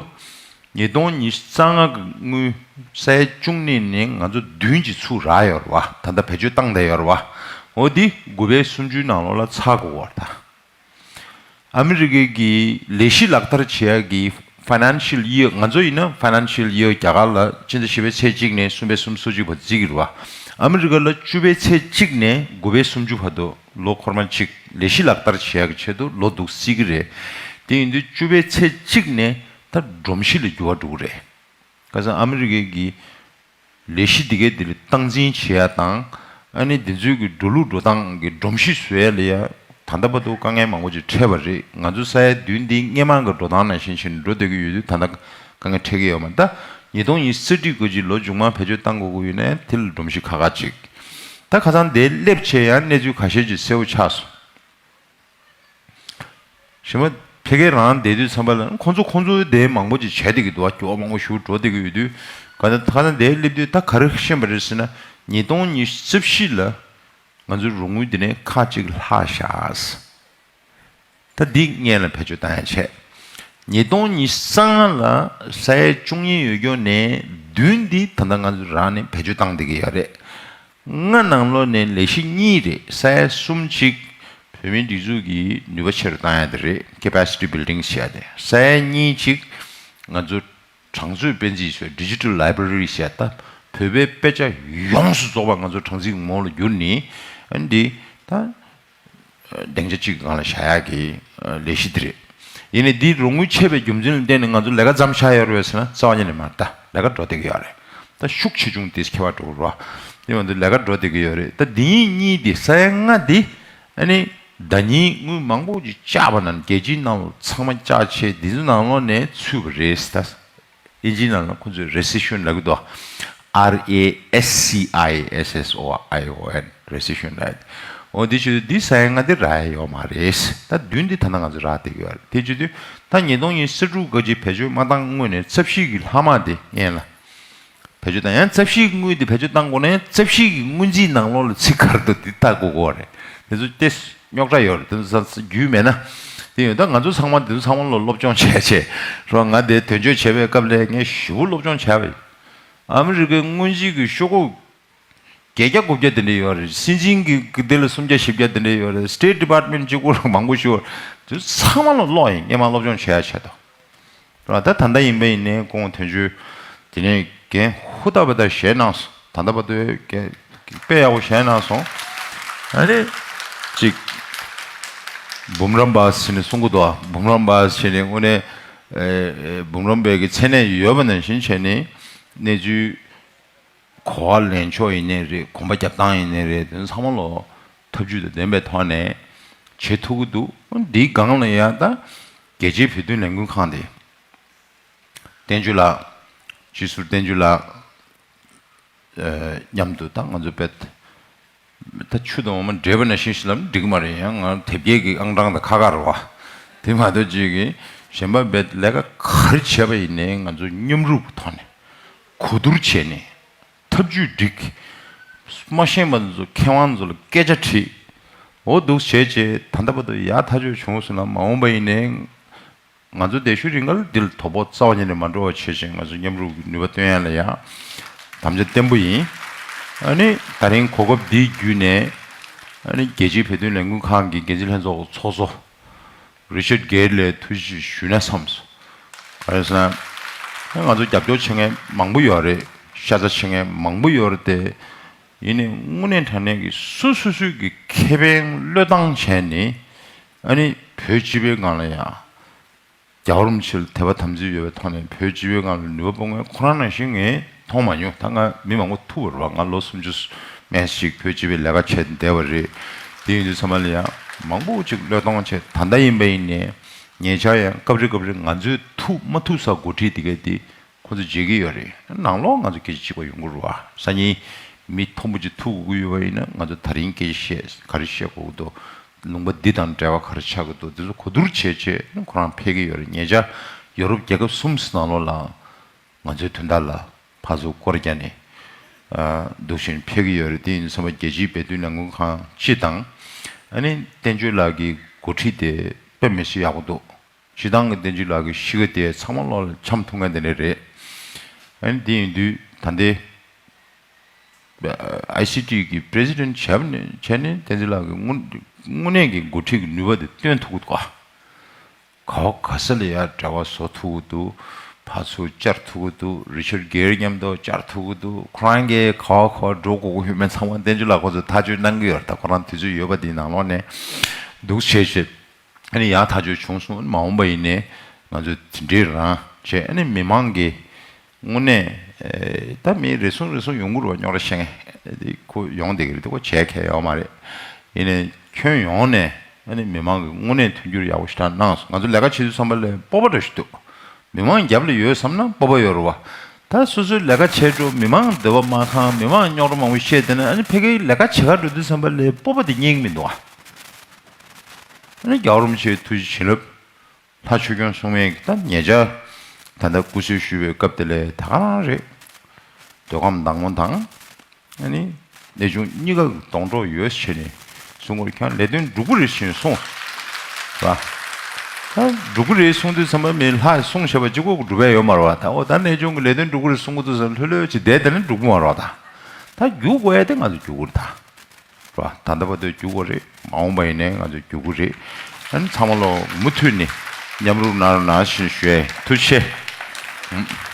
ཉིས་སྟོང་ཉི་ཤུ་རྩ་ལྔ་གི་དངུལ་ས་ཡ་བཅུ་གཉིས་ནས་ང་ཚོ་བདུན་གྱིས་ཚུར་རག་ཡོད་རེད་པ། ད་ལྟ་བེད་སྤྱོད་བཏང་བསྡད་ཡོད་རེད་པ། འོ་འདི་དགུ་པའི་སུམ་ཅུའི་ནང་ལོགས་ལ་ཚར་དགོས་པ་རེད་ད། ཨ་མི་རི་ཀའི་གི་ལས་གཞི་ལག་བསྟར་བྱེད་ཡ་གི་financial year ང་ཚོ་ཡིན་ན་financial year རྒྱ་གར་ལ་སྤྱི་ཟླ་བཞི་པའི་ཚེས་གཅིག་ནས་གསུམ་པའི་སུམ་ཅུ་སོ་གཅིག་བར་བརྩི་གི་རེད་པ། ཨ་མི་རི་ཀ་ལ་བཅུ་པའི་ཚེས་གཅིག་ནས་དགུ་པའི་སུམ་ཅུ་བར་དུ་ལོ་འཁོར་མ་གཅིག་ལས་གཞི་ལག་བསྟར་བྱེད་ཡ་གི་ཆེད་དུ་ལོ་འདུག་སྲིད་ཀྱི་རེད། དེ་ཡིན་དུས་བཅུ་པའི་ཚེས་གཅིག་ནས་ད་སྒྲོམ་གཞི་ལ་འགྱུར་བ་འགྲོ་གི་རེད། ཁ་སང་ཨ་མི་རི་ཀའི་གི་ལས་གཞི་འདི་གའི་འདི་ལ་སྟངས་འཛིན་བྱེད་ཡ་དང་། ཨ་ནི་འདི་ཚོའི་གི་འགྲོ་ལུགས་འགྲོ་སྟངས་ཀྱི་སྒྲོམ་གཞི་བཟོ་ཡ་ལ་ཡ། ད་ལྟ་བར་དུ་དཀའ་ངལ་མང་པོ་ཅིག་འཕྲད་པ་རེད། ང་ཚོ་ས་ཡ་བདུན་འདི་སྔས་མ་གི་འགྲོ་སྟངས་ནང་བཞིན་བྱས་ནས་འགྲོ་བསྡད་ཀྱི་ཡོད་དུས་ད་ལྟ་དཀའ་ངལ་འཕྲད་ཀྱི་ཡོད་མ་རེད། ད་ཉིས་སྟོང་ཉི་ཤུ་རྩ་དྲུག་གི་ལོ་མཇུག་མ་བེད་སྤྱོད་བཏང་དགོས་ཀྱི་ཡོད་ན་དེ་ལ་སྒྲོམ་གཞི་ཁག་ཁག་ཅིག་ད་ཁ་སང་དེ་སླེབས་བྱས་ཡང་གནས་ཚུལ་ཁ་ཤས་ཅིག་གསལ་པོ་ཆགས་སོང་། ཞི་མ་ ཕ་གི་རང་བསྡད་དུས་ཙམ་པ་ལ་ཁོང་ཚོ་ཁོང་ཚོའི་དེ་མང་པོ་ཅིག་བྱས་བསྡད་ཀྱི་འདུག་བ། སྐྱོ་བ་མང་པོ་ཞིག་འགྲོ་བསྡད་ཀྱི་ཡོད་དུས་ག་ད་ག་ད་འདིར་སླེབས་དུས་ད་ག་རེ་ཤེས་པ་རེད་ཟེར་ན། ཉིས་སྟོང་ཉི་ཤུ་རྩ་བཞི་ལ་ང་ཚོའི་རོགས་དངུལ་འདི་ནས་ཁག་གཅིག་ལྷག་བཞག་ད་འདི་སྔོན་ལ་བེད་སྤྱོད་བཏང་ཡ་བྱས། ཉིས་སྟོང་ཉི་ཤུ་རྩ་ལྔ་ལ་ས་ཡ་བཅུ་གཉིས་ཡོད་རྒྱུ་ནས་བདུན་འདི་ད་ལྟ་ང་ཚོ་རང་ནས་བེད་སྤྱོད་བཏང་བསྡད་ཀྱི་ཡོད་རེད། ལྔ་ནང་ལོགས་ནས་ལས་གཞི་གཉིས་རེད། ས་ཡ་གསུམ་གཅིག་བོད་མིའི་སྒྲིག་འཛུགས་ཀྱི་ནུས་པ་ཆེ་རུ་བཏང་ཡ་དེ་རེད། capacity building ཟེར་ཡ་དེ། ས་ཡ་གཉིས་གཅིག་ང་ཚོ་གྲངས་མཛོད་དཔེ་མཛོད་ཟེར། digital library ཟེར་ཡ། ད་བོད་པའི་དཔེ་ཆ་ཡོངས་སུ་རྫོགས་པ་ང་ཚོ་གྲངས་རྩིས་ཀྱི་ངོ་བོ་ལ་བསྒྱུར་ནས་ཨ་ནི་འདི་ད་སྡིངས་ཆ་གཅིག་གི་སྒང་ལ་བཞག་ཡག་གི་ལས་གཞི་འདི་རེད། ཡིན་ནའི་འདི་རོགས་དངུལ་ཆད་པའི་རྒྱུ་མཚན་ལ་བརྟེན་ནས་ང་ཚོ་ལས་ཀ་མཚམས་བཞག་ཡོད་རེད་ཟེར་ན་རྩ་བ་ཉིད་ནས་མ་རེད། ད་ལས་ཀ་འགྲོ་བསྡད་ཀྱི་ཡོད་རེད། ད་ཤུགས་ཆེ་ཆུང་དེ་ཁྱད་པར་འགྲོ་གི་རེད་བ། དེ་མ་གཏོགས་ལས་ཀ་འགྲོ་བསྡད་ཀྱི་ཡོད་རེད། ད་འདི་གཉིས་འདི་ས་ཡ་ལྔ་འདི་ཨ་ནི་ཟླ་ཉིན་དངུལ་མང་པོ་ཅིག་བཅག་པ་ན་རྒྱལ་སྤྱིའི་ནང་ལ་ཚང་མ་བཅག་བྱས་འདི་ཚོ་ནང་ལོགས་ནས་ཚུད་པ་རེད། ད་ཨིན་ཇིའི་ནང་ལ་ཁོ་ཚོས་རེ་སི་ཤན་ལབ་ཀྱི་འདུག R A S C I S S O I O N། རེ་སི་ཤན་ལབ། འོ་འདི་བྱེད་དུས་འདི་ས་ཡ་ལྔ་འདི་རག་ཡ་ཡོད་མ་རེད། ད་བདུན་འདི་ད་ལྟ་ང་ཚོ་རག་བསྡད་ཀྱི་ཡོད་རེད། དེ་བྱེད་དུས་ད་ཉིས་སྟོང་ཉི་ཤུ་རྩ་དྲུག་ག་ཅིག་བེད་སྤྱོད་མ་བཏང་སྔོན་ནས་རྩ་བཞི་གི་ལྷག་མ་དེ་སྔོན་ལ་བེད་སྤྱོད་བཏང་། ཡང་རྩ་བཞི་གི་དངུལ་དེ་བེད་སྤྱོད་བཏང་དགོས་ན་ཡང་རྩ་བཞི་གི་སྔོན་རྩིས་ནང་ལོགས་ལ་ཚིག་ག་རེ་འདུག་འདི་ལྟ་དགོས་ཀྱི་རེད། དེ་ཚོ་ཏོག་ཙམ་རྙོག་དྲ་ཡོད་རེད། དེ་ཚོ་རྒྱུས་མེད་ན། དེ་ཡོད་ད་ང་ཚོ་ཚང་མ་དེ་ཚོ་ཚང་མ་ལ་སློབ་སྦྱོང་བྱས་བྱས་རོགས། ང་དེ་དོན་གཅོད་བྱས་པའི་སྐབས་ལ་ངས་ཞེ་པོ་སློབ་སྦྱོང་བྱས་པ་ཡིན། ཨ་མི་རི་ཀའི་སྔོན་རྩིས་ཀྱི་ཤོག་ཁག་བརྒྱད་བརྒྱ་དགུ་བརྒྱ་དེ་འདྲ་ཡོད་རེད། སྲིད་འཛིན་གྱི་དེ་ལ་སུམ་བརྒྱ་བཞི་བརྒྱ་དེ་འདྲ་ཡོད་རེད། State Department གཅིག་པོ་ལ་མང་པོ་ཞིག་ཡོད་རེད། དེ་ཚང་མ་ལ་ཀློག་ཡིན། སྔས་མ་སློབ་སྦྱོང་བྱས་ཡ་བྱས་ཏོ། རེད་བ། ད་ད་ལྟ་ཡིན་པ་ཡིན་ནའི་ཁོང་དོན་གཅོད་དེ་ནས་འགན་ཧུར་ཐག་པ་ད་བཞེས་གནང་སོང་། ད་ལྟ་བར་དུ་འགན་དཔེ་ཡག་པོ་བཞེས་གནང་སོང་། ཨ་ནི་གཅིག་འབུམ་རམས་པ་ཟེར་ནས་གསུང་གི་འདུག་འབུམ་རམས་པ་ཟེར་ནས་དངོས་གནས་ཨེ་ཨེ་འབུམ་རམས་པའི་གི་མཚན་གནས་ཡོད་པ་ནང་བཞིན་བྱས་ནས་གནས་ཚུལ་གོ་བ་ལེན་ཕྱོགས་ཡིན་ནའི་རེད། གོམ་པ་རྒྱབ་སྟངས་ཡིན་ནའི་རེད། དེ་ཚང་མ་ལོ་ཐབས་ཇུས་དང་ལྡན་པའི་ཐོག་ནས་བྱེད་ཐུབ་ཀྱི་འདུག་འདིའི་སྒང་ལ་ཡང་ད་རྒྱལ་སྤྱིའི་བོད་དོན་ལས་འགུལ་ཁང་དེ་བསྟན་ཆོས་ལགས། སྤྱི་ཟུར་བསྟན་ཆོས་ལགས་མཉམ་དུ་ད་ང་ཚོ་བེད་ད་ཆུ་དང་འོ་མ་འདྲེས་པ་ནང་བཞིན་ཞིག་ལབ་ན་འགྲིག་གི་མ་རེད། ཡང་ང་དེབ་སྐྱེལ་གྱི་ཨང་གྲངས་དང་ཁ་ཁ་རེད་བ། དེ་མ་གཏོགས་ཅིག་གི་གཞན་པ་བེད་ལས་ཀ་ག་རེ་བྱས་པ་ཡིན་ནའི་ང་ཚོ་མཉམ་རུབ་ཀྱི་ཐོག་ནས་གོ་བསྡུར་བྱས་ནས། ཐབས་ཇུས་སྒྲིག་མ་ཤེས་པ་ཚོ་མཁས་དབང་ཚོ་ལ་སྐད་ཆ་དྲིས། འོ་འདུག་བྱས་རྗེས་ད་ལྟ་བར་དུ་ཡག་ཐག་ཆོད་བྱུང་སོང་ན། མ་འོངས་པ་ཡིན་ནའི་ང་ཚོ་བསྡད་ཤུལ་རིང་ག་ལ་འདི་ལ་དོ་ཕོག་རྩ་བ་ཉིད་ནས་མ་འགྲོ་བ་བྱས་ཤིང་། ང་ཚོ་མཉམ་རུབ་ཀྱི་ནུས་པ་བཏོན་ཡ་ལ་ཡང་དམ་བཅའ་བརྟན་པོ་ཡིན། ཨ་ནི་ད་རིང་གོ་སྐབས་འདི་བརྒྱུད་ནས་ཨ་ནི་རྒྱལ་སྤྱིའི་བོད་དོན་ལས་འགུལ་ཁང་གི་འགན་འཛིན་ལྷན་ཚོགས་ཚོགས་གཙོ་རི་ཆར་གྷེར་ལ་ཐུགས་རྗེ་ཆེ་ཞུ་ན་བསམས་སོང་། ག་རེ་ཟེར་ན། ང་ཚོ་རྒྱབ་སྐྱོར་བྱེད་མཁན་མང་པོ་ཡོད་རེད། ཤ་ཚ་བྱེད་མཁན་མང་པོ་ཡོད་རེད་དེ། ཡིན་ནའི་དངོས་གནས་དྲང་གནས་ཀྱི་སོ་སོ་སོའི་གི་ཁེ་ཕན་བློས་བཏང་བྱས་ནས་ཨ་ནི་བོད་སྤྱི་པའི་སྒང་ལ་ཡང་རྒྱལ་བ་རིན་པོ་ཆེ་ལ་དད་པ་དམ་ཚིག་ཡོད་པའི་ཐོག་ནས་བོད་སྤྱི་པའི་སྒང་ལ་ནུས་པ་སྤུངས་མཁན་ཁོ་རང་ནང་བཞིན་ངས་མཐོང་མ་མྱོང་། ད་ང་མི་མང་པོ་ཐུག་པ་རེད་བ། ང་ལོ་སུམ་ཅུ་མན་ཞིག་བོད་སྤྱི་པའི་ལས་ཀ་བྱས་བསྡད་པ་རེད། དེ་ཡིན་དུས་ཚང་མ་ལ་ཡང་མང་པོ་ཅིག་བློས་གཏོང་བྱས། ད་ལྟ་ཡིན་པ་ཡིན་ནའི་ཉེ་ཆར་ཡང་སྐབས་རེ་སྐབས་རེ་ང་ཚོའི་ཐུག་མ་ཐུག་ས་འགོ་ཁྲིད་དེ་གས་དེ་ཁོ་ཚོ་བརྗེད་ཀྱི་ཡོད་རེད། ནང་ལོགས་ང་ཚོ་སྐད་ཆ་གཅིག་པ་ཡོང་གི་རེད་བ། སང་ཉིན་མི་མཐོན་པོ་ཅིག་ཐུག་དགོས་ཀྱི་ཡོད་པ་ཡིན་ན་ང་ཚོ་ད་རིང་སྐད་ཆ་བཤད་ག་རེ་བཤད་དགོས་ཀྱི་འདུག་ལུང་པ་འདི་དང་འབྲེལ་བ་ག་རེ་ཆགས་ཀྱི་འདུག་འདི་ཚོ་གོ་བསྡུར་བྱས་བྱས་ཁོ་རང་ཕེབས་ཀྱི་ཡོད་རེད། ཉེ་ཆར་ཡོ་རོབ་རྒྱལ་ཁབ་གསུམ་ནང་ལོགས་ལ་ང་ཚོའི་དོན་དག་ལ་ཕར་ཚུར་སྐོར་རྒྱག་ནས་འདུག་བཞིན་ཕེབས་ཀྱི་ཡོད་རེད། དེ་ཡིན་ཙང་རྒྱལ་སྤྱིའི་བོད་དོན་ལས་འགུལ་ཁང་སྤྱི་དང་ཨ་ནི་བསྟན་ཆོས་ལགས་ཀྱི་འགོ་ཁྲིད་དེ་དཔེ་མི་སྲིད་ཡག་པོ་འདུག་སྤྱིར་བཏང་གི་བསྟན་ཆོས་ལགས་ཀྱི་གཤིས་ཀ་དེ་ཚང་མ་བློ་ལ་འཆམ་ཐུབ་མཁན་དེ་འདྲ་རེད། ཨ་ནི་དེ་ཡིན་དུས་ད་ལྟའི་ཨའི་སི་ཊི་གི་པི་རེ་སི་ཌེན་ཊི་བྱས་པ་ནས་བྱས་ནས་བསྟན་འཛིན་ལགས་ཀྱི་དངོས་དངོས་གནས་ཀྱི་འགོ་ཁྲིད་ཀྱི་ནུས་པ་དེ་སྟོན་ཐུབ་ཀྱི་འདུག་ག་ག་བ་ག་ས་ལ་ཡ་འབྲེལ་བ་བཟོ་ཐུབ་ཀྱི་འདུག་ཕར་ཚུར་བཅར་ཐུབ་ཀྱི་འདུག་རི་ཆར་གྷེར་མཉམ་དུ་བཅར་ཐུབ་ཀྱི་འདུག་ཁོ་རང་གིས་ག་བ་ག་བ་འགྲོ་དགོས་ཀྱི་ཡོད་མེད་ཚང་མ་བསྟན་འཛིན་ལགས་ཁོ་ཚོས་ཐག་གཅོད་གནང་གི་ཡོད་རེད། ད་ཁོ་རང་དུས་ཚོད་ཡོད་པ་དེའི་ནང་ལོགས་ནས་འདུག་བྱས་བྱས། ཨ་ནི་ཡག་ཐག་ཆོད་བྱུང་སོང་། མ་འོངས་པ་ཡིན་ནའི་ང་ཚོ་དེ་འདྲའི་རང་བྱས། ཨ་ནི་མི་མང་གི་དངོས་གནས་ཨེ་ད་མི་རེ་ཟུང་རེ་ཟུང་ཡོང་གི་རེད་བ། རྙོག་དྲ་བཤད་མཁན་དེ་ཁོ་ཡོང་བསྡད་ཀྱི་རེད་དེ། ཁོ་བྱས་ཁེ་ཡོད་མ་རེད། ཡིན་ནའི་ཁྱོན་ཡོངས་ནས་ཨ་ནི་མི་མང་གི་དངོས་གནས་མཐུན་འགྱུར་ཡག་པོ་ཞེ་དྲག་གནང་སོང་། ང་ཚོ་ལས་ཀ་བྱེད་དུས་ཙམ་པ་ལ་སྤོབས་པ་འདྲ་ཞིག་འདུག་མི་མང་རྒྱབ་ལ་ཡོད་བསམ་ན་སྤོབས་པ་ཡོད་རེད་བ། ད་སོ་སོའི་ལས་ཀ་བྱས་འགྲོ། མི་མང་འདོད་པ་མ་ཁེངས། མི་མང་རྙོག་དྲ་མང་པོ་བཤད་བསྡད་ན་ཨ་ནི་ཕ་གིའི་ལས་ཀ་བྱེད་ག་འགྲོ་དུས་ཙམ་པ་ལ་སྤོབས་པ་དེ་རྙེད་ཀྱི་མི་འདུག་ཨ། ཨ་ནི་རྒྱལ་བ་རིན་པོ་ཆེའི་ཐུགས་རྗེ་བྱིན་རླབས། ལྷ་ཆོས་སྐྱོང་སྲུང་མའི་ད་ཉེ་ཆར་ད་ལྟ་སྐུ་གསོལ་ཞུས་པའི་སྐབས་དེ་ལས་ད་ག་རང་རེད། འདོད་ཁམས་བདག་མོ་དང་། ཨ་ནི་གནས་ཆུང་གཉིས་ཀ་གི་སྡོང་གྲོགས་ཡོད་ཟེར་ནས་གསུང་གོ། ཁྱེད་རང་ལས་དོན་འགྲུབ་ཀྱི་རེད་ཟེར་ནས་གསུངས་པ། ད་འགྲུབ་ཀྱི་རེད་གསུང་དུས་ཙམ་པ་མི་ལྷ་གསུང་བྱས་པ་གཅིག་པོ་འགྲུབ་པ་ཡོད་མ་རེད་བ། ད་འོ་ད་གནས་ཆུང་གི་ལས་དོན་འགྲུབ་ཀྱི་རེད་གསུང་གི་འདུག་ཟེར་ལྷོད་ལྷོད་ཅིག་བསྡད་དེ་ནི་འགྲུབ་ཀྱི་མ་རེད་བ། ད་ད་རྒྱུག་དགོས་ཡ་དེ་ང་ཚོ་རྒྱུག་དགོས་རེད་ད། རེད་བ། ད་ལྟ་བར་དུ་རྒྱུག་དགོས་རེད། མ་འོངས་པ་ཡིན་ནའི་ང་ཚོ་རྒྱུག་གི་རེད། ཨ་ནི་ཚང་མ་ལོ་མུ་མཐུད་ནས་མཉམ་རུབ་གནང་རོགས་གནང་ཞེས་ཞུ་ཡས། ཐུགས་རྗེ་ཆེ།